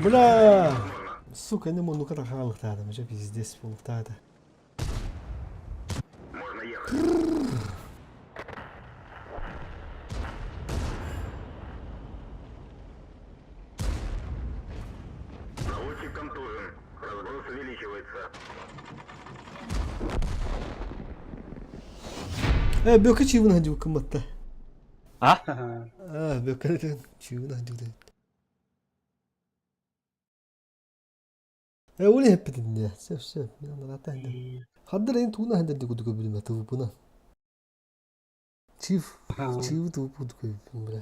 Бля! Сука, не могу халыктадым, уже пиздец булуктады. Э, бөкө чивын хадю кыматта. А? А, бөкө чивын хадю. Э, ол иһэппитин дии. Сөп, сөп. Мин анараата иһинде. Хаддар эн тууна иһиндер ди кудук билме тывыпына. Чив, чивы тывып кудук билме бля.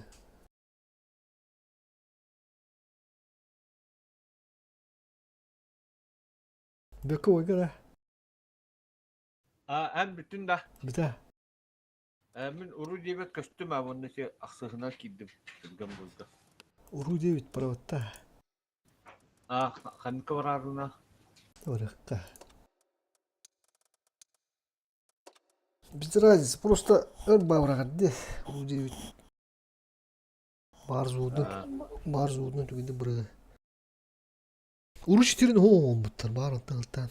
Бөкө ойгара. А, эн бүтүн да. Бүтэ. Мин уруу диэбэт көстүм а уонна си ахсыһынан киирдим түргэн буолга. Уруу диэбит барабатта. А, ханныка бараарына? Барыахха. Без разницы, просто өр баабырагар дии. Уруу диэбит. Баар зуудун, баар зуудун түгэнде бырыга. Уруч тирин оҥорбуттар баар онтон ылтаан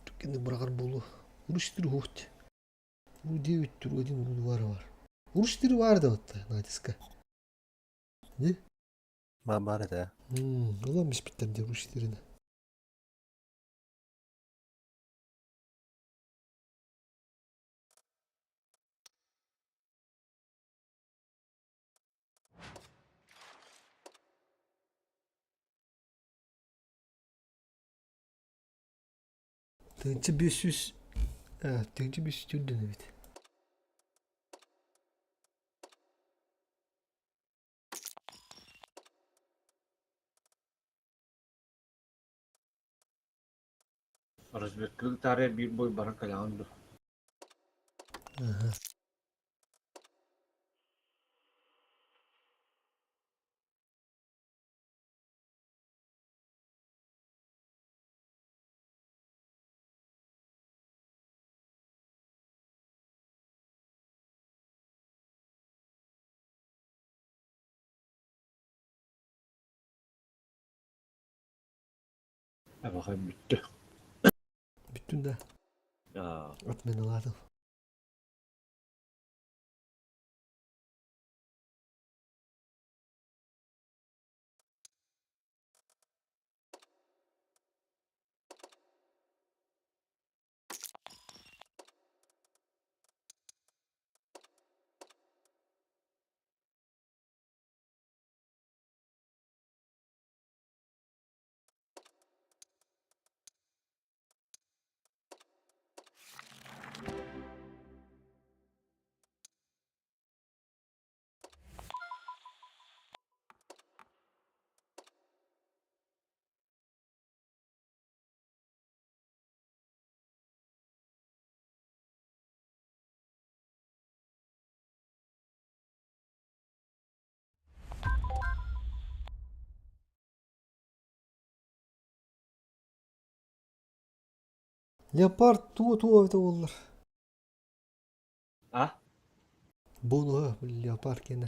түгэнник быраҕар буолуо. Уруч тири уһуот. Уруу диэбит түргэтин уруу баара бар. Уруч тири баар да батта натиска. Не? Баар этэ. Улам испиттэр дии уруч тирини. Тыһыынча биэс сүүс тыһыынча биэс сүүс төрдүн эбит. Разведкалыы таарыйа биир бой баран кэлэҕин дуо? Аха. Абаҕай бүттэ. Бүттүн да? Аа. Отменалаатым. Леопард туо-туо эбитэ буоллар. А? Бонуһа леопард киэнэ.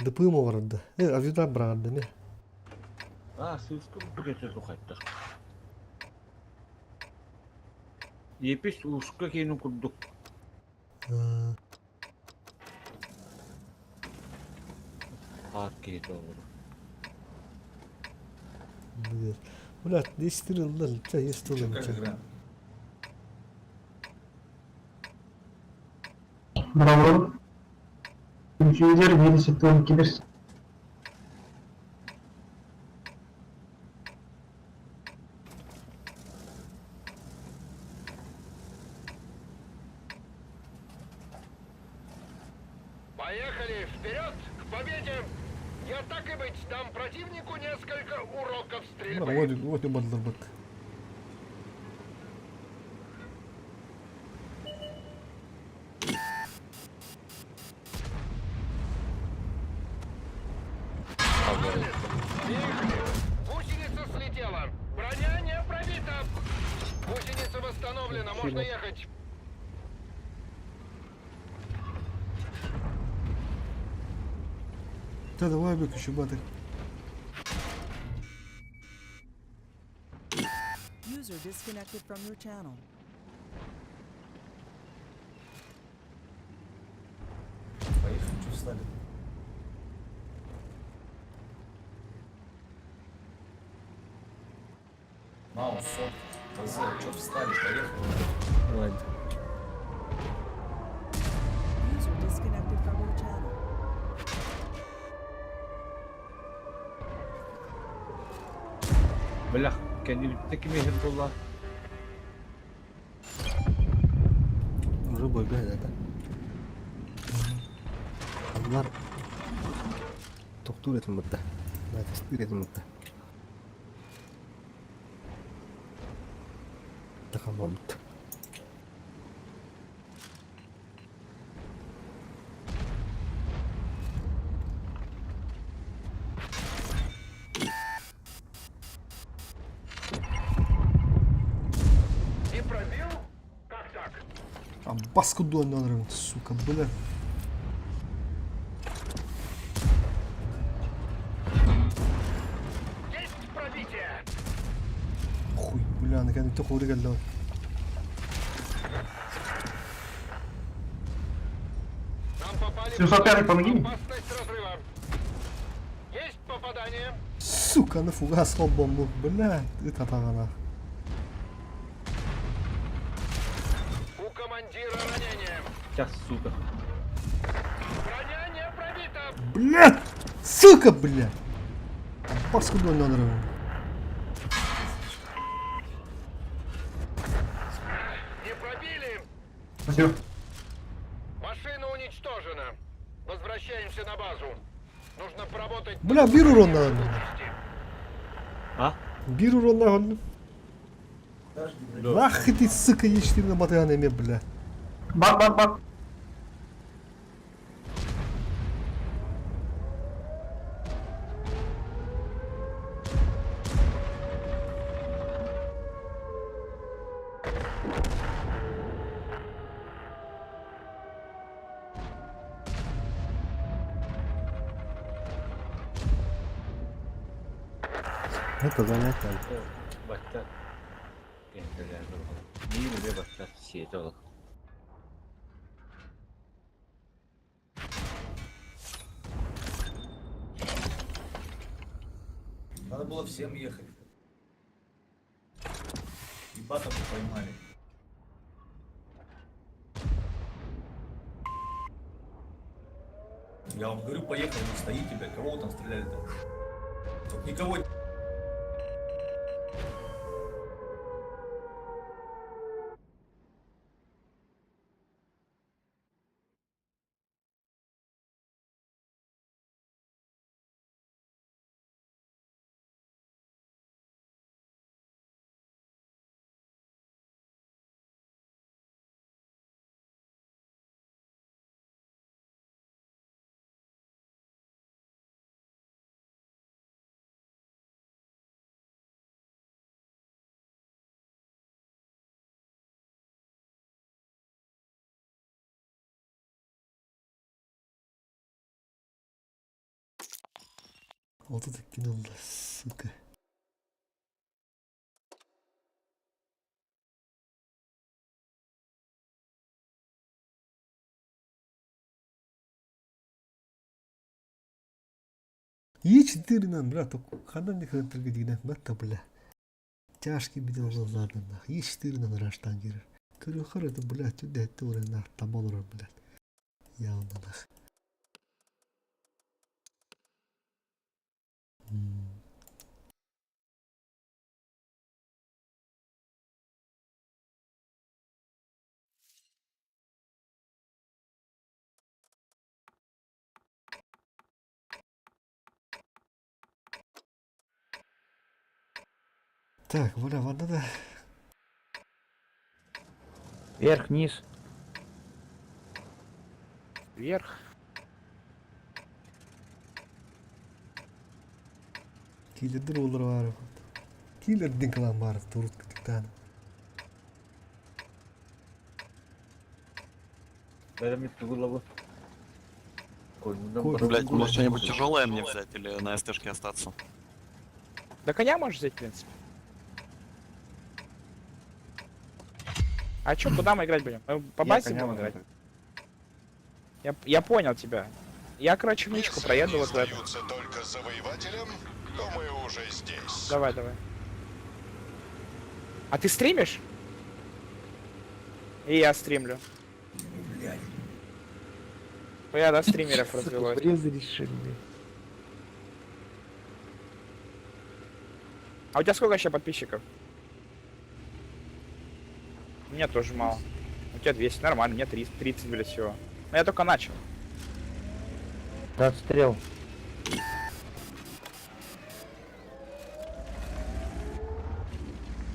Дыпыым оҕорордо. Э, авидар быраҕарда эмиэ. А, сыыска курдук этэ тухайдах. Епис ууска киэнин курдук. Хаар киһитэ олорор. Блядь, 10 ыллар, есть тылым. Браво. Компьютер 712. Поехали вперед к победе! Я так и быть дам противнику несколько уроков стрельбы. Вот, вот и бандербат. Гусеница слетела. Броня не пробита. Гусеница восстановлена. Можно ехать. Да давай выключу батыр. User disconnected from your channel. Поехали, что встали? Маус, сок, ТЗ, что встали, поехали. Ладно. User disconnected from your channel. Бэлэх кэннибиттэ ким иһэр буолла? Уже бойга это. Аллар тохтуур этим бытта. Тестир этим бытта. Тахамамыт. Не пробил? Как так? А баску донором, сука, бля. Есть пробитие! Хуй, бля, на кәдімгі қоры келді. Нам попали 705 помоги мне. опасность разрыва. Есть попадание! Сука, на фугас бомбу, бля, это тағана. У командира ранение. Сейчас, сука. Броня не пробита! Бля, сука, бля. Баску донором. Не пробили! Спасибо. Машина уничтожена. Возвращаемся на базу. Нужно поработать... Бля, bir урон надо. А? Bir урон надо. Нах ты, сука, ешті батыған еме, бля. Бак, бак, бак. Это занятие. Бача. Миин эмиэ бачча сиэтэ ол. Надо было всем ехать. Ебатов поймали. Я вам говорю, поехали, вы стоите, блядь, кого вы там стреляли-то? Тут никого. Вот это кинул, сука. Е4 нам, брат, хандан не хантырга дигнен, батта, бля. Тяжкий бидел ладно, нах. Е4 на раштан гирер. Көрөхөр это, бля, түдэ это ура нах, табал ура, блядь. Явно нах. Так, бля, надо. Вверх, вниз. Вверх. Киллердер олар бар. Киллердин кылан бар, турут күтүктан. Бәрімет тугулабы. Блять, может что-нибудь тяжелое мне взять или на СТшке остаться? Да коня можешь взять, в принципе. А чё, куда мы играть будем? Мы по базе будем играть? Я понял тебя. Я, короче, нычку проеду вот в эту. только завоевателем, то мы уже здесь. Давай, давай. А ты стримишь? И я стримлю. Блядь. Я, да, стримеров развелось. Врезались, что ли? А у тебя сколько вообще подписчиков? У меня тоже мало. У тебя 200, нормально, у меня 300, 30, блядь, всего. Но я только начал. Да, отстрел.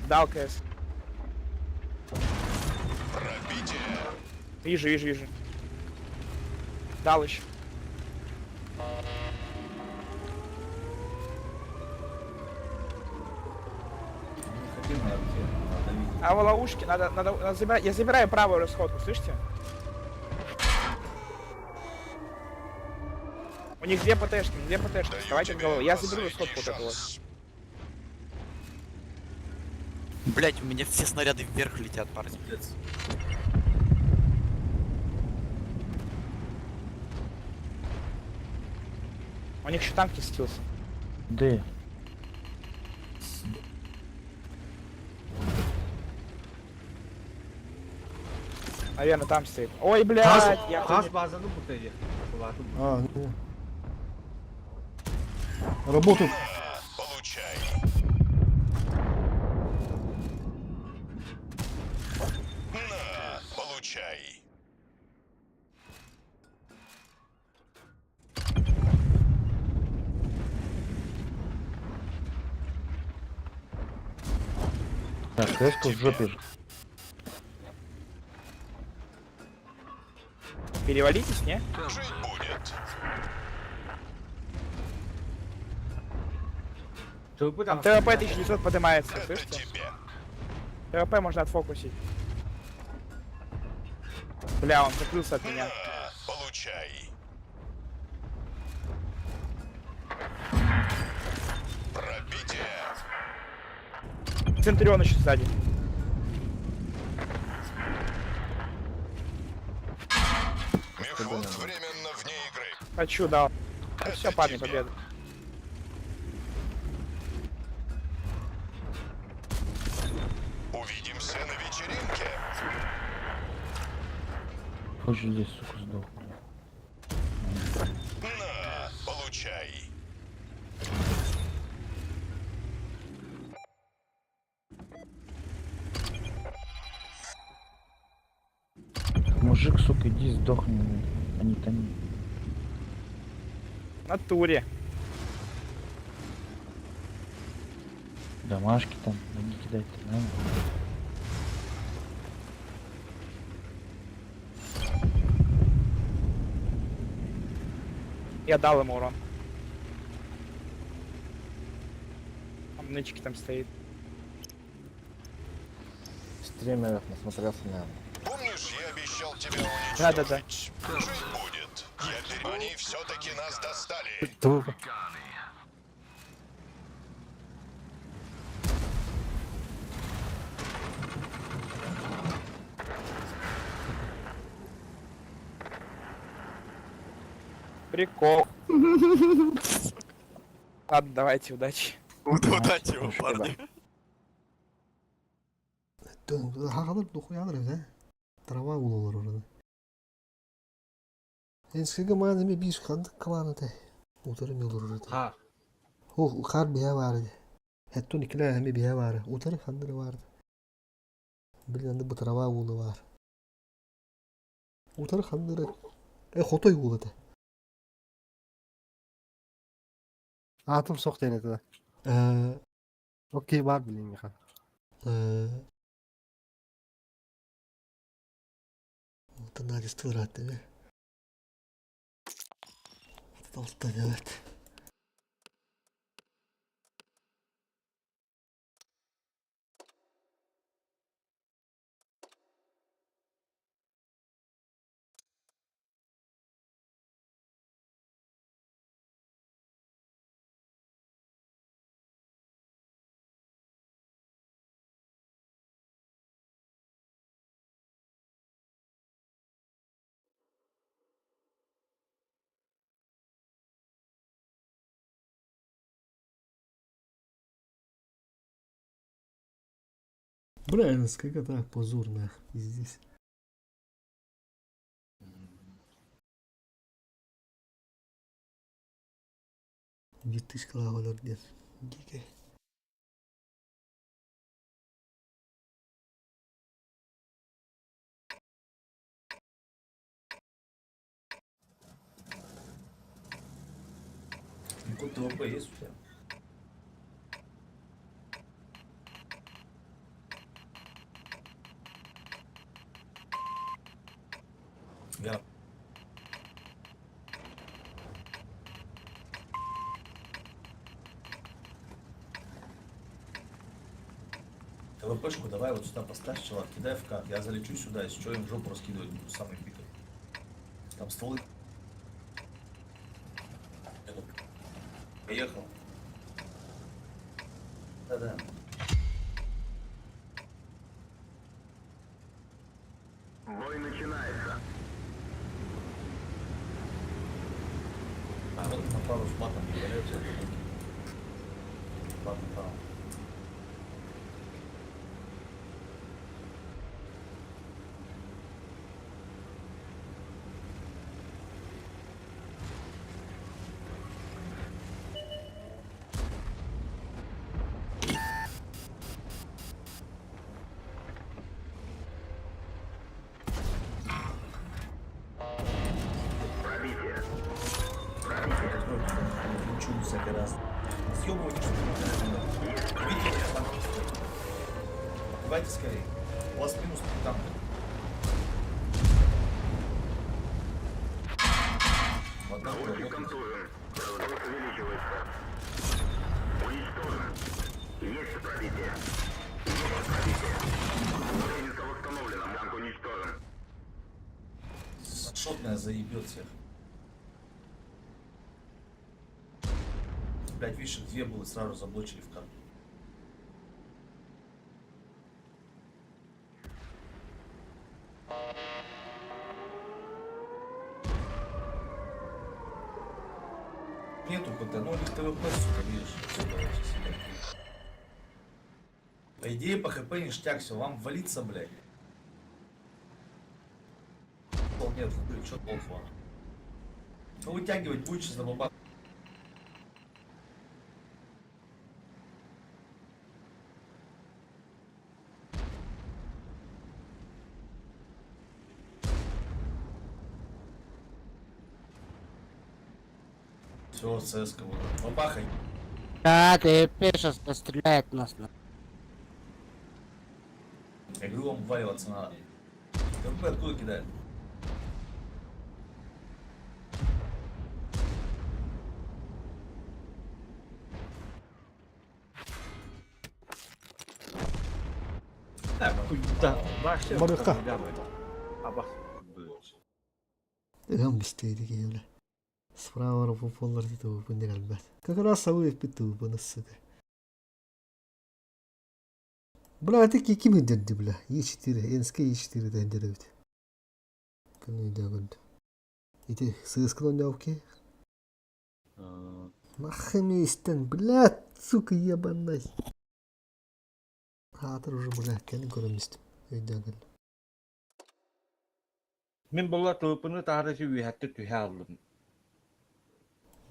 Дал КС. Вижу, вижу, вижу. Дал еще. Не хотим на арте, надо видеть. А в ловушке надо забирать. Я забираю правую расходку, слышите? У них две ПТшки, две ПТшки. Вставайте головой. Я заберу расходку вот эту вот. Блять, у меня все снаряды вверх летят, парни. Пиздец. У них еще танки стился. Да. Наверное, там стоит. Ой, блядь, я Хас хуй- базаны бутайы. А, ну. Работают. Так, КС в жопе. Перевалитесь, не? Там ТВП 1900 поднимается, слышите? ТВП можно отфокусить. Бля, он закрылся от меня. Центурион еще сзади. Хочу, дал. Все, парни, победа. Хочу здесь, сука, сдохну. Мужик, сука, иди сдохни, блин, а не тони. В натуре. Домашки там, ноги кидать, надо. Я дал ему урон. Он нычки там стоит. Стримеров насмотрелся, наверное. Да-да-да. Прикол. Ладно, давайте, удачи. Удачи вам, парни. Хағалар дохуялар да? Трава булалар orada. Энсиге мааны бир хандык кылааны те. Утары мелор orada. Хар. О, хар бия бар иди. Хеттон икиле эми бия бар. Утары хандыры бар. Билгенде бу трава уулу бар. Утары хандыры. Э, хотой уулу те. Атом соқ дейін еді. Окей, бар білейін. Надя değil mi? Alttan evet. Бля, сколько так позор нах, здесь. Две тысячи километров. Дикий. Код ТВП есть у тебя? Я. ТВПшку давай вот сюда поставь, чувак, кидай в кат. Я залечу сюда, если что, им в жопу раскидывать буду самый пикой. Там стволы. Поехал. Да-да. Бой начинается. А вот на пару с матом не валяются. Бат направо. Включу всякий раз. Съебывайте, что вы Видите, как танки стоят. Давайте скорее. У вас минус три танка. В одного Наводчик работаете. контужен. Разрыв увеличивается. Уничтожен. Есть пробитие. Есть пробитие. Гусеница восстановлена. Танк уничтожен. Шотная заебет всех. Блять, видишь, их две было, сразу заблочили в карту. Нету КТ, ну у них ТВП, сука, видишь, отсюда вообще сидят. По идее, по ХП ништяк, все, вам валиться, блядь. Нет, хуй, чё толку вам? Ну вытягивать будет сейчас на бабах. Все, ЦСК вот. Бабахай. Да, ты сейчас стреляет нас. Я говорю, вам вваливаться надо. ТВП откуда кидает? Да, вообще. Барыка. Аба. Ыган бистейdi киһилэ. Справа поллар ТВП-ны кэлбэт. Как раз сабы эппит ТВП-ны сука. Бля, это ким индерди, бля? Е4, НСК Е4 да индеребит. Күн үйдөгүн. Ити сыскын ойнауки. Нахами истен, блядь, сука, ебаный. Хаатыр уже, бля, кэлин көрөмүстүм. Өйдөгүн. Мин була ТВПны таарычы үһәтте түһә алдым.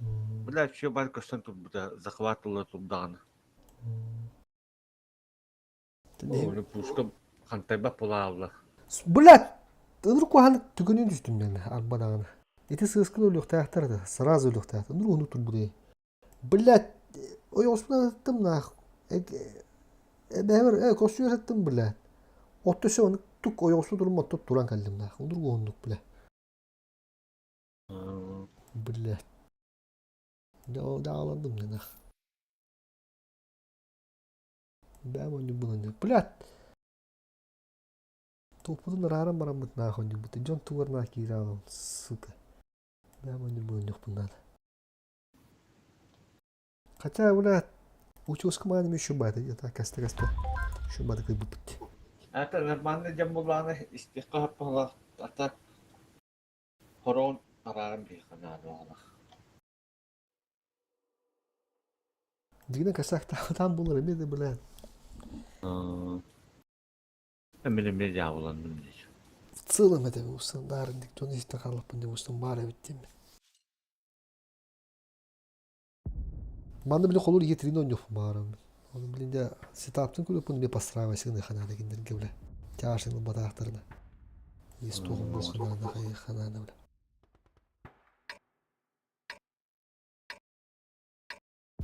Бля, все бар көстөн турбута, захватыла турдаганы. Оны пушка хантайба була алла. Блядь! Ыныр куһан түгөнүн түстүм мен арбадаҕына. Ити сыыскын өлүөхтээхтэр да, сразу өлүөхтээхтэр. Ыныр уну турбудай. Блядь, ой оспунан аттым нах. Эбэбэр косуйар аттым, блядь. Оттосе оны тук ойоҕосу турум оттоп туран кэллим нах. Ыныр уоннук, бля. Блядь. Дааландым нах. Бэм онню булан. Блядь. Топпутун ырааран бараммыт наах онньубут. Дьон тугар наах киирэ сука. Бэм онню булан надо. Хотя, бля, учился командами еще бата, где-то каста-каста. Еще бата как бы пить. Это нормально дем буланы истиққа хаппала ата хорон арарым бихана ола. Дигнен касак там было ремеды, бля. Эмиле жабыландым дейт. В целом это устандарт, никто не стахал по нему бар ведь. Манна били холур етрин оньоф баарым. Оны блин я сетаптын күлөп мне постраивай сыгны хана дегендерге бля. Тяжын батахтарына. Есть тугум бу хана хана бля.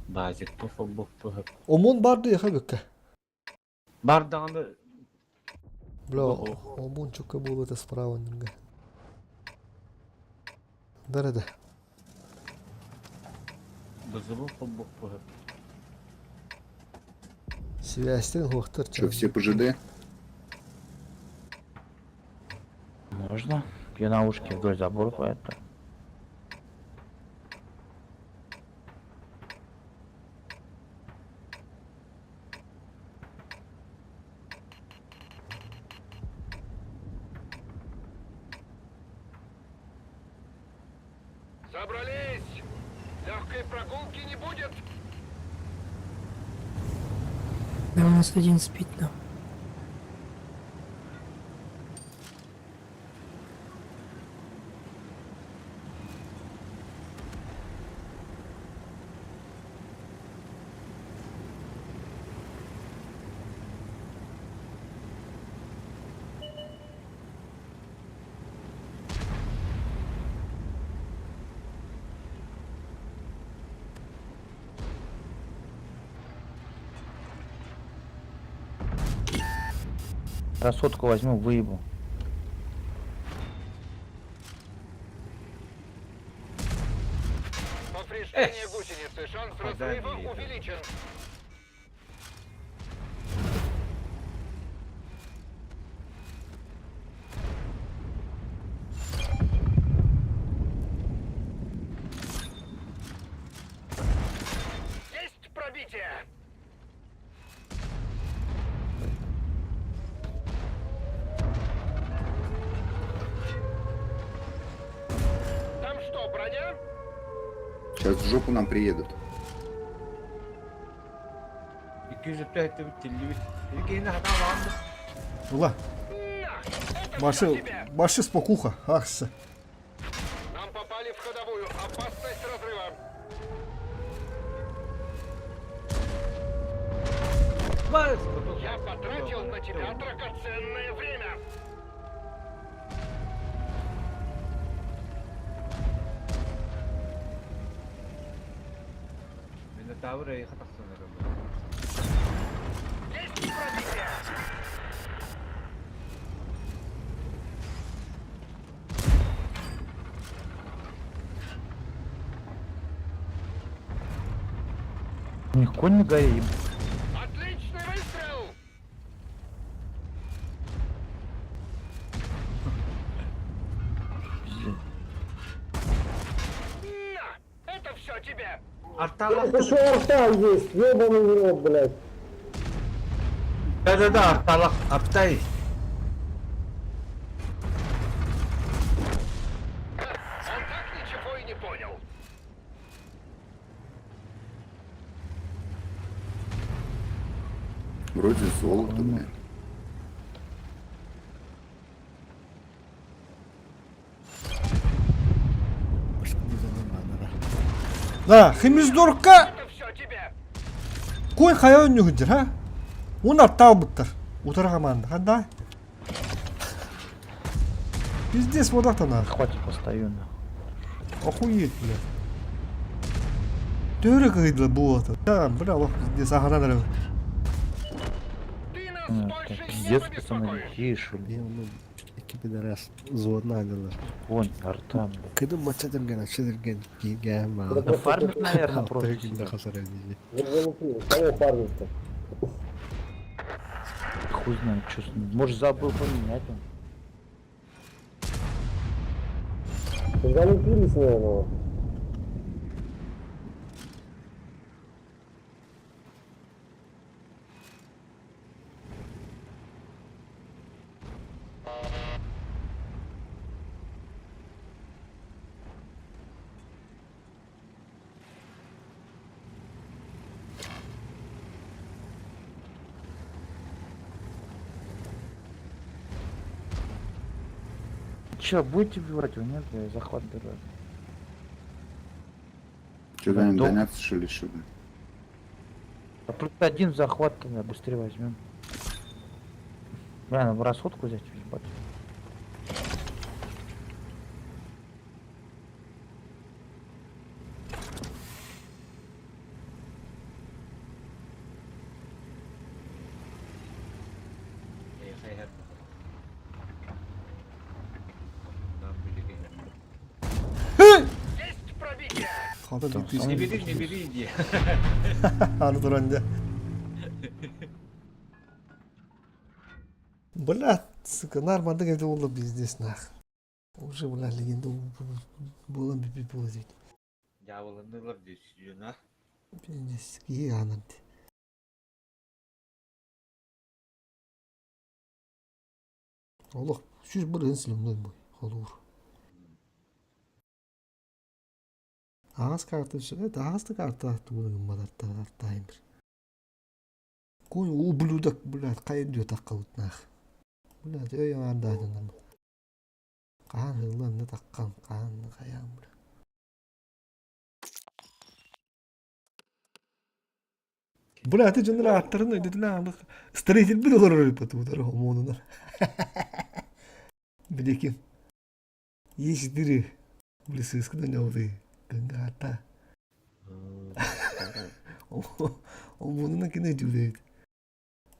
Базикка холбоппуһа. Омон бар дуу яха бүккэ. Бар даҕаны Бля, омон чукка буолуо это справа нингэ. Бар это. Бызыбы холбоппуһа. Связьтен хуохтар Что, все по ЖД? Можно? Я на ушке вдоль забора поэтому. Собрались! Легкой прогулки не будет! Да у нас один спит нам. Рассотку возьму, выебу. Повреждение гусеницы. Шанс разрыва увеличен. Есть пробитие! Там что, броня? Сейчас в жопу нам приедут. 205 бит Икини хатаалаан Ула. Башы, башы спокуха, ахса. Нам попали в ходовую. Опасность разрыва. Я потратил на тебя драгоценное время. Минотавр эйха тахсан Есть пробитие! У них конь на горе, еб... Отличный выстрел! Пиздец. На! Это все тебе! Арталах. Еще арта есть, ебаный в рот, блядь. Да-да-да, арталах, аптай. Он так ничего и не понял. Вроде золото, бля. Да, химиздорка Это все тебе! кой хайа өннүгүдер, ha? Он артал буттар. Утара команда, ханда. Пиздец, вот так-то надо. Хватит постою нахуй. Охуеть, бля. Төрө кыйдыла буота. Да, бля, лох пиздец, ага, надо. Ты нас А, больше так, не Пиздец, пацаны, побеспокоишь! тише, блин. Ну, икки пидорас взводна дылар. Конь, арта, блядь. Кыдым матча дерген, ачы дерген, кийген маа. Да фармит, наверное, просто. Күндө хасар эдизи. Кого фармить-то? Хуй знает, что с ним. Может, забыл поменять он. Залупились, наверное. Че, будете убивать его? Нет, я захват беру. Что, они Дом. гоняться, что ли, что ли? А плюс один захват тогда быстрее возьмем. Бля, надо расходку взять, ебать. Эһэр Нам билигин. Хата Не бери, не бери, иди. Аны туран дьэ. Бля, сука, нормально это было пиздец нах. Уже, бля, легенда буолан бүппүт буола диэбит. Дьаабыланнылар дии сүүнэ. Пиздец, киһи аанар дии. Олох 101 сливной бой, холуур. Аҕас карта, это аҕас да карта тугун гымматар тартаайын бир. Кой ублюдок, блядь, хайа дүө таххабытнаах. Блядь, өй аҥаардаатыннар. Хаан ыыллан да таххан, хаан да хайаан, бля. Бля, аты дьоннор ааттарын өйдөтүнэ аалых строительбит олорор эбит омуонунан. Биликин. Есть дыры. Били сыыскын өнөҕүтүй кыҥаата. Омуонунан кини өйдүүлэбит.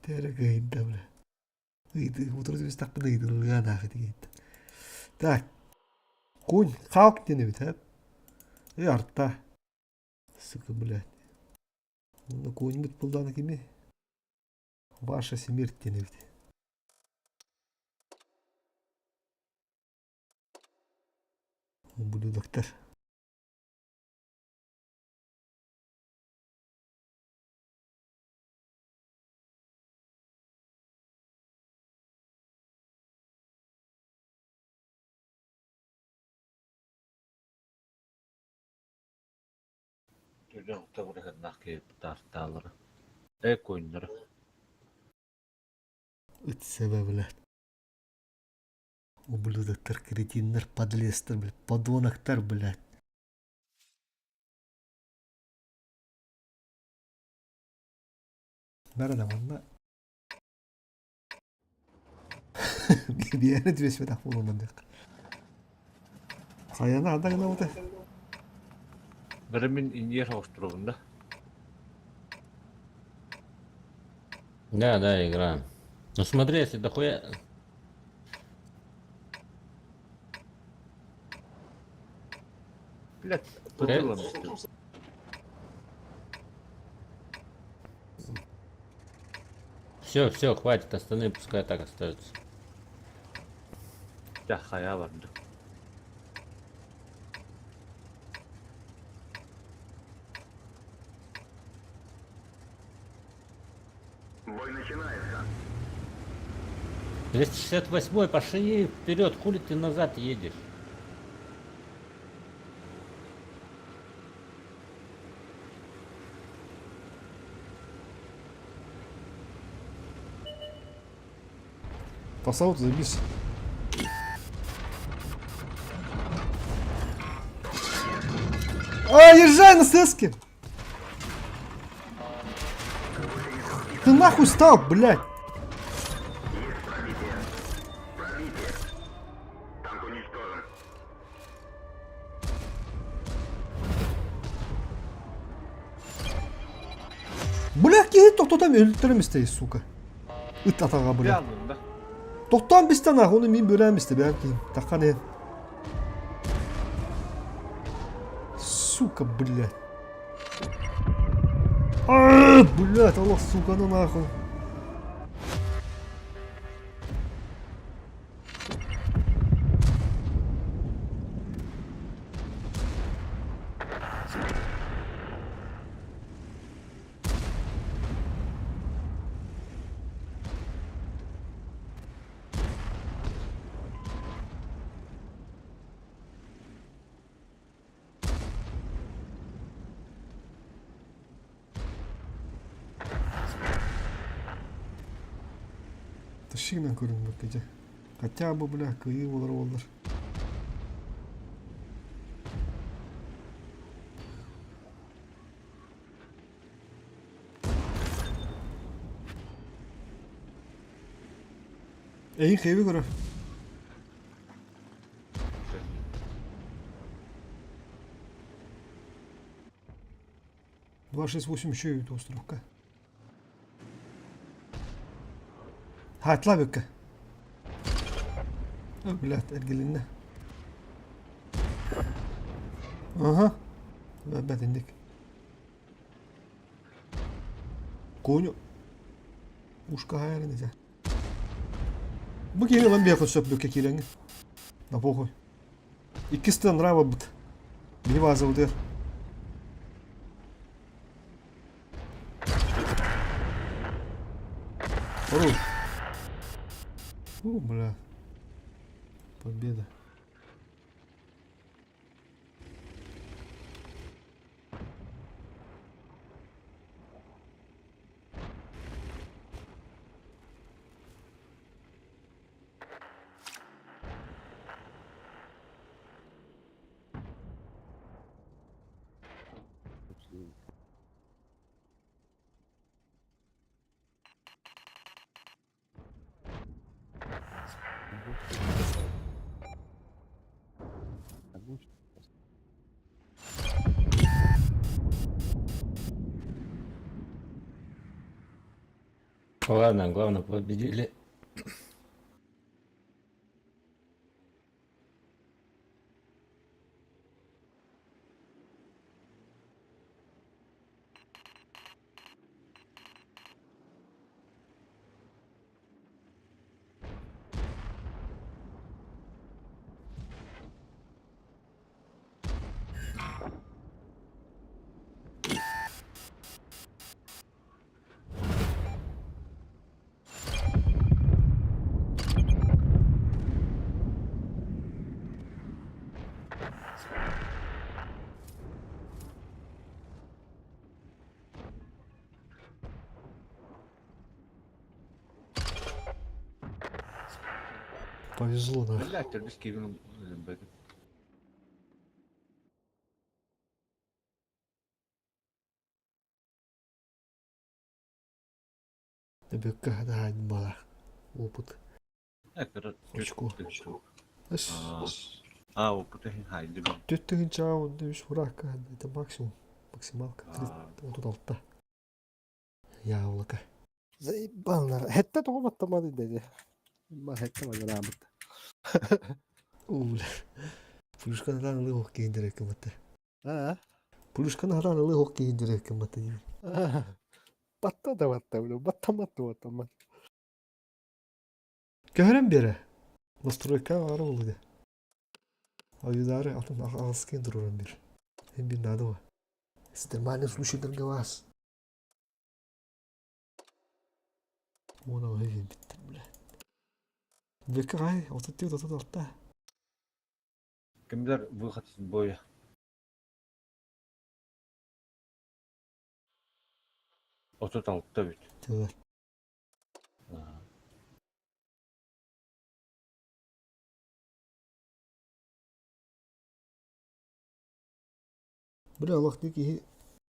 Тээрэ кыайда бля. Ыйды, утары түбэстэхпинэ ыйытыллыа наах итигейт. Так. Кунь, халк диэн эбит, һэ? Ый арта. Сука, блядь. Ну, куньбут булдааны кими? Ваша смерть диэн эбит. Ублюдоктар. Түлэ охтобураһыннаах киһи таастаалара. Э куйнара. Ыт сэбэ, блядь. Ублюдоктар, кретиннэр, подлецтэр, блядь, подоноктар, блядь. Бары да манна Биэри түбэспэтэх буолуонан диэххэ. Хайаны ада гынабыта? Бары мин иньер соҕустуробун да. Да, да, играем. Ну смотри, если дохуя... Блядь, пытылым. Все, все, хватит, остальные пускай так остаются. Да, хайа барда. Бой начинается. 268 пошли вперед, хули ты назад едешь? Тасаут забис. А, езжай на сеске! Ты нахуй стал, блядь! Бля, киһи тохтотон өлтөрөм истэй, сука. Ыт атаҕа, бля. Тохтоон бистэн ах, оны мин бөлөөн бистэ, бэйэм киһим. Таххан иһин. Сука, блядь. А, блядь, аллах, сука, ну нахуй. Тащи көрүҥмэккэ дьэ. Хотя бы, бля, кыайыы буолар буоллар. Эйин хэви көрөр. 268 еще и островка. Хатла бөккэ. Блядь, эргилиннэ. Ага. Бэт индик. Коню. Ушка хайарын этэ. Бу киһини ылан биэххэ сөп бүккэ киирэҥҥин. Да похуй. Иккис нрава быт. Биһи базабытыгар. Хорош. О, бля. Победа. Ладно, главное победили. Повезло, да. Блядь, төрдүс киирин өлбөтүм. Бүккэ хадаан бала. Опыт. Очко. А, опыт хайды. Түттүгүн чаа үс хурака. Это максимум. Максималка. 36. Яблоко. Заебаллар. Хетте тоҕо баттамады dedi. Ма хетте магыраабыт. Уу, Пулюшканы хараан ылыы ох киһиндер кымматта. Аа. Пулюшканы хараан ылыы ох киһиндер кымматта диир. Батта да батта, бля. Баттаматты баттамат. Көһөрөн бере. Настройка бар болду. Аюдары атын ағылскин туруран бир. Hem bir надо. Экстремальный случайларга вас. Оны ой биттер, бля. Бекке кай, отут отут алта. Кимдер выход из боя. 36 бүт. Төвөр. Бля, Аллах дики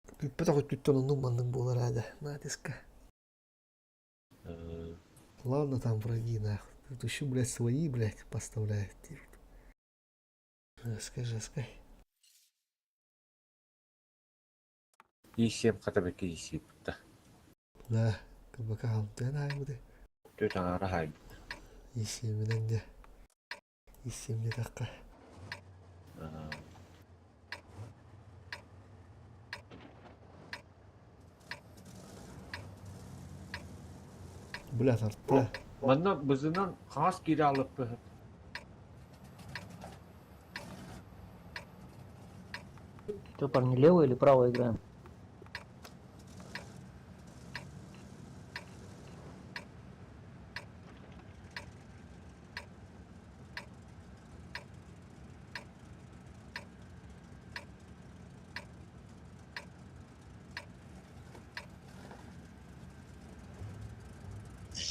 Бүппет ағыт түттен оннук маннык буолар аада. Натиска. Ладно там враги, нахуй. Тут еще, блядь, свои, блядь, поставляют. Жестко, жестко. И7 хата бекке И7 да. Да, КБК алтын аймыды. Төт аңара хайды. И7-менен де. И7-де таққа. Бля, тартты. Манна бызынан хаас кире алып быһы. Что, парни, лево или право играем?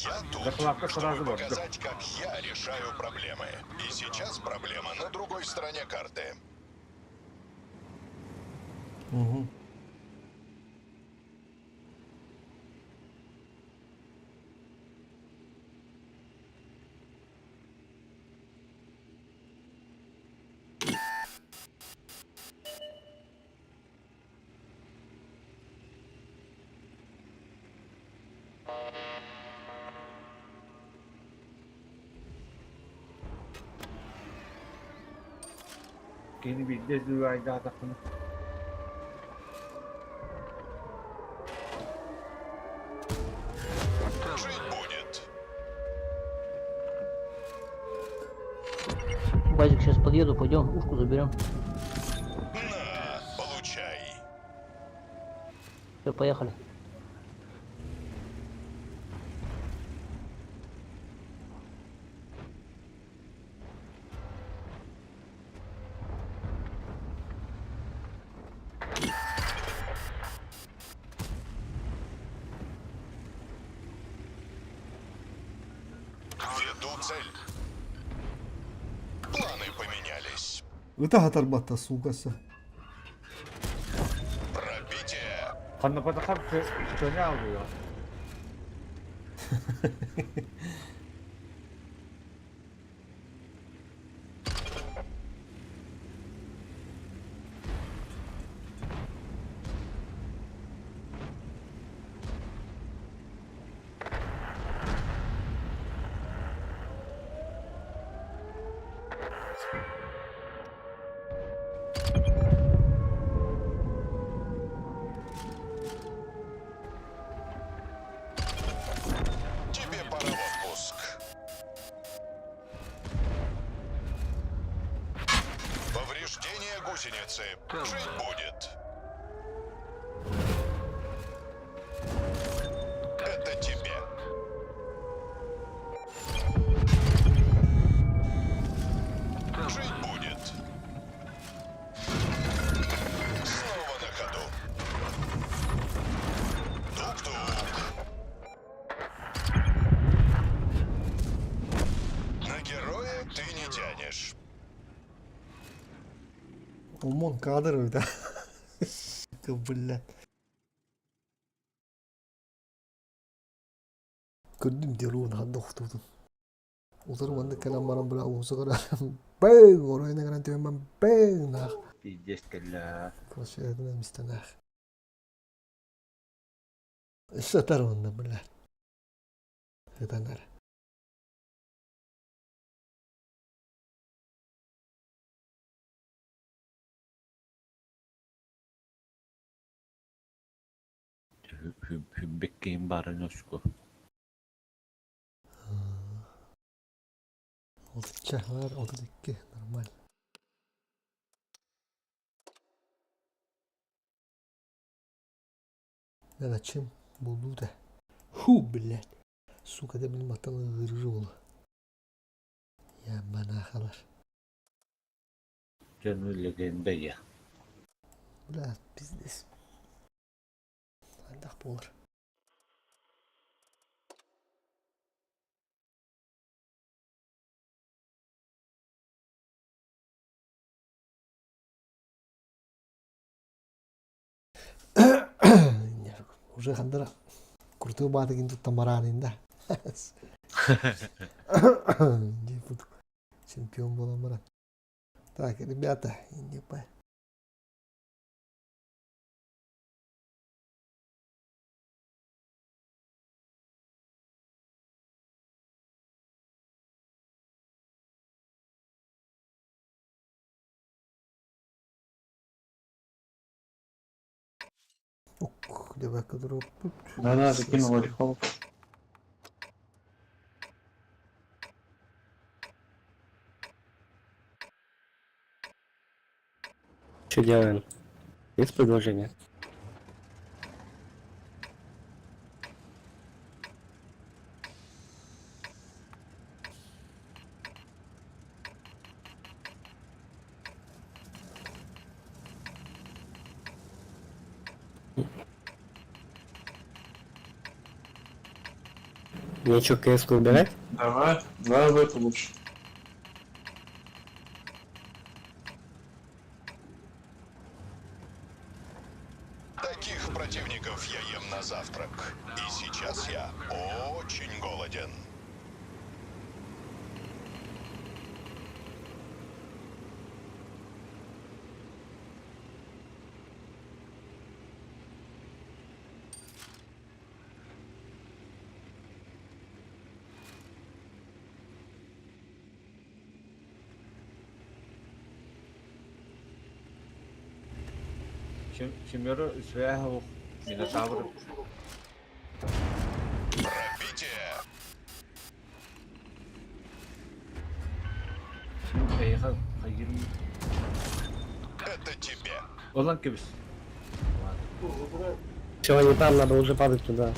Я тут, Закладка чтобы сразу вот. показать, как я решаю проблемы. И сейчас проблема на другой стороне карты. Угу. Кини биирдэ дьулайдаатахпына Жить будет. Базик, сейчас подъеду, пойдем, ушку заберем. На, получай. Все, поехали. Веду цель. Планы поменялись. Ыта хатарбатта, сукасы. Пробитие. Ханнапатахам көнө алıyor. Тебе пора в отпуск. Повреждение гусеницы. Жить будет. Это тебе. Жить будет. Снова на ходу. Тук-тук. На героя ты не тянешь. Омон кадр да. Бля. Көрдүм дерун ханна охтудун. Утары маннык кэлэн баран бля уусу көрөн бэң оройуна кэлэн түһэн бэң нах. Пиздец кэллэ. Кросферынан мистенах. Сатар онно бля. Сатанар. Хүббеккейин барын өскө. Отучча бар, 32 нормально. Да чем буду да. Ху, блядь. Сука, да блин, матан ыржул. Я монахалар. Дьону легенда я. Бля, пиздец. Андах болар. Уже хандара. Курту баатыгин туттан бараанын да. Чемпион болан баран. Так, ребята, не по. Ух, давай дроп. Да-да, закинул орехов. Что делаем? Есть предложение? Мне что, кс убирать? Давай, давай в эту лучше. Таких противников я ем на завтрак. И сейчас я очень голоден. Семеро свяһа Минотавр. Пробитие! Эйиэхэ хайгырым. Это тебе. Олан кэбис. Все, они там, надо уже падать туда.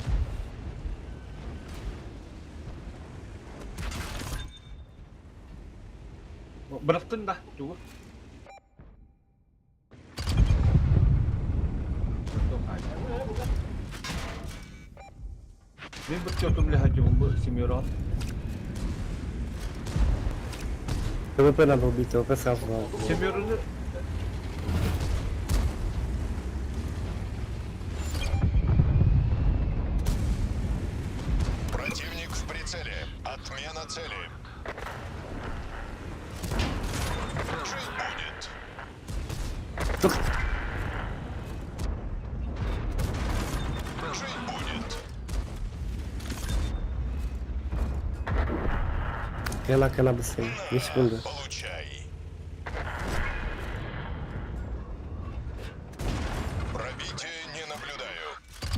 Бырахтын да, тугу? Мин бу лехадьыбын бу семерон. ТВП надо убить, ТВП сразу надо. Семерону Противник в прицеле. Отмена цели. Жить будет. Жить будет. Кена, кена быстрее. 2 секунды. Получай. Пробитие не наблюдаю.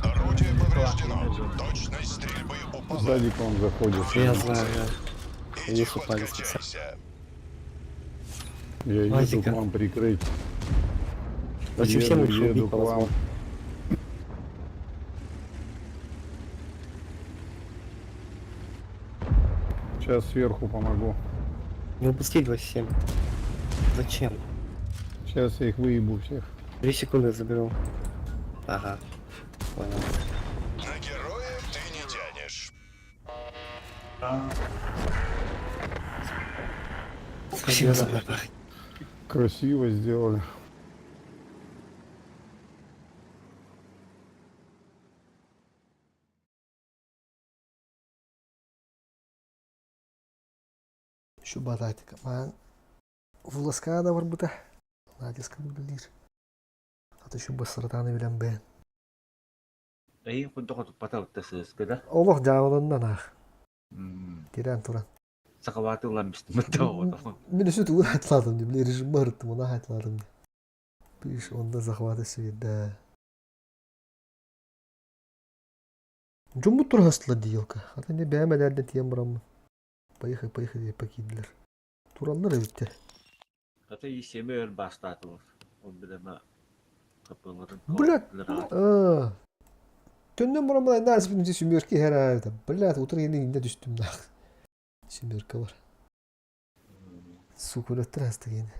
Орудие повреждено. Точность стрельбы упала. Сзади к вам заходит. Я знаю, я. Иди Вниз упали специально. подкачайся. Я еду Лазика. к вам прикрыть. Вообще всем Еду, лучше еду убить к по вам. возможности. Сейчас сверху помогу. Не упустить 27. Зачем? Сейчас я их выебу всех. 2 секунды заберу. Ага. Понял. На героев ты не тянешь. Спасибо за парень. Красиво сделали. Еще бататика. Ман Власка да бар бұта. Натиска білдір. Аты еще басыратаны білем бен. Эйин кунта хотуппата уттасыска да. Олох жааланнан ах. Тирен туран. Сакабаты улан бистим да. Мен үсүт угун айтладым деп, режим барыттым, оны айтладым деп. Пиш, онда захваты да. Жумбут турхастыла диелка. Ата не бәмәләрден тиен барамын. Поехали, поехали, покидылар. Тураллар өтте. Ата и семер бастатылар. Он билеме капыларын. Блядь. А. Түннен барамын айна спин семерки хәрәйді. Блядь, утыр енді инде түстүм да. Семерка бар. Су көлөттөр асты енді.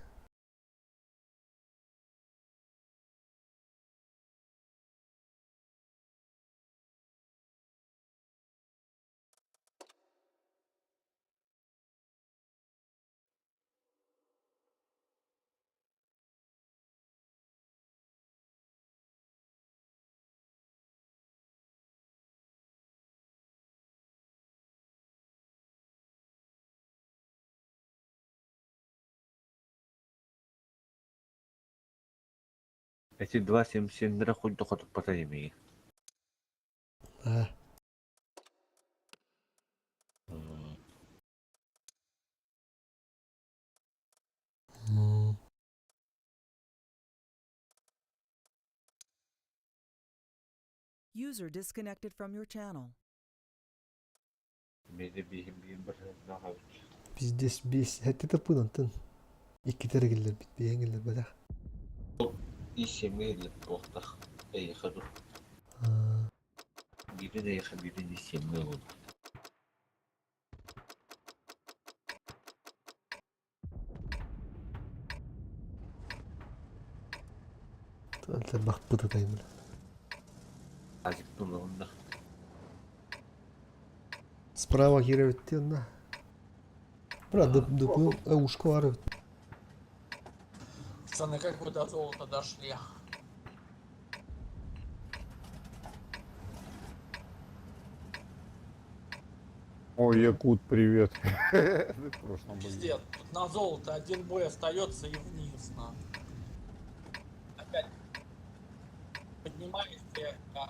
Эти 2.77 кунта хотуппата емеги. А. User disconnected from your channel. Мени бихим бихим бір нахабыт. Пиздец, бес. Хәтте тапын антын. Икки тәргелләр бит, бейәңгелләр бәдә. И семер боқтақ. Эй, хаду. Бирин эй, бирин и семер ол. Антын бак быты таймын. Азик тулуында. Справа кире битте онна. Бра, дып дып ушко бар. Пацаны, как вы до золота дошли? О, Якут, привет. В прошлом бою. Пиздец, тут на золото один бой остается и вниз, на. Опять поднимаешься, а,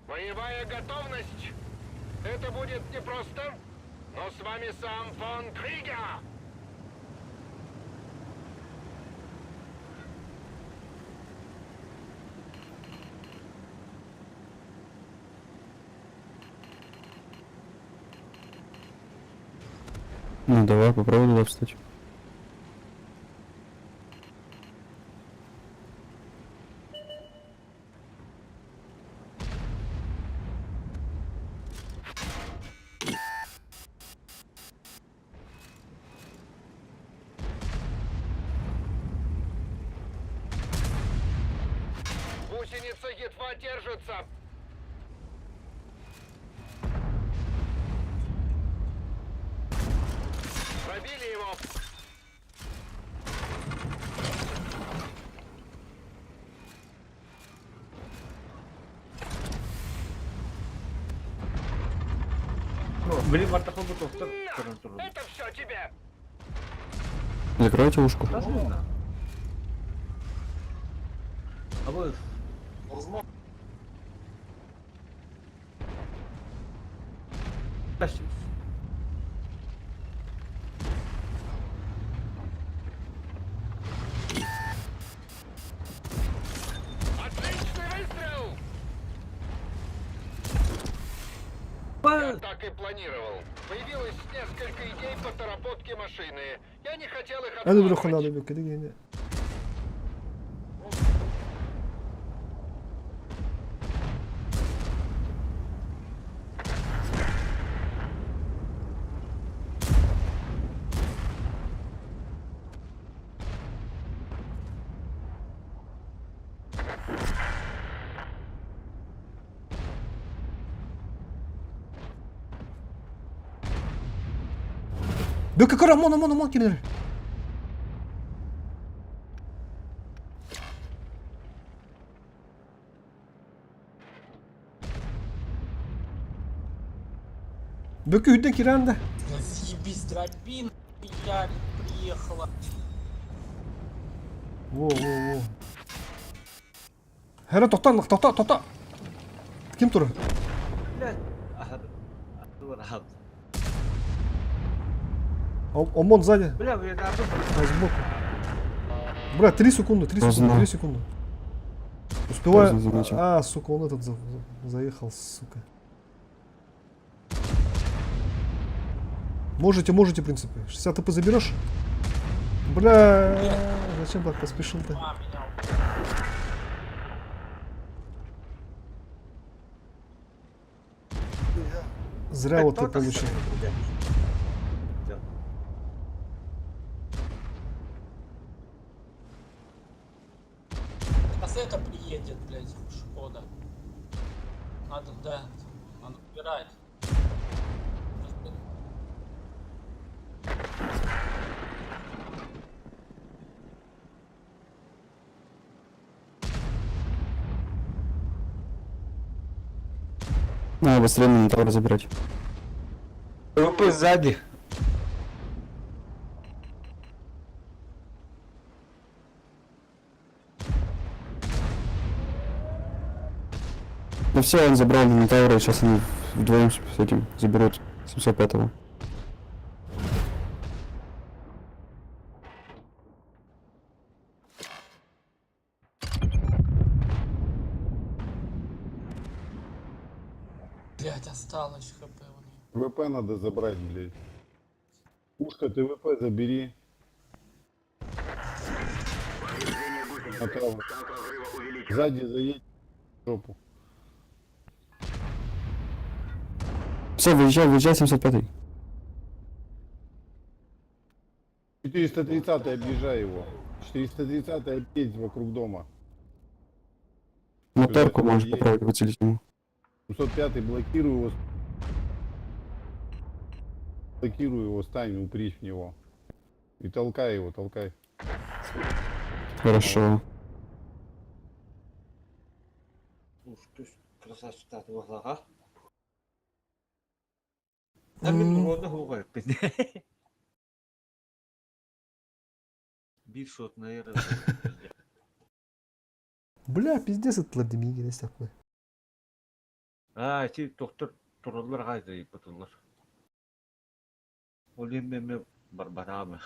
Боевая готовность! Это будет непросто, но с вами сам фон Кригер! Ну давай, попробуй туда встать. Гусеница едва держится. Пробили его. Блин, бартахол бу тохтор көрөн турдум. Это все тебе. Закройте ушку. А вы Отличный выстрел! Я так и планировал. Появилось несколько идей по доработке машины. Я не хотел их Аны бир откладывать. хонады бөккө дегене. Бөккө көр ОМОН ОМОН ОМОН кирер. Бөккө үрден киран да. Съебись, дробин, я приехала. Во, во, во. Хара тоқтан, тоқта, тоқта. Ким турар? ОМОН сзади. Бля, я А, сбоку. Брат, 3 секунды, 3 секунды, Поздно. 3 секунды. Успеваю. Поздно заметил. А, сука, он этот заехал, сука. Можете, можете, в принципе. 60 ТП заберешь? Бля, зачем так поспешил-то? А, меня Зря вот ты получил. Сейчас это приедет, блядь, Шкода. Надо, да, надо убирать. Надо быстрее Минотавра забирать. ПВП сзади. Ну все, он забрал Минотавра, и сейчас они вдвоем с этим заберут 705-го. Блядь, осталось хп у них. ВП надо забрать, блядь. Ушка, ты ВП забери. Направо. Сзади заедь в жопу. Все, выезжай, выезжай, 705-й. 430 объезжай его. 430 опять вокруг дома. Моторку Сюда можешь едь. попробовать выцелить ему. 705 блокируй его. Блокируй его, стань, упрись в него. И толкай его, толкай. Хорошо. Уж ты красавчик, ты глаза. А мен урона хугай пизде. Бир шот, наверное. Бля, пиздец это Владимир такой. А, ти доктор тураллар гайда ипотулар. Ол эми барбарамы.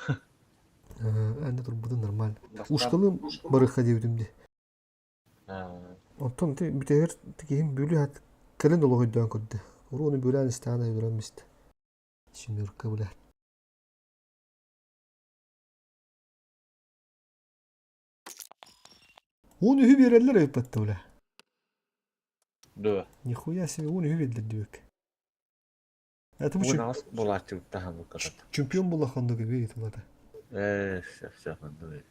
Аны тур буду нормально. Ушкалым барыха диэбитим дии. Оттон ти бүтэһигэр тикиһин бүлүү хат кэлин олох өйдөөн көрдө. Урууну бүлээн истэҕин айдуран истэ. Семерка бля. 13 биэрэллэр эбит бля. Да. Нихуя себе 13 биэрдилэр диэбик. Это бу Уон аҕыс булааччыбыт таһамы кытат. чемпион буоллаххын да бии тулата. Ээ, все, все, ханна.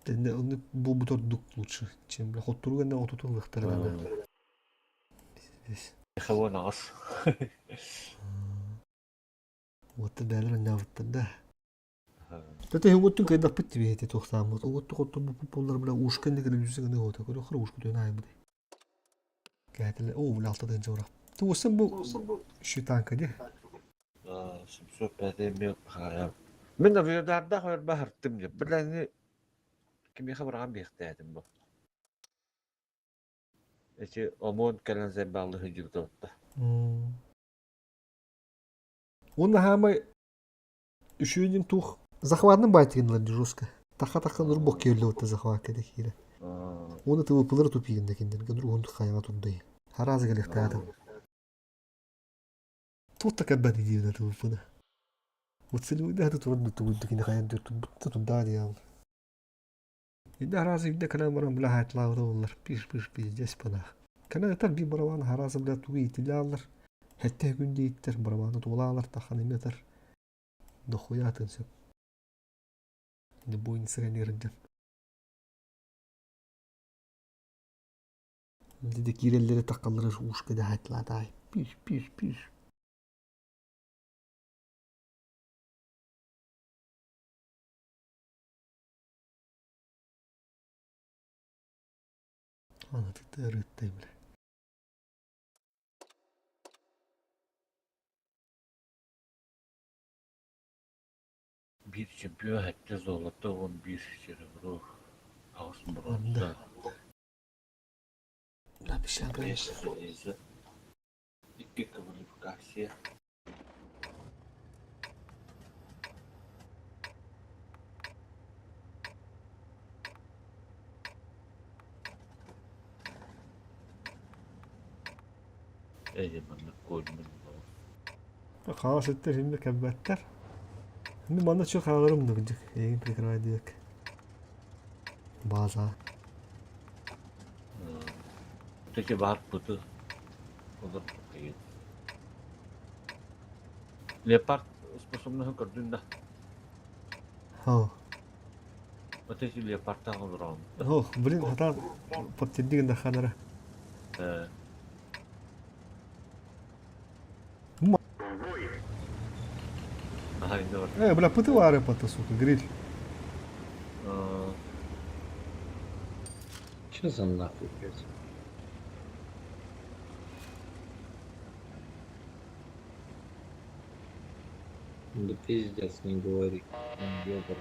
Тэнне оннук буолбут ордук лучше, чем бля хотторуу гэннэ отутун ылыахтара даҕаны. Пиздец. 18. Уоттар бээлэр анньаабыттар да. Тete уоттун кайдаппыт тибиһити туохтааммыт. Уотту хоттун бу пуллар бля ушка не кэлэн гына уота көрө хара ушку түөн аайбыт. Кээтиле оо бля алта тыынча урах. Туосын бу считанка ди. 705 эмиэ хаайар. Мин авиадардаах өрбө аһартым диye. Билэни кимиэхэ быраҕан биэхтээтим бу. Эти ОМОН кэлэн зайбааллы сылдьыбыта. Уонна хаамай үчүгүйдин туох захватным байтыгынлар жестко. Таха-таха нурбок киэллэутта захватка дехире. Уонна ТВПлары тупиин киндер гыныр уһун хайаҕа турдай. Харазы кэлихтаатым. Тут так эббэт диибинэ ТВПны. Вот целевойда хаты туран тугунду кини хайан турбутта тудаа диал. Инде харазы инде кэлэн баран бля хайтлаабыта боллар. Пиш-пиш пиздец панах. Кэлэн этэр би барабан харазы бля тугу иитилааллар. Хэтте күн дииттер барабаны туолаалар тахан эметер. Дохуя атын сөп. Инде бойница кэннигэрден. Инде киирэллэри таккаллары ушка да хайтлаатай. Пиш пиш пиш. Ана ты рыттай, бля. Биир чемпион 7 золото, 11 серебро, 8 бронза. Напиши, 5 железо, 2 квалификация. Эйе манна кольмун Хаос эттер химме кэббэттэр. Мин манна чё хааларым дыгдык. Эйин прикрывай диэк. База. Теке бар путы. Олар кайын. Леопард способныһын көрдүн да. Хау. Вот эти леопардтан олорон. Ох, блин, хатан подтвердигин да ханара. Ага, инде бар. Бля, пыты вары пата, сука, гриль. Че за нахуй, блядь? Да пиздец, не говори. Ёбар.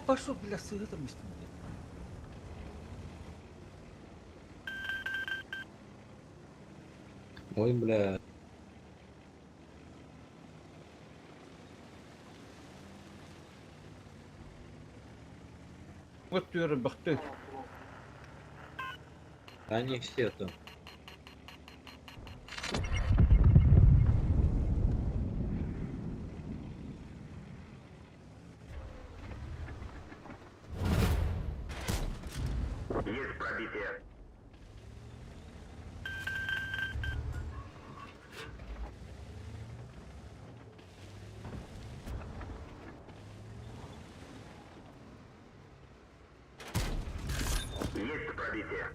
Пошел, бля, с этом местом. Ой, бля. Вот ты бахты. Они все там. Есть пробитие. Есть пробитие.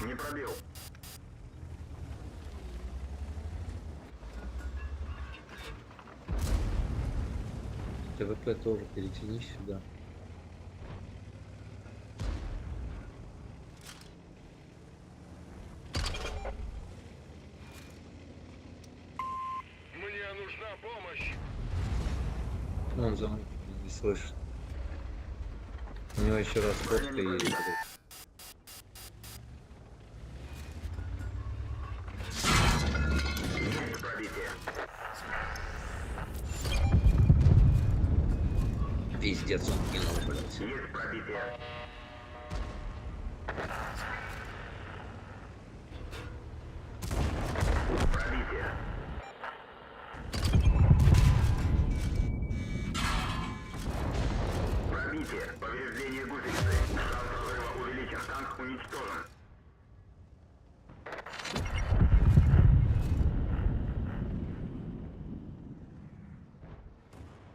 Не пробил. ТВП тоже перетяни сюда. Мне нужна помощь. Он за не слышит. У него еще расходка есть, блядь. Пиздец, он кинул, блядь.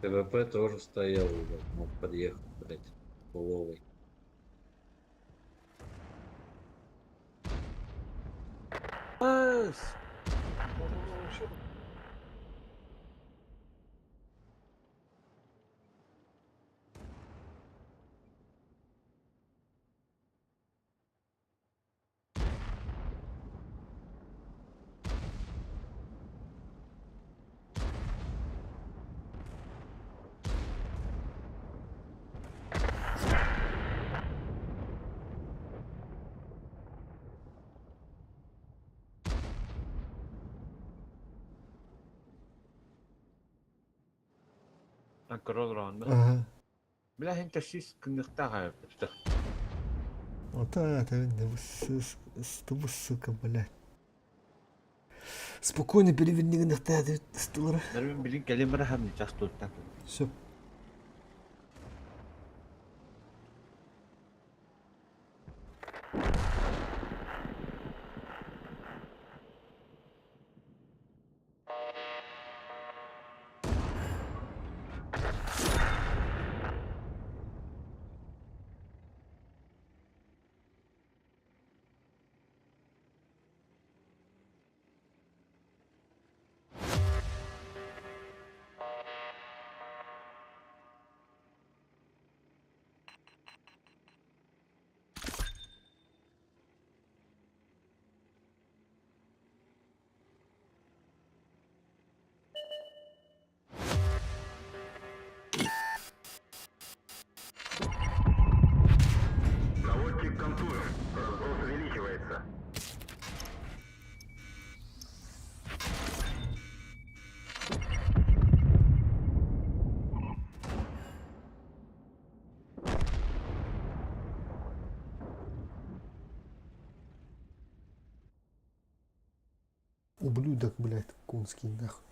ТВП тоже стоял, ебать, мог подъехать, блядь, половый. Пас! Ага. Бля, انت шис кынныктага битте. Вот это видно, сука, блядь. Спокойно переверни гынахта столара. Мен билин келемер хам час тутта. Все. Наводчик контужен. Разброс увеличивается. Ублюдок, блядь, конский, нахуй.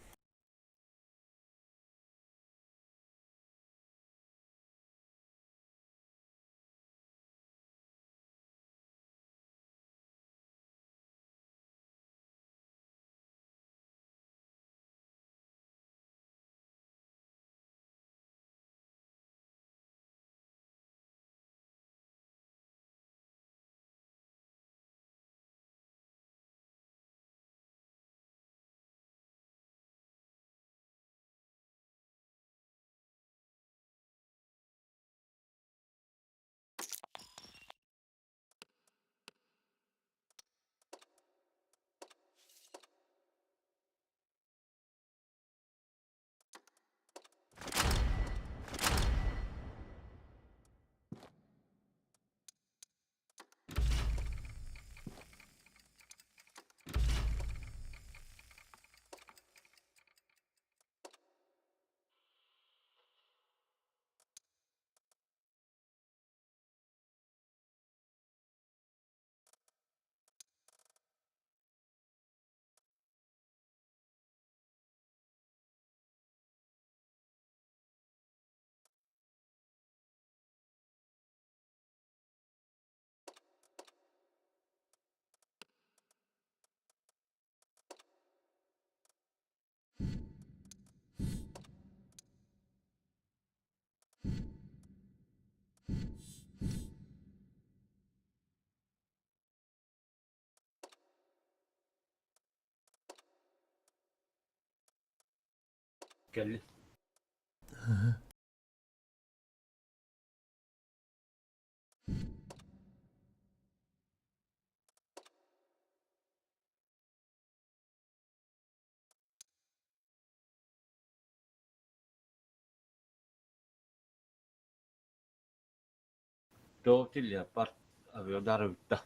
Келли. Ага. Тоти леопард авиадар эбит да.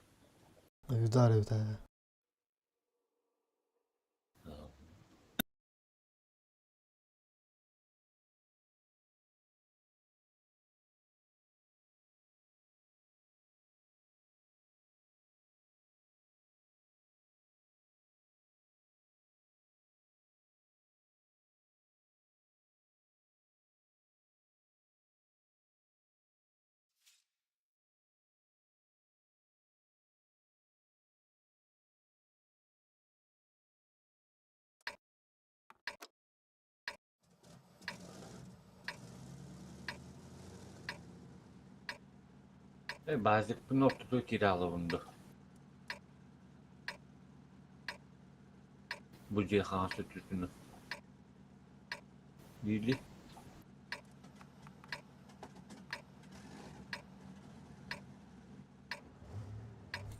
Авиадар эбит ээ. Базикпын ортотугар киирэ аҕалабын дуо? Бу дьиэ хаҥас өттүтүнэн Или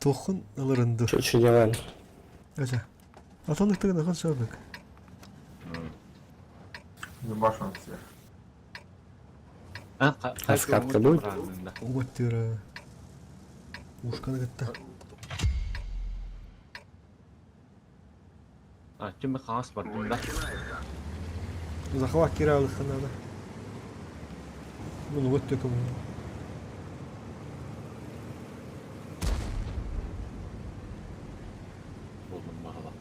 Туоххун ыларын дуу? Что делаем? Ача. Атын ыктыгын ахан сөбүк. Ебашим всех. А скатка будет? Уготтыра. Ушканы кытта. А, ким хаҥас бардым да? Захват киралыхха надо. Ну, вот только. Булдум баҕала.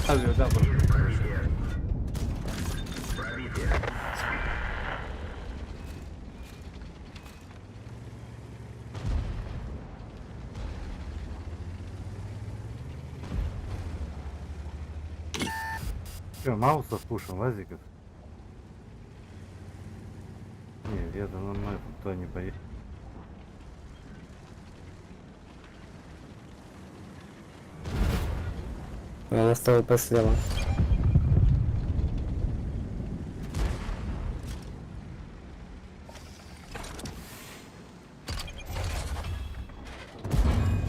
Авиадар Че, Маусов пушим, Лазиков? Не, я за мной туда не поеду. У нас ТВП слева.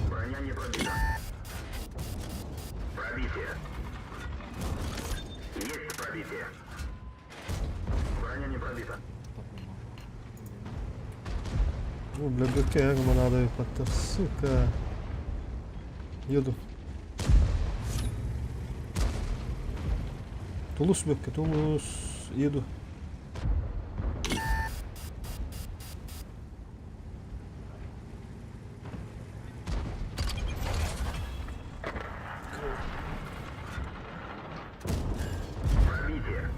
Броня не пробита. Пробитие. Есть пробитие. Броня не пробита. Ну, бля, ГК надо выпадта, сука. Еду. Тулус, бөкке, Тулус. Еду. Пробитие.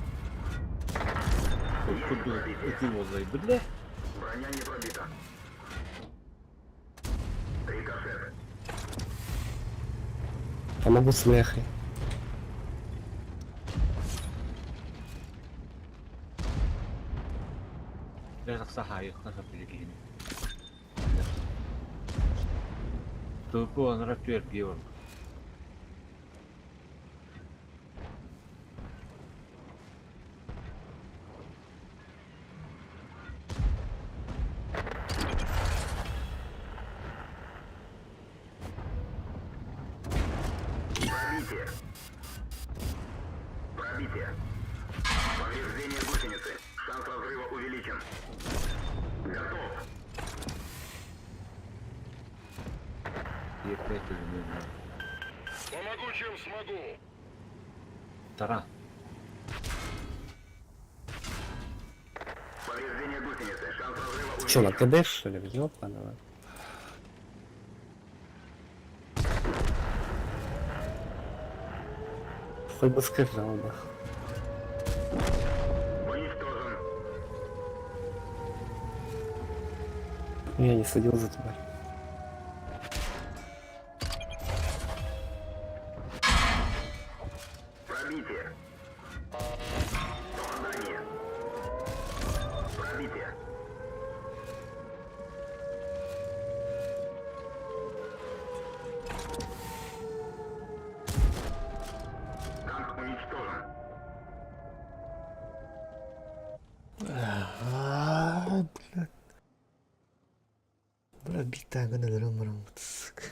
Курдук ытыы буоллай биллэ. Броня не пробита. Рикошет. Я могу с мехой. Дьэ тахса хаайыахха сөп билигин. Тупу анара түөргиэ барбыт. Пробитие. Пробитие. Повреждение гусеницы. Шанс разрыва увеличен. Готов. Иэппэ төлөнүөн Помогу, чем смогу. Тара. Повреждение гусеницы. Шанс разрыва Че, на увеличен. КД что ли? Ёбаного. Хоть бы сказал бы. Уничтожен. Я не следил за тобой. Пробитие. Попадание. Пробитие. Танк уничтожен. А, бля. Бля, биир таҥканы өлөрөн бараммыт, сука.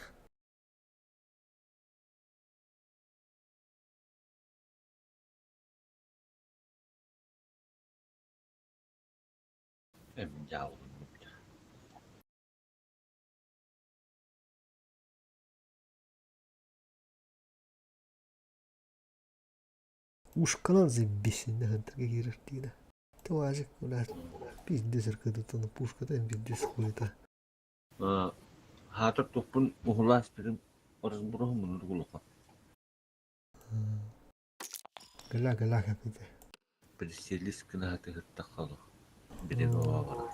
Эм дьаалым. Ушканан заебись, да, такие ртина. Туазик, бля, пиздец, когда пушка там пиздец хуета. Хаатыр туппун уһулаас бирим разбуруһум мунургулуха. Гала, гала, как это. Приселис кынаһаты хыттаххалы. Бирин оҕа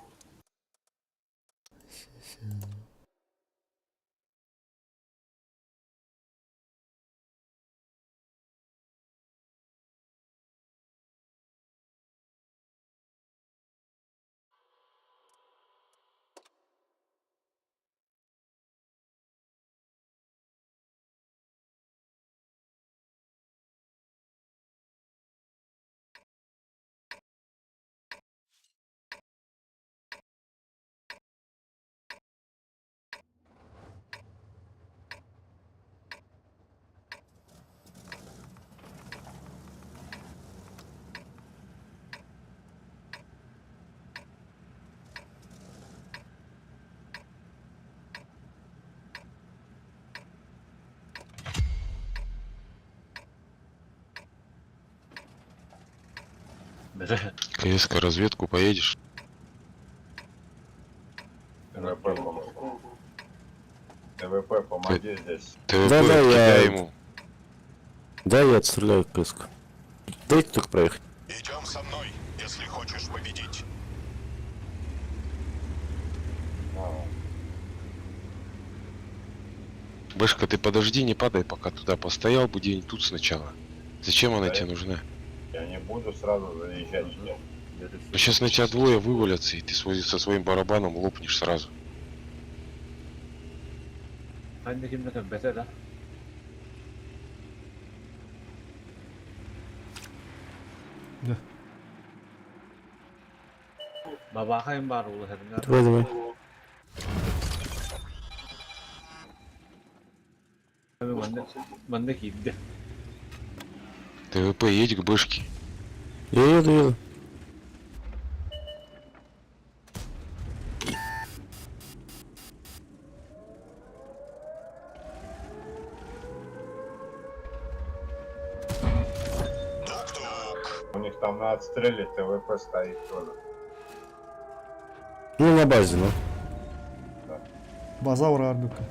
КСК разведку поедешь? ТВП помоги. ТВП, помоги здесь. ТВП, Да, да, кидай я- ему. Да, я отстреляю кыск. Дайте только проехать. Идем со мной, если хочешь победить. Бэшка, ты подожди, не падай пока туда. Постоял бы день тут сначала. Зачем она Да. тебе нужна? Я не буду сразу заезжать. Ну сейчас на тебя двое вывалятся, и ты со своим барабаном лопнешь сразу. Ханна кимне кэмбэтэ да. Да. Бабахайым бар улы хәрнә. Давай, давай. Манна киирде. ТВП, едь к Бэшке. Я еду, еду. У них там на отстреле ТВП стоит тоже. Ну, на базе, ну. Базаура арбюка.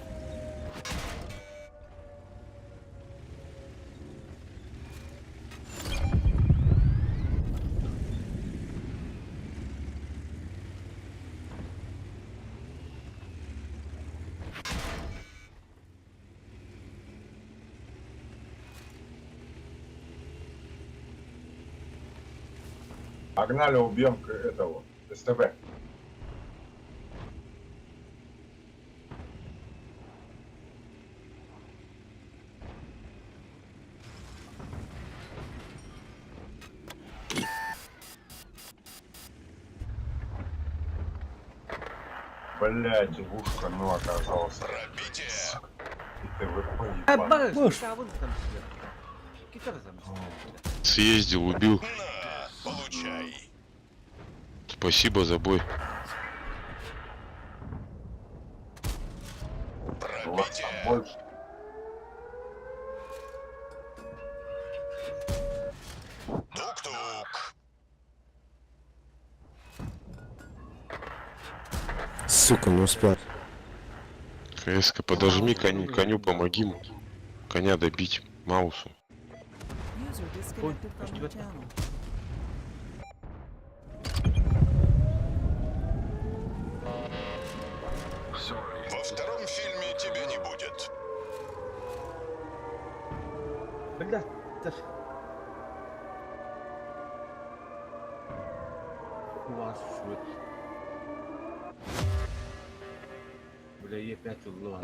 Погнали, убьем к этого, СТБ. Блять, ушко, ну оказался. Пробитие! И ТВП ебаный. Маш. Съездил, убил. На, получай. Спасибо за бой. Вас там больше. Тук-тук. Сука, не успел. КСК, подожми коню, коню помоги ему. Коня добить, Маусу. User disconnected from your channel. Бля, У вас вот. Бля, Е5 улла.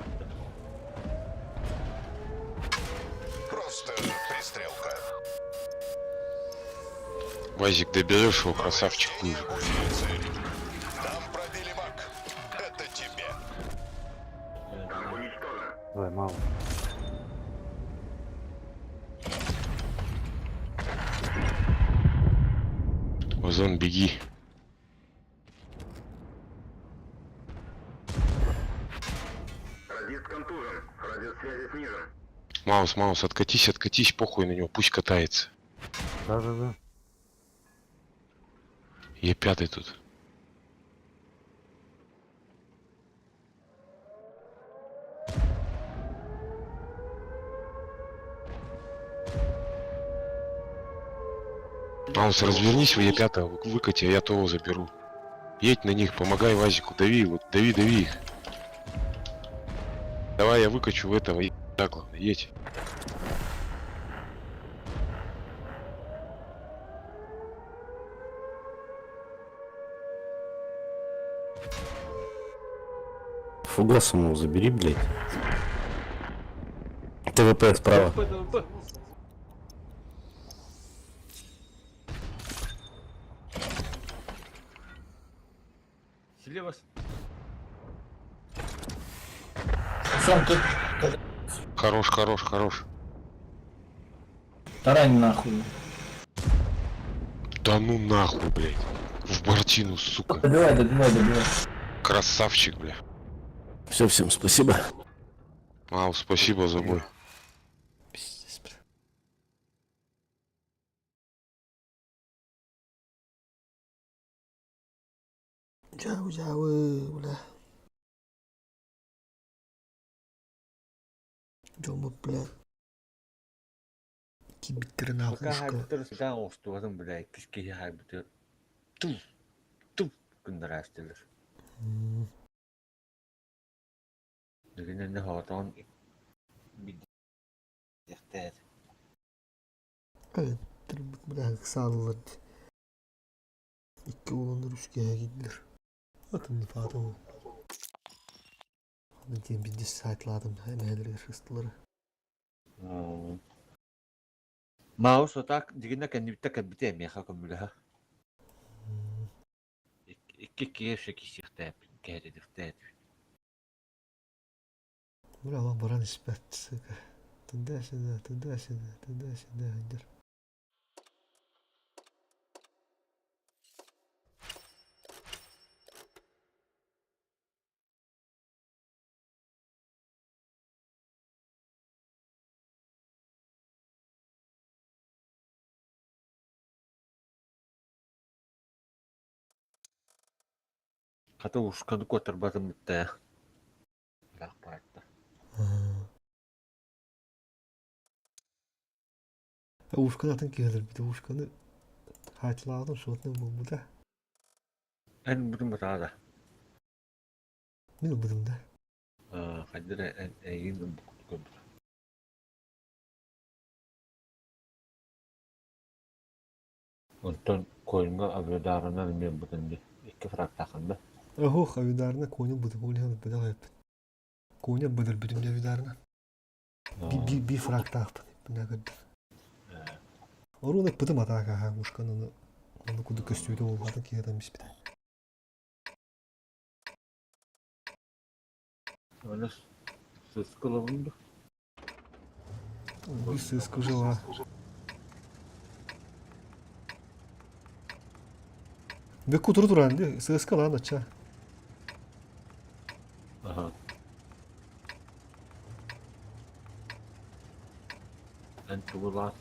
Просто пристрелка. Вазик, доберешь его, красавчик будешь. Нам пробили бак. Это тебе. Давай, мало. Озон, беги. Радист контужен. Радиус связи снижен. Маус, Маус, откатись, откатись, похуй на него, пусть катается. Да-да-да. Е пятый тут. Маус, развернись в Е5, выкати, а я того заберу. Едь на них, помогай Вазику, дави его, дави, дави их. Давай я выкачу в этого, так, главное, едь. Фугасом его забери, блядь. ТВП справа. ТВП, ТВП. Слева. Сам тут Хорош, хорош, хорош. тарань нахуй. Да ну нахуй, блядь. В бортину, сука. Добивай, добивай, добивай. Красавчик, бля. Все, всем спасибо. Маус, спасибо за бой. Пиздец, бля. Жау, жау, бля. Дома, бля. Кибиттер Пока нахуй. хайбытыр сыдан оғыстуғатын, бля, кішке хайбытыр. Туф, туф, күндір астылыр. Дегенен хоғатон бидехтер. Evet, бля, саалылар. Икки уолуннар үскэ киирдилэр. Атын фата ол. Мен тиэн бидде сайтладым, эмээлерге шыстылары. Маус отак дегенне кәннибитте кәббите меха көмүлэһэ. Икки киэшэ кисихтээп кээдидихтээт. Бля, алан баран испэт, сука. Туда-сюда, туда-сюда, туда-сюда, индер. Хата ушканы котырбатым битте. Бірақ баратта. Ушканы атын киһилэр бит, ушканы хайтылаадым, суотны булбута. Эн бүтүн батаада. Мин ылбытым да. Хаддыр эйин көбүт. Онтон койунга авиадарынан мен бүтүн икки фрактахында. Охох, авидарына коня бутым, ол быда хайппын. Коня быдыр бүтүм авидарына. Би би би фрактаахпын, бына көрдүм. Оруна бытым атака ха ушканы оны куду көстүүтө болбатын киһитен биспит. Оны сыскылабынды. Би сыску жила. Бекку туру туран ди, сыска лан ача. Ага. Эн тугулаа.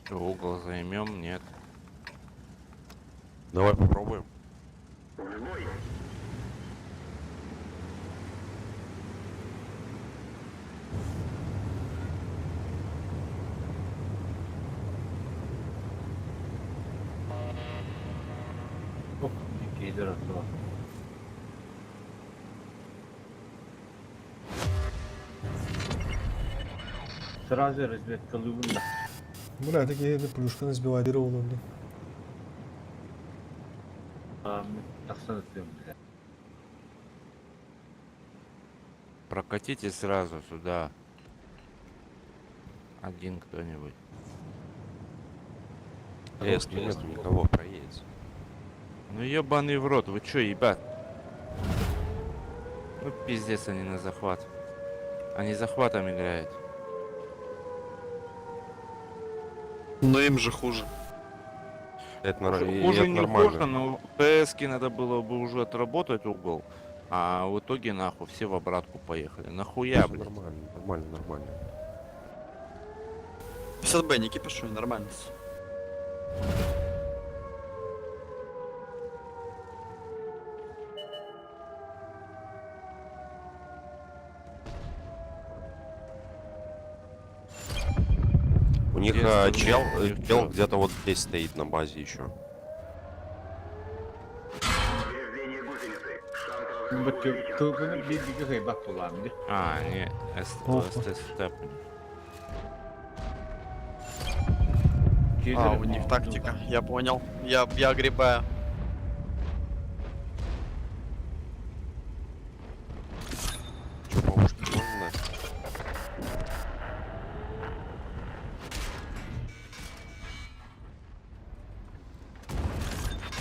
Угол займем, нет. Давай попробуем. Оп, кейдер аттыла. Сразу разведкалыыбын да. Бля, такие плюшканы сбивать ровно. Тахсан ытыам, бля. Прокатите сразу сюда. Один кто-нибудь. Лес, нету никого, проедь. Ну ебаный в рот, вы чё, ебать? Ну пиздец они на захват. Они захватом играют. Но им же хуже. Это, Хуже, и хуже это не нормально. хуже, но ПС-ки надо было бы уже отработать угол. А в итоге нахуй все в обратку поехали. Нахуя, Всё блядь? Нормально, нормально, нормально. 50Б, не кипишуй, нормально. У них Где остальные? чел, У них чел чё? где-то вот здесь стоит на базе еще. Тылгыны бииргэ кыайбат буолаам дии. А, не, Плохо. СТ, А, у них тактика, я понял. Я огребаю. Че, бабушке можно дать?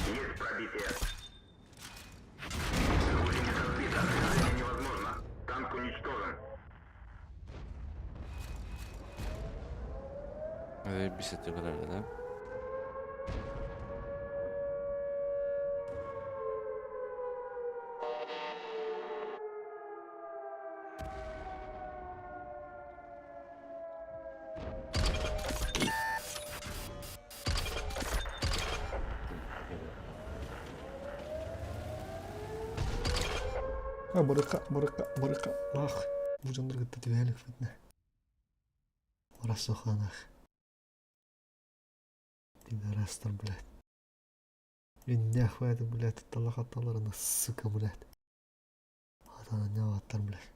Есть пробитие. Гусеница сбита. Движение невозможно. Танк уничтожен. Заебись отыграли, да? А, барыка, барыка, барыка. Ах, бу дьоннор кытта түбэлик фитне. Расоханах. Пидорастар, блядь. Нахуй это, блядь, талахатталарына, сука, блядь. Атана не аттар, блядь.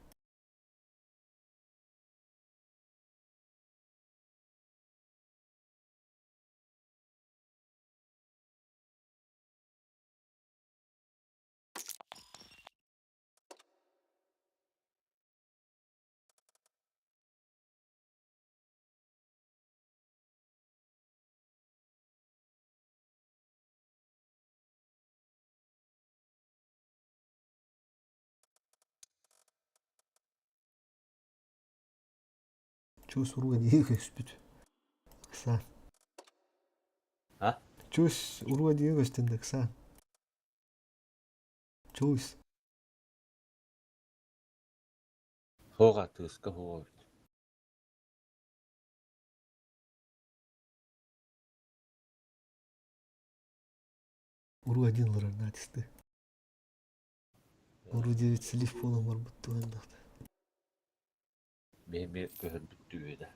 Чус уруга дии көспүт. Кса. А? Чус уруга дии көстүн кса. Чус. Хоға тыска хоға. Уру один ларар натисты. Уру 9 слив полом барбыт туган. Бэми көһөр бүттүбүдэ.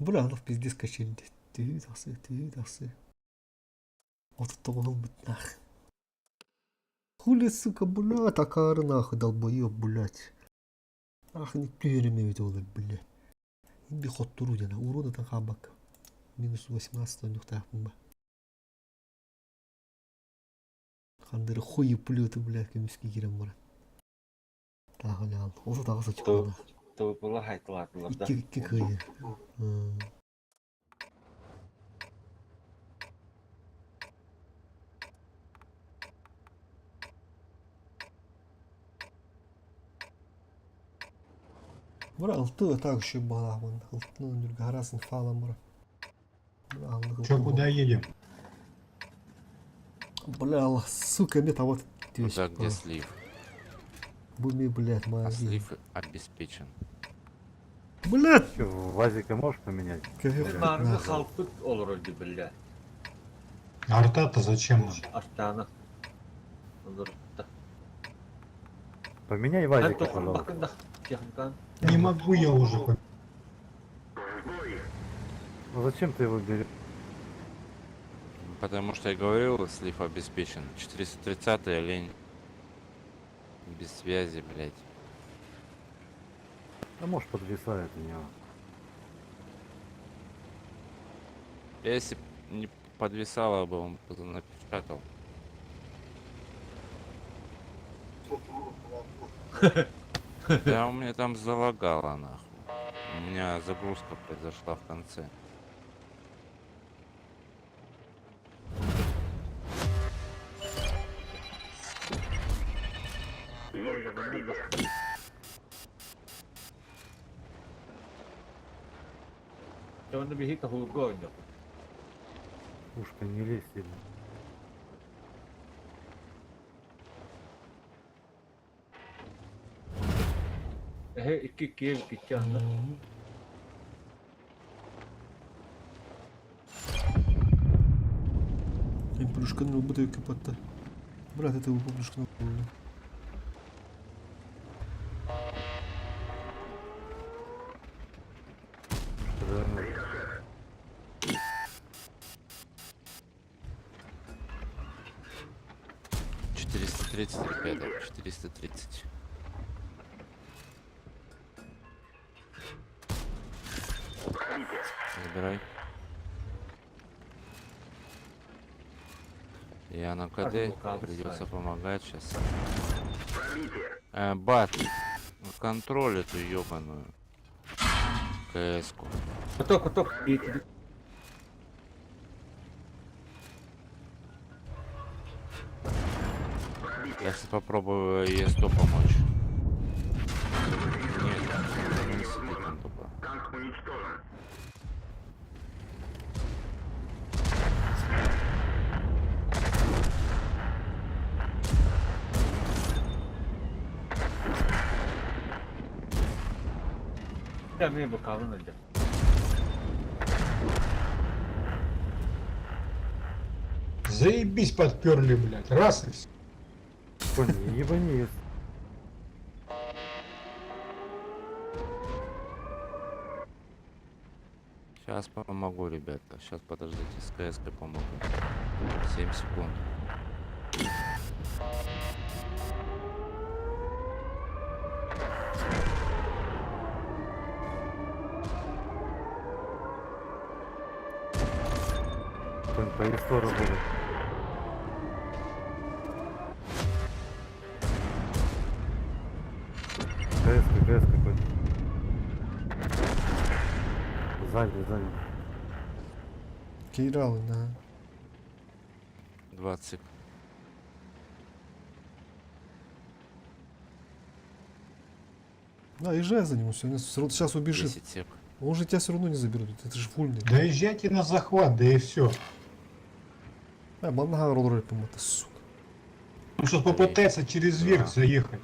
Бля, анах пиздец качели. Түү тахсы, түү тахсы. Отут бит нах. Хули, сука, блядь, акары нахуй, долбоёб, блядь. Ах, не түһереме ведь олар, блядь. Би хоттуру дена, урона там хабак. Минус 18 нюхтахпын ба. Хандыры хуй плюты, блядь, көмүскө кирен баран. Тагы лял. Оса тагы сачкана. Тылыпыла хайтылаатылар да. Икки икки кыйы. Бура алты так еще баламын. Алтыны нүргө харасын фалам бура. Че, куда едем? Бля, Аллах, сука, мне того Куда, где слив? Буми, блядь, моя А слив обеспечен. Блядь! Вазика можешь поменять? Наргы халпыт олорор бля. Арта-то зачем нам? Артана. Олор. Поменяй Вазика, пожалуйста. Не могу я уже. Ну зачем ты его берешь? Потому что я говорил, слив обеспечен. 430 лень. Без связи, блядь. А может подвисает у него. Если б не подвисало бы, он бы напечатал. Да у меня там залагало нахуй. У меня загрузка произошла в конце. Онно биһи тоһуурга оонньоохпут. Пушка не лезь сильно. Эһэ икки киэҥ икки анна. Плюшканы ылбыт өйкө патта. Брат, это ылбыт плюшканы ылбыт. 430, ребята, 430. Забирай. Я на КД, придется помогать сейчас. Бат, контроль эту ебаную. КС-ку. Куток, куток, Я сейчас попробую Е100 помочь. Нет, он сидит там тупо. Эмиэ букалын ылдьа. Заебись подперли, блядь. Раз и все. Понял, ебани. Сейчас помогу, ребята. Сейчас подождите, с КС помогу. 7 секунд. Конь, по Е100 работает. КС, КС какой-то. Сзади, сзади. Кирал, да. 20. Да, езжай за ним, все, он сейчас убежит. 10 сек. Он же тебя все равно не заберут, это же вольный. Да езжайте на захват, да и все. А, манга роллер, это сука. Он сейчас попытается через верх заехать.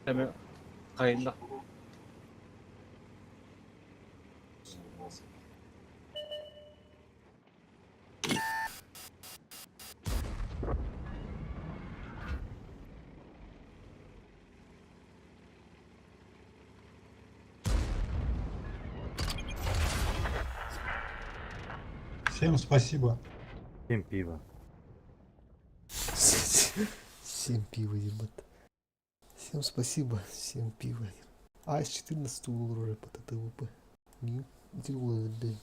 Эмиэ хайынна. Всем спасибо. Всем пиво. Всем пиво, ебать. Всем спасибо, всем пиво. А, с 14 уже по ТТВП. Блядь.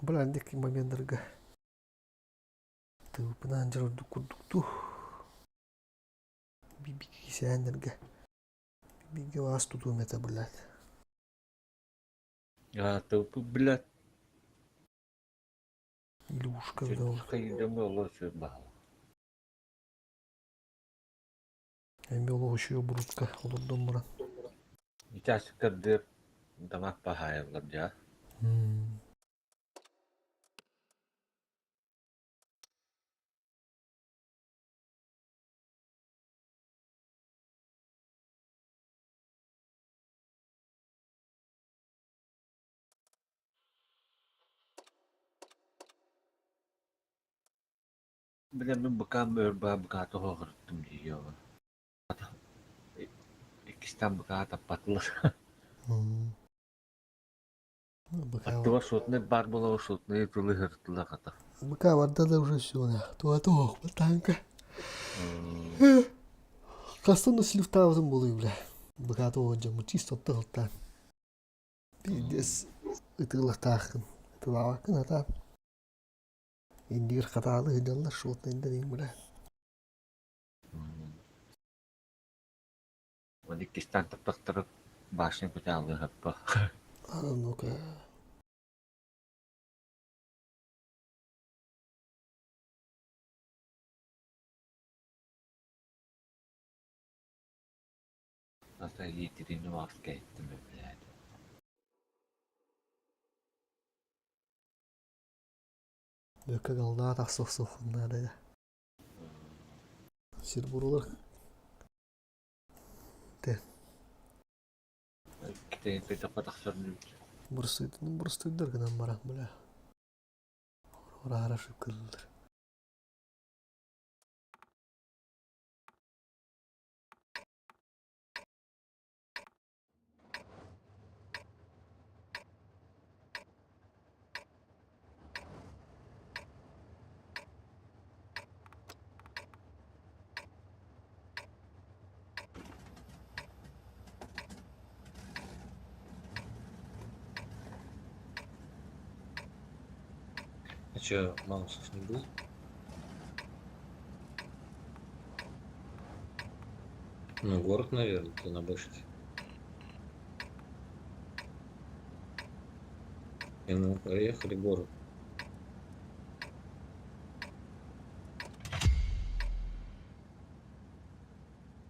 Бля, дикий момент, дорога. ТВП на дуку-дуку. Бибики кисянерга. Бибики вас тут умета, блядь. А, ты, блядь. Илюшка, да. Хайдамы лучше бал. Эмил еще брутка, олордон Сейчас кадыр дамак пахаялар дьа. Бля, мен быкам өрбаа быка тоҕо дии Иккистан быка таппатылар. БК Аттыбар шотнай баар буолан шотнай тылы хата. БК барда да уже все, туа туох танка. Хастан да сливтаабытым буолуй, бля. БК туох дьомму чисто оттон Пиздец ытыылахтааххын. Ытылаабаккын хатаан. Иннигэр хатаалы сылдьаллар шотнайдар иҥ бля. Уон иккистээн таптахтара башня кутаалыһаппа. А ну-ка. Ата иитирини васка иттим блядь. Бөккө галлаа тахсых наада. Сир бурулар. Те. Бурсуйдун бурсуйдар гынан баран бля. Ора ошибкалар. А чё, Маусов не был? Ну, город, наверное, ты на башке. И ну, проехали город.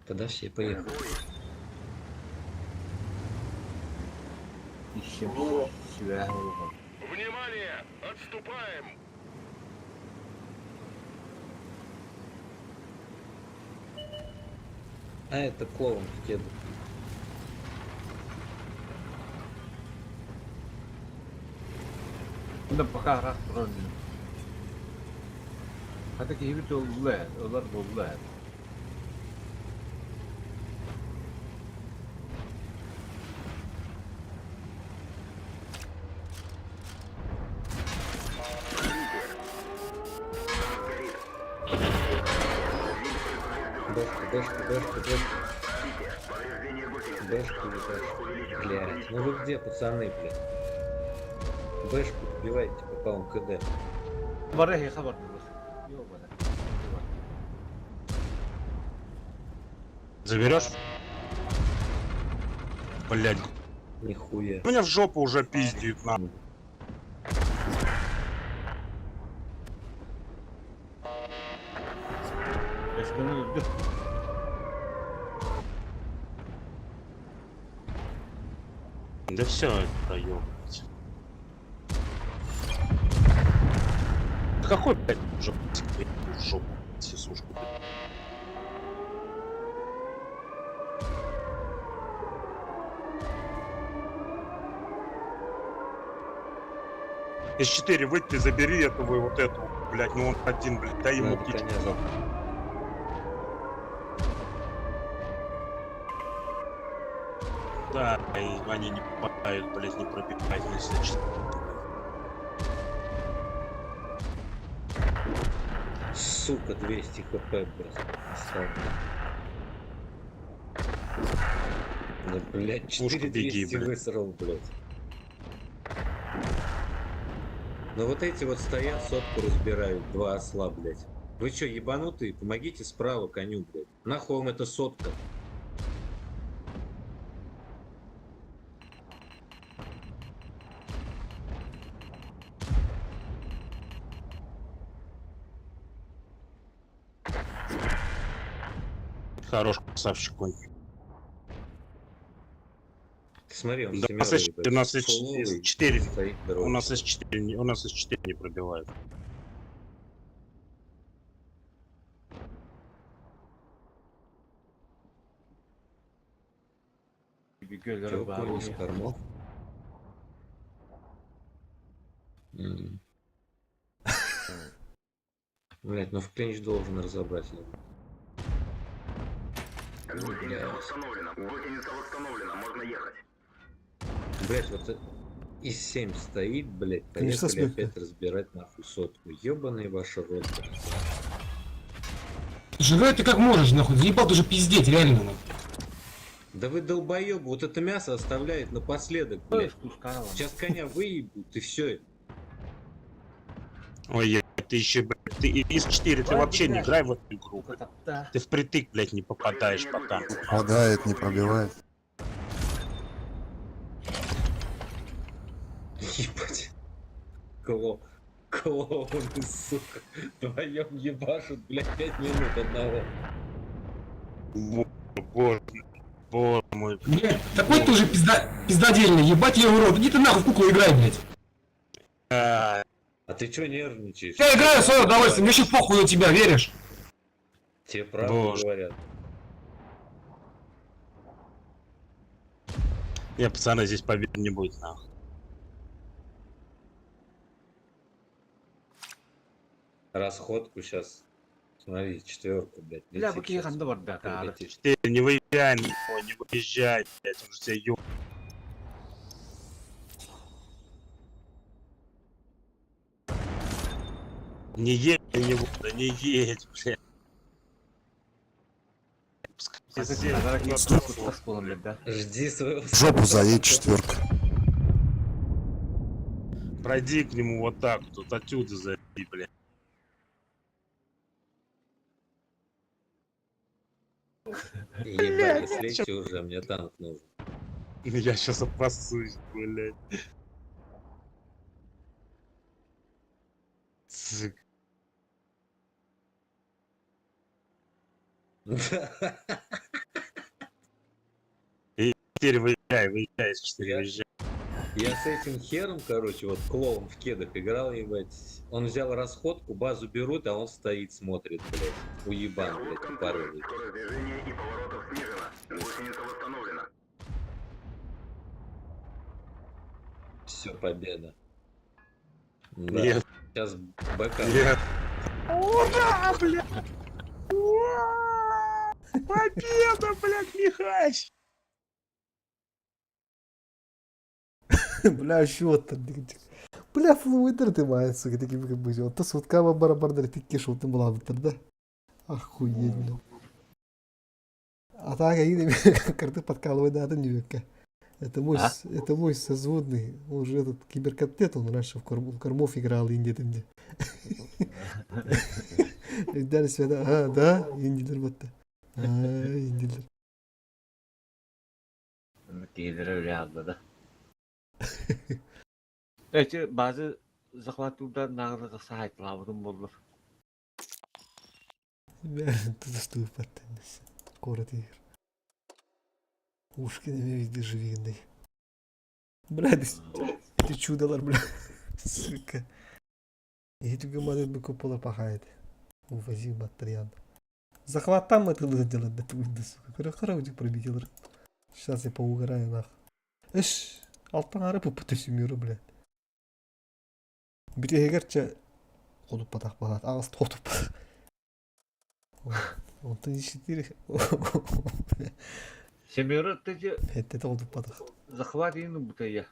Тогда все поехали. Ищем себя. Внимание! Отступаем! А это клоун в кедах. Да пока раз броню. А такие виды олар болла. Бэшка, бэшка, бэшка, бэшка. Бэшку ебашь. Блядь, ну вы где, пацаны, блядь? Бэшку добивайте, пока он КД. Барахи хабар. Заберешь? Блять. Нихуя. Меня в жопу уже пиздит, на. Да все, это ёбать. Да какой, блядь, уже, блядь, в жопу, сисушку, блядь. С4 выйти, забери этого и вот эту, блядь, ну он один, блядь, дай ему Надо птичку. коня за- Да, и они не попадают, блядь, не пробивают, если честно. Сука, 200 хп, блядь, осталось. Да, блядь, Пушку беги, 4200 блядь. высрал, блядь. Ну вот эти вот стоят, сотку разбирают, два осла, блядь. Вы чё, ебанутые? Помогите справа коню, блядь. Нахуй вам эта сотка? Хорош красавчик конь. Ты смотри, он Да, у нас семерый, у нас ебать, фуловый, С4, стоит, у нас дрочит. С4, у нас С4 не пробивают. Чё, конь из кормов? М. Блять, ну в клинч должен разобрать. я думаю. Ну, блядь. Блять, вот И-7 стоит, блядь, Конечно, поехали смех. опять разбирать нахуй сотку. Ёбаный ваш рот, блядь. Жрай ты как можешь, нахуй, заебал ты уже пиздеть, реально, нахуй. Да вы долбоеб, вот это мясо оставляет напоследок, блядь. Сейчас коня выебут и все. Ой, ебать, ты еще, блядь, ты ИС-4, ты вообще не играй в эту игру. блядь. Ты впритык, блядь, не попадаешь по танку. Попадает, не пробивает. Ебать. Кло... Клоуны, сука. Вдвоем ебашут, блядь, 5 минут одного. Боже, боже мой. Блядь, такой ты уже пизда... пиздодельный, ебать я урод. Иди ты нахуй в куклу играй, блядь. А ты чё нервничаешь? Я играю в свое удовольствие, мне вообще похуй на тебя, веришь? Тебе правду Боже. говорят. Не, пацаны, здесь победы не будет, нахуй. Расходку сейчас. Смотри, четверку, блядь. Бля, летит бу киһи щас. ханна барда таары. Прилетит. Ты не выезжай, нахуй, не выезжай, блядь, он же тебя еб... Не едь на него, да не едь, блядь. Пиздец, Жди своего... В жопу заедь четверка. Пройди к нему вот так вот, вот отсюда зайди, блядь. Ебать, слейте уже, мне танк нужен. Я сейчас опасусь, блядь. Сука. И теперь выезжай, выезжай, с 4 выезжай. Я с этим хером, короче, вот клоун в кедах играл, ебать. Он взял расходку, базу берут, а он стоит, смотрит, блядь. Уебан, блядь, тупорылый. Скорость движения и поворотов снижена. Гусеница восстановлена. Все, победа. Да. Нет. Сейчас БК. Нет. Ура, блядь! Ура! Победа, блядь, Михась! Бля, счет там. Бля, флуидер ты мает, сука, такие как бы. Вот то суткама барабардар, ты кишел, ты была да? Охуеть, бля. А так, они карты подкалывают, да, это не века. Это мой, А? это мой созводный, он же этот киберкотлет, он раньше в кормов играл, инди там где. Дали сюда, а, да, индилер вот. А, индилер. Киһилere үлэ алла да. Эти базы захватывда нағылығы сахайтлабытым боллар. Тут подтянься. Город игр. Ушки на виде живинный. Бля, ты чудолар, бля. Сука. И эти гуманы бы купола пахает. Увози батареян. Захват там это надо делать, да ты выйди, сука. Кара пробитил. Сейчас я поугараю нах. Эш, алтан арып путесю миру, блядь. Битегерче ходуп патах балат, ағыз тотуп. Он ты четыре. Семера ты Это ходуп патах. захват ину бутая.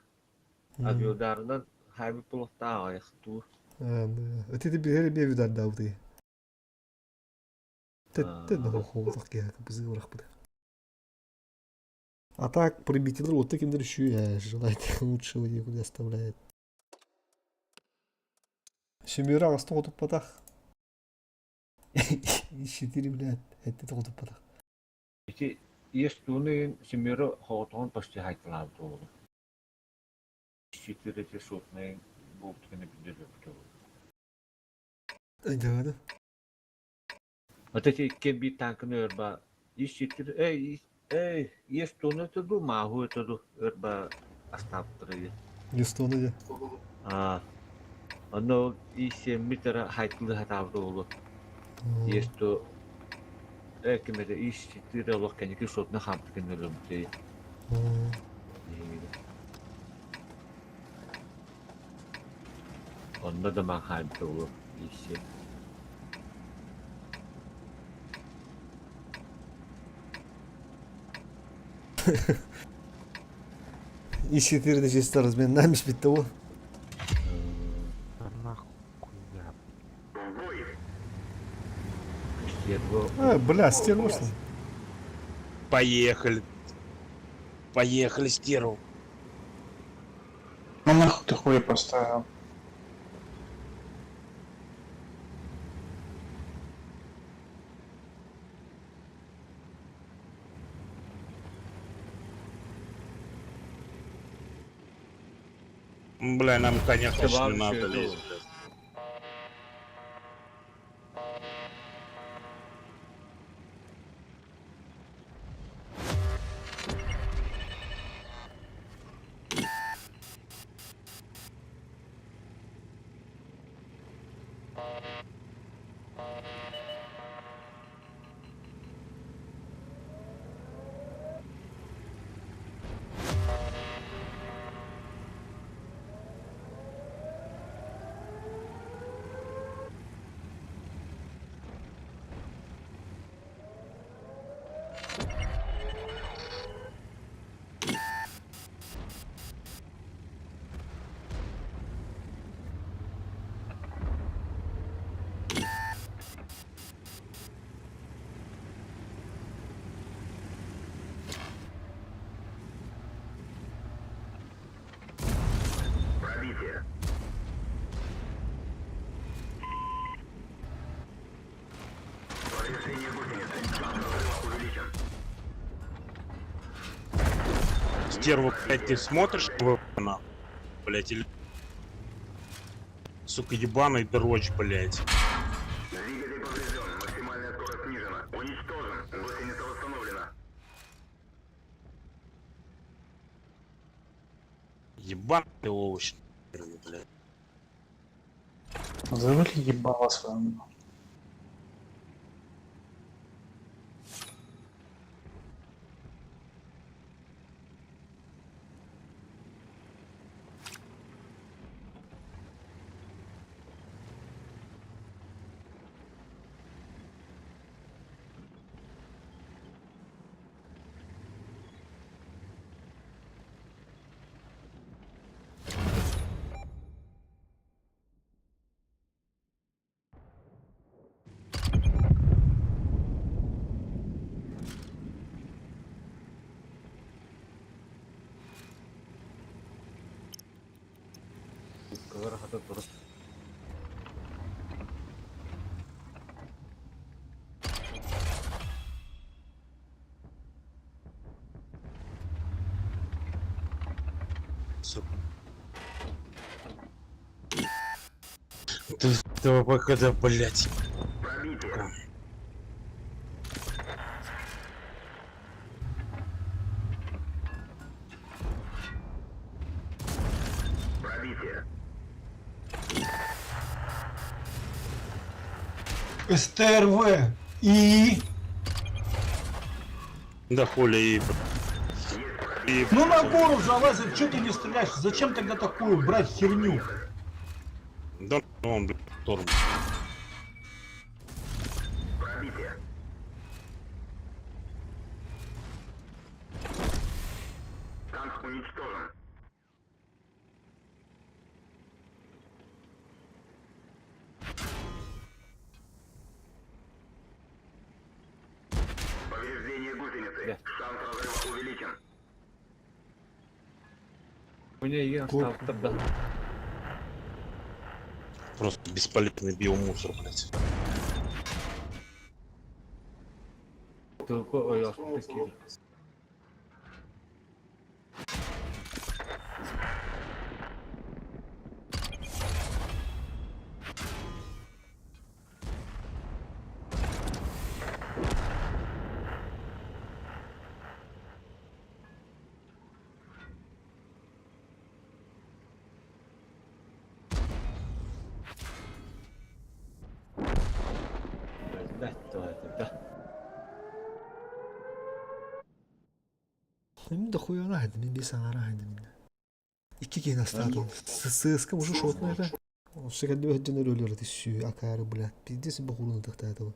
Авиодарынан хайбы полота аяқту. Это ты бери бери дар дауды. Ты на холдах я как бы урах А так пробитилер вот таким еще желает лучшего никуда оставляет. Семера ағыз тотуп патах. И четыре, блядь, это ходуп патах. Эти естуны семера хоғытон почти хайтлабыт болу. Четыре сотные болтыны билдер Да, да. Вот эти кемби танкны өрба ис четыре эй эй естуны это магу это өрба остаптыры. Естоны, да. А оно и 7 метр хайтлы хатабы болу. Есто кемеде ис четыре олох кеники сотны хамтыкын өлөмте. Онно да махайбы болу ис. Ис-4 чисто разминнаем испитте ол. А, бля, стерва что ли? Поехали. Поехали, стерву. Ну нахуй ты хуй поставил. Бля, нам, конечно, не надо лезть, блядь. Стерву, блядь, ты смотришь, на, блядь, или... Сука, ебаный дрочь, блядь. Двигатель поврежден. Максимальная скорость снижена. Уничтожен. Гусеница восстановлена. Ебаный ты овощ, блядь. Завали ебало свою. Сука. Ты этого пока, блядь. СТРВ и... Да хули и... и... Ну на гору залазит, что ты не стреляешь? Зачем тогда такую брать херню? Да он, блядь, тормоз. Танк уничтожен. Повреждение гусеницы. Шанс разрыва увеличен. У меня ее осталось тогда. Просто бесполезный биомусор, блядь. Только ой, такие. Мин да хуйана хайдым, мин бес аңара хайдым. Икки киһини астаатым. Сыска уже шотно это. Шекәлле өһден өлөлөр түссүү акары, блядь. Пиздец бохурун тахтаатыбын.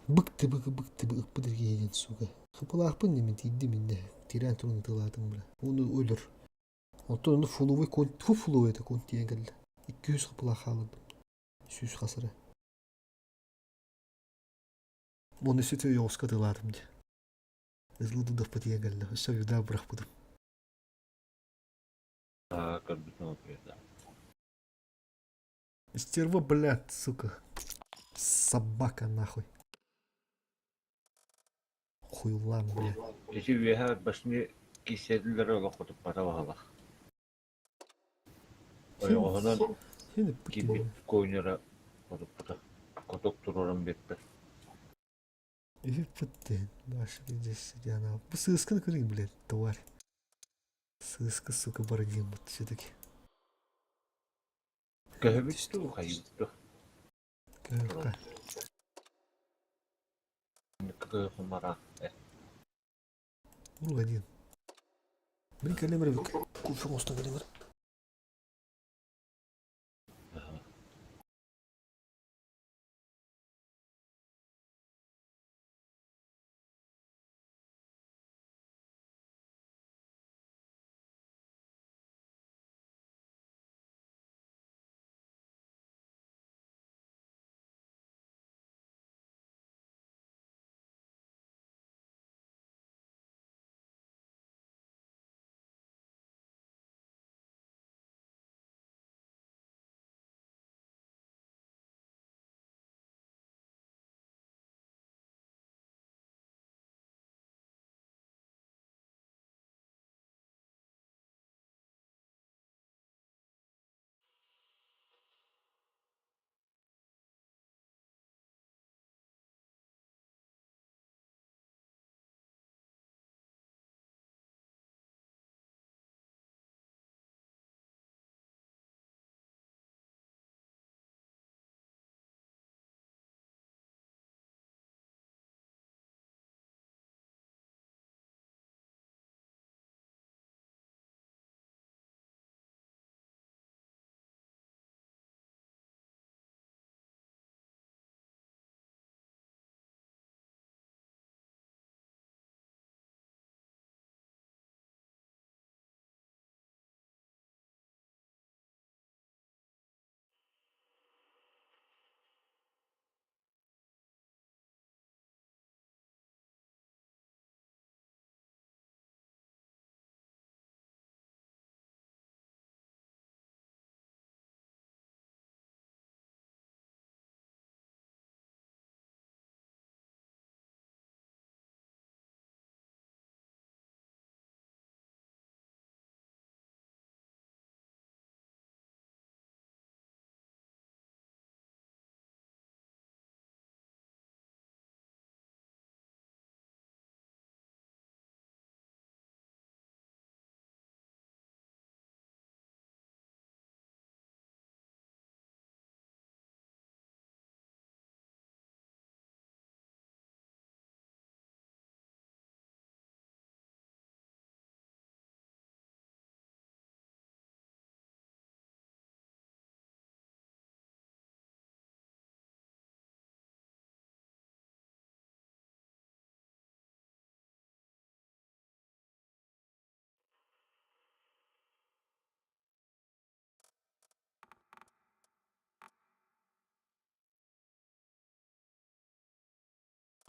Бык ты бык бык ты ыкпыт эргиһиэн сука. Хапылаахпын димин тиийдим иннэ. Тирээн туран ытылаатым бля. Уну өлөр. Оттон ону фуловый кон фу фуловый это кон тиийэн кэллэ. 200 хапылаах хаалырдым. Сүүс хасара. Уонна сүтэ ойоҕоско ытылаатым дии. Ызлы дудахпыт тиийэн кэллэ. Өссө вида бырахпытым. Аа, көрбүтүм опреда. Стерва, блядь, сука. Собака нахуй. Хуйлан, блядь. Ити үөһэ башни кисиэдилэрэ олох хотуппата баһылах. Ойоҕоһунан киирбит койнера хотуппута. Коток туруоран биэрбэт. Үһүппүттэн, Маша здесь Диана. Бу сыысканы көрүҥ, блядь, тварь. Сыыска, сука, барыгыыммыт все-таки. Көһөбүт дуу, хайыыбыт дуу? Көһүөххэ. Кымара. Урук один. Блин, кэлим кофе оҥостон кэлим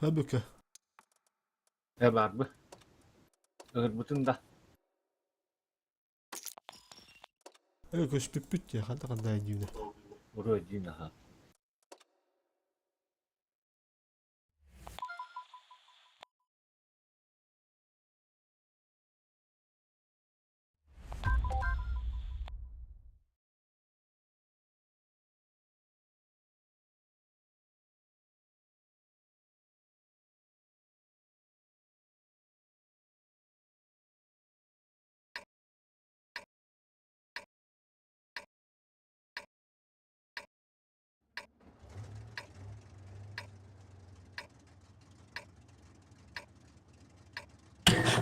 Хабыка. Э барбы. Ыгырбытын да. Э көспүппүт я ханта хандай дүүнэ. Уруй диин аха.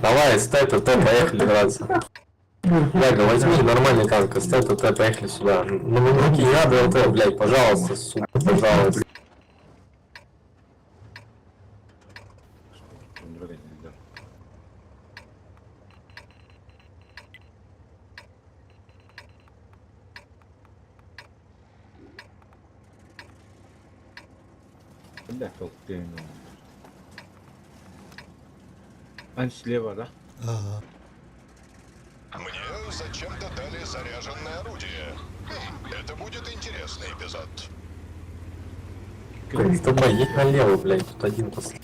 Давай, ставь ТТ, поехали драться. Яга, возьми нормальный танк, ставь ТТ, поехали сюда. Ну, руки не надо ЛТ, блядь, пожалуйста, сука, пожалуйста. Да, толкуйун. Ан слева, да? Ага. Мне зачем-то дали заряженное орудие. Хм, это будет интересный эпизод. С тобой едь налево, блядь, тут один после.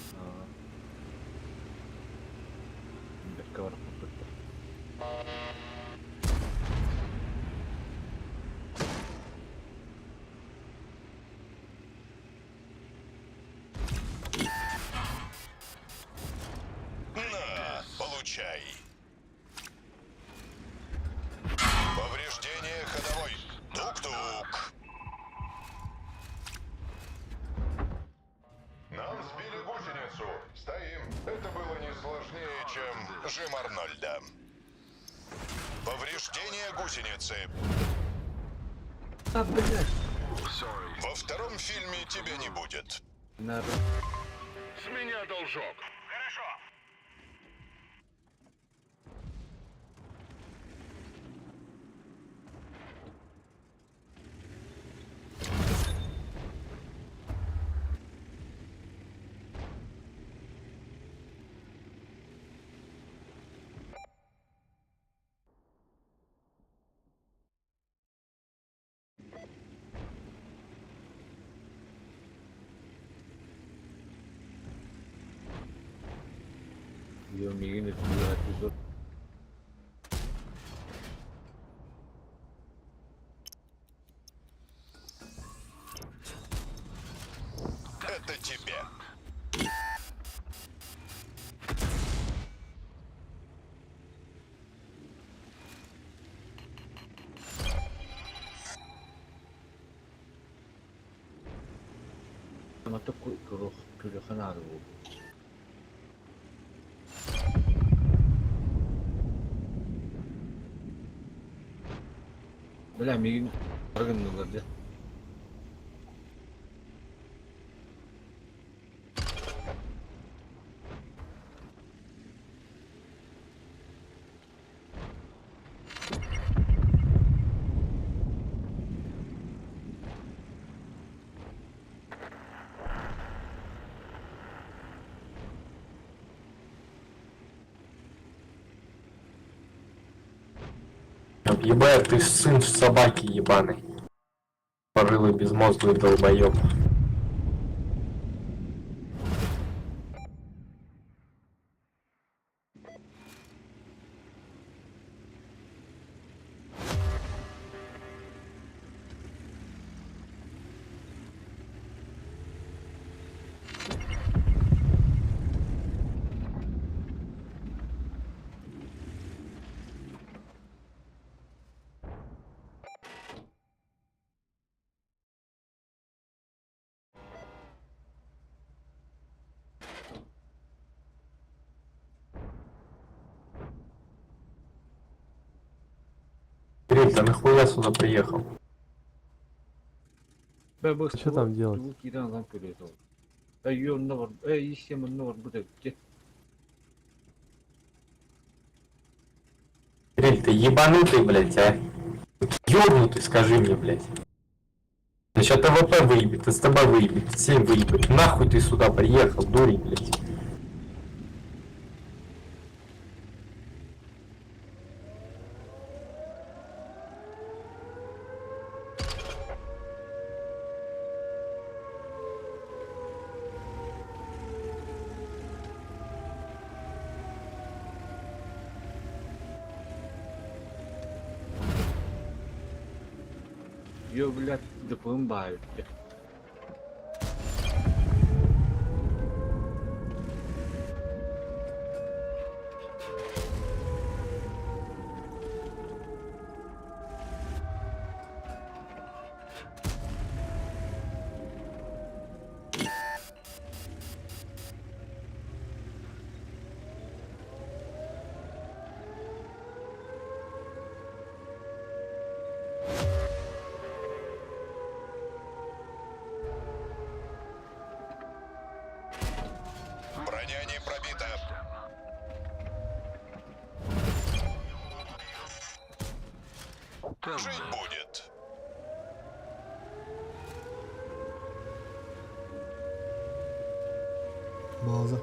На, получай. Повреждение ходовой. Тук-тук. Нам сбили гусеницу. Стоим. Это было не сложнее, чем жим Арнольда. Повреждение гусеницы. А, блядь. Во втором фильме тебя не будет. Надо. С меня должок. Хорошо. Yo мигин эпизод. Это тебе. Мата күрөх күрөхөн ары бу. Бля, мигин аргыннылар да. Ебать, ты сын собаки ебаный. Порылый безмозглый долбоеб. Кирилл, ты нахуя сюда приехал? Что там делать? Кирилл, ты ебанутый, блядь, а? Ёбнутый, скажи мне, блядь. Сейчас ТВП выебет, СТБ выебет, 7 выебет. Нахуй ты сюда приехал, дурень, блядь. Yo, блядь, дыпым баайыт. Броня не пробита. Жить будет. База.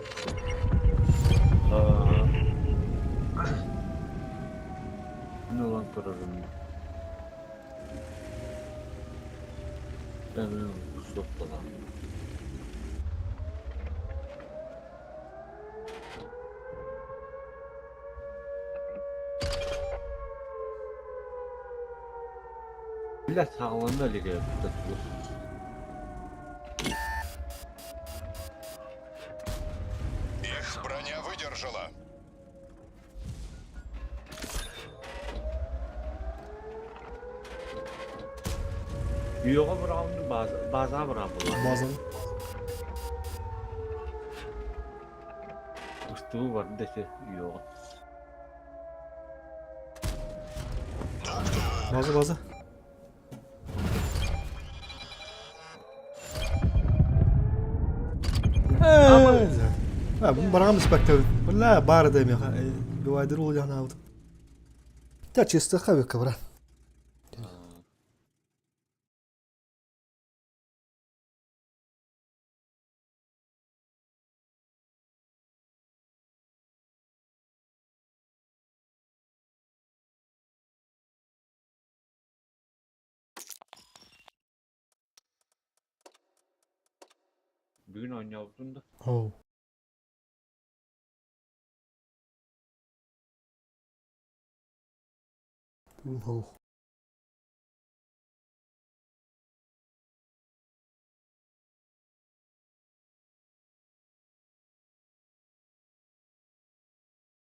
Ну ылан турарым. Ben суох буолан. Бля, саҕаланна илигэ Их броня выдержала. Үйөҕө быраҕымды базаҕа быраабыла. Базаны. Устубу барда ити үйөҕө. База база. Бараҕам испэктэ. Бля, баар да меха. Бивайдер ол янаабыт. Та чисто хабекка брат. Бүгүн оонньообутун да. Оу. Оу.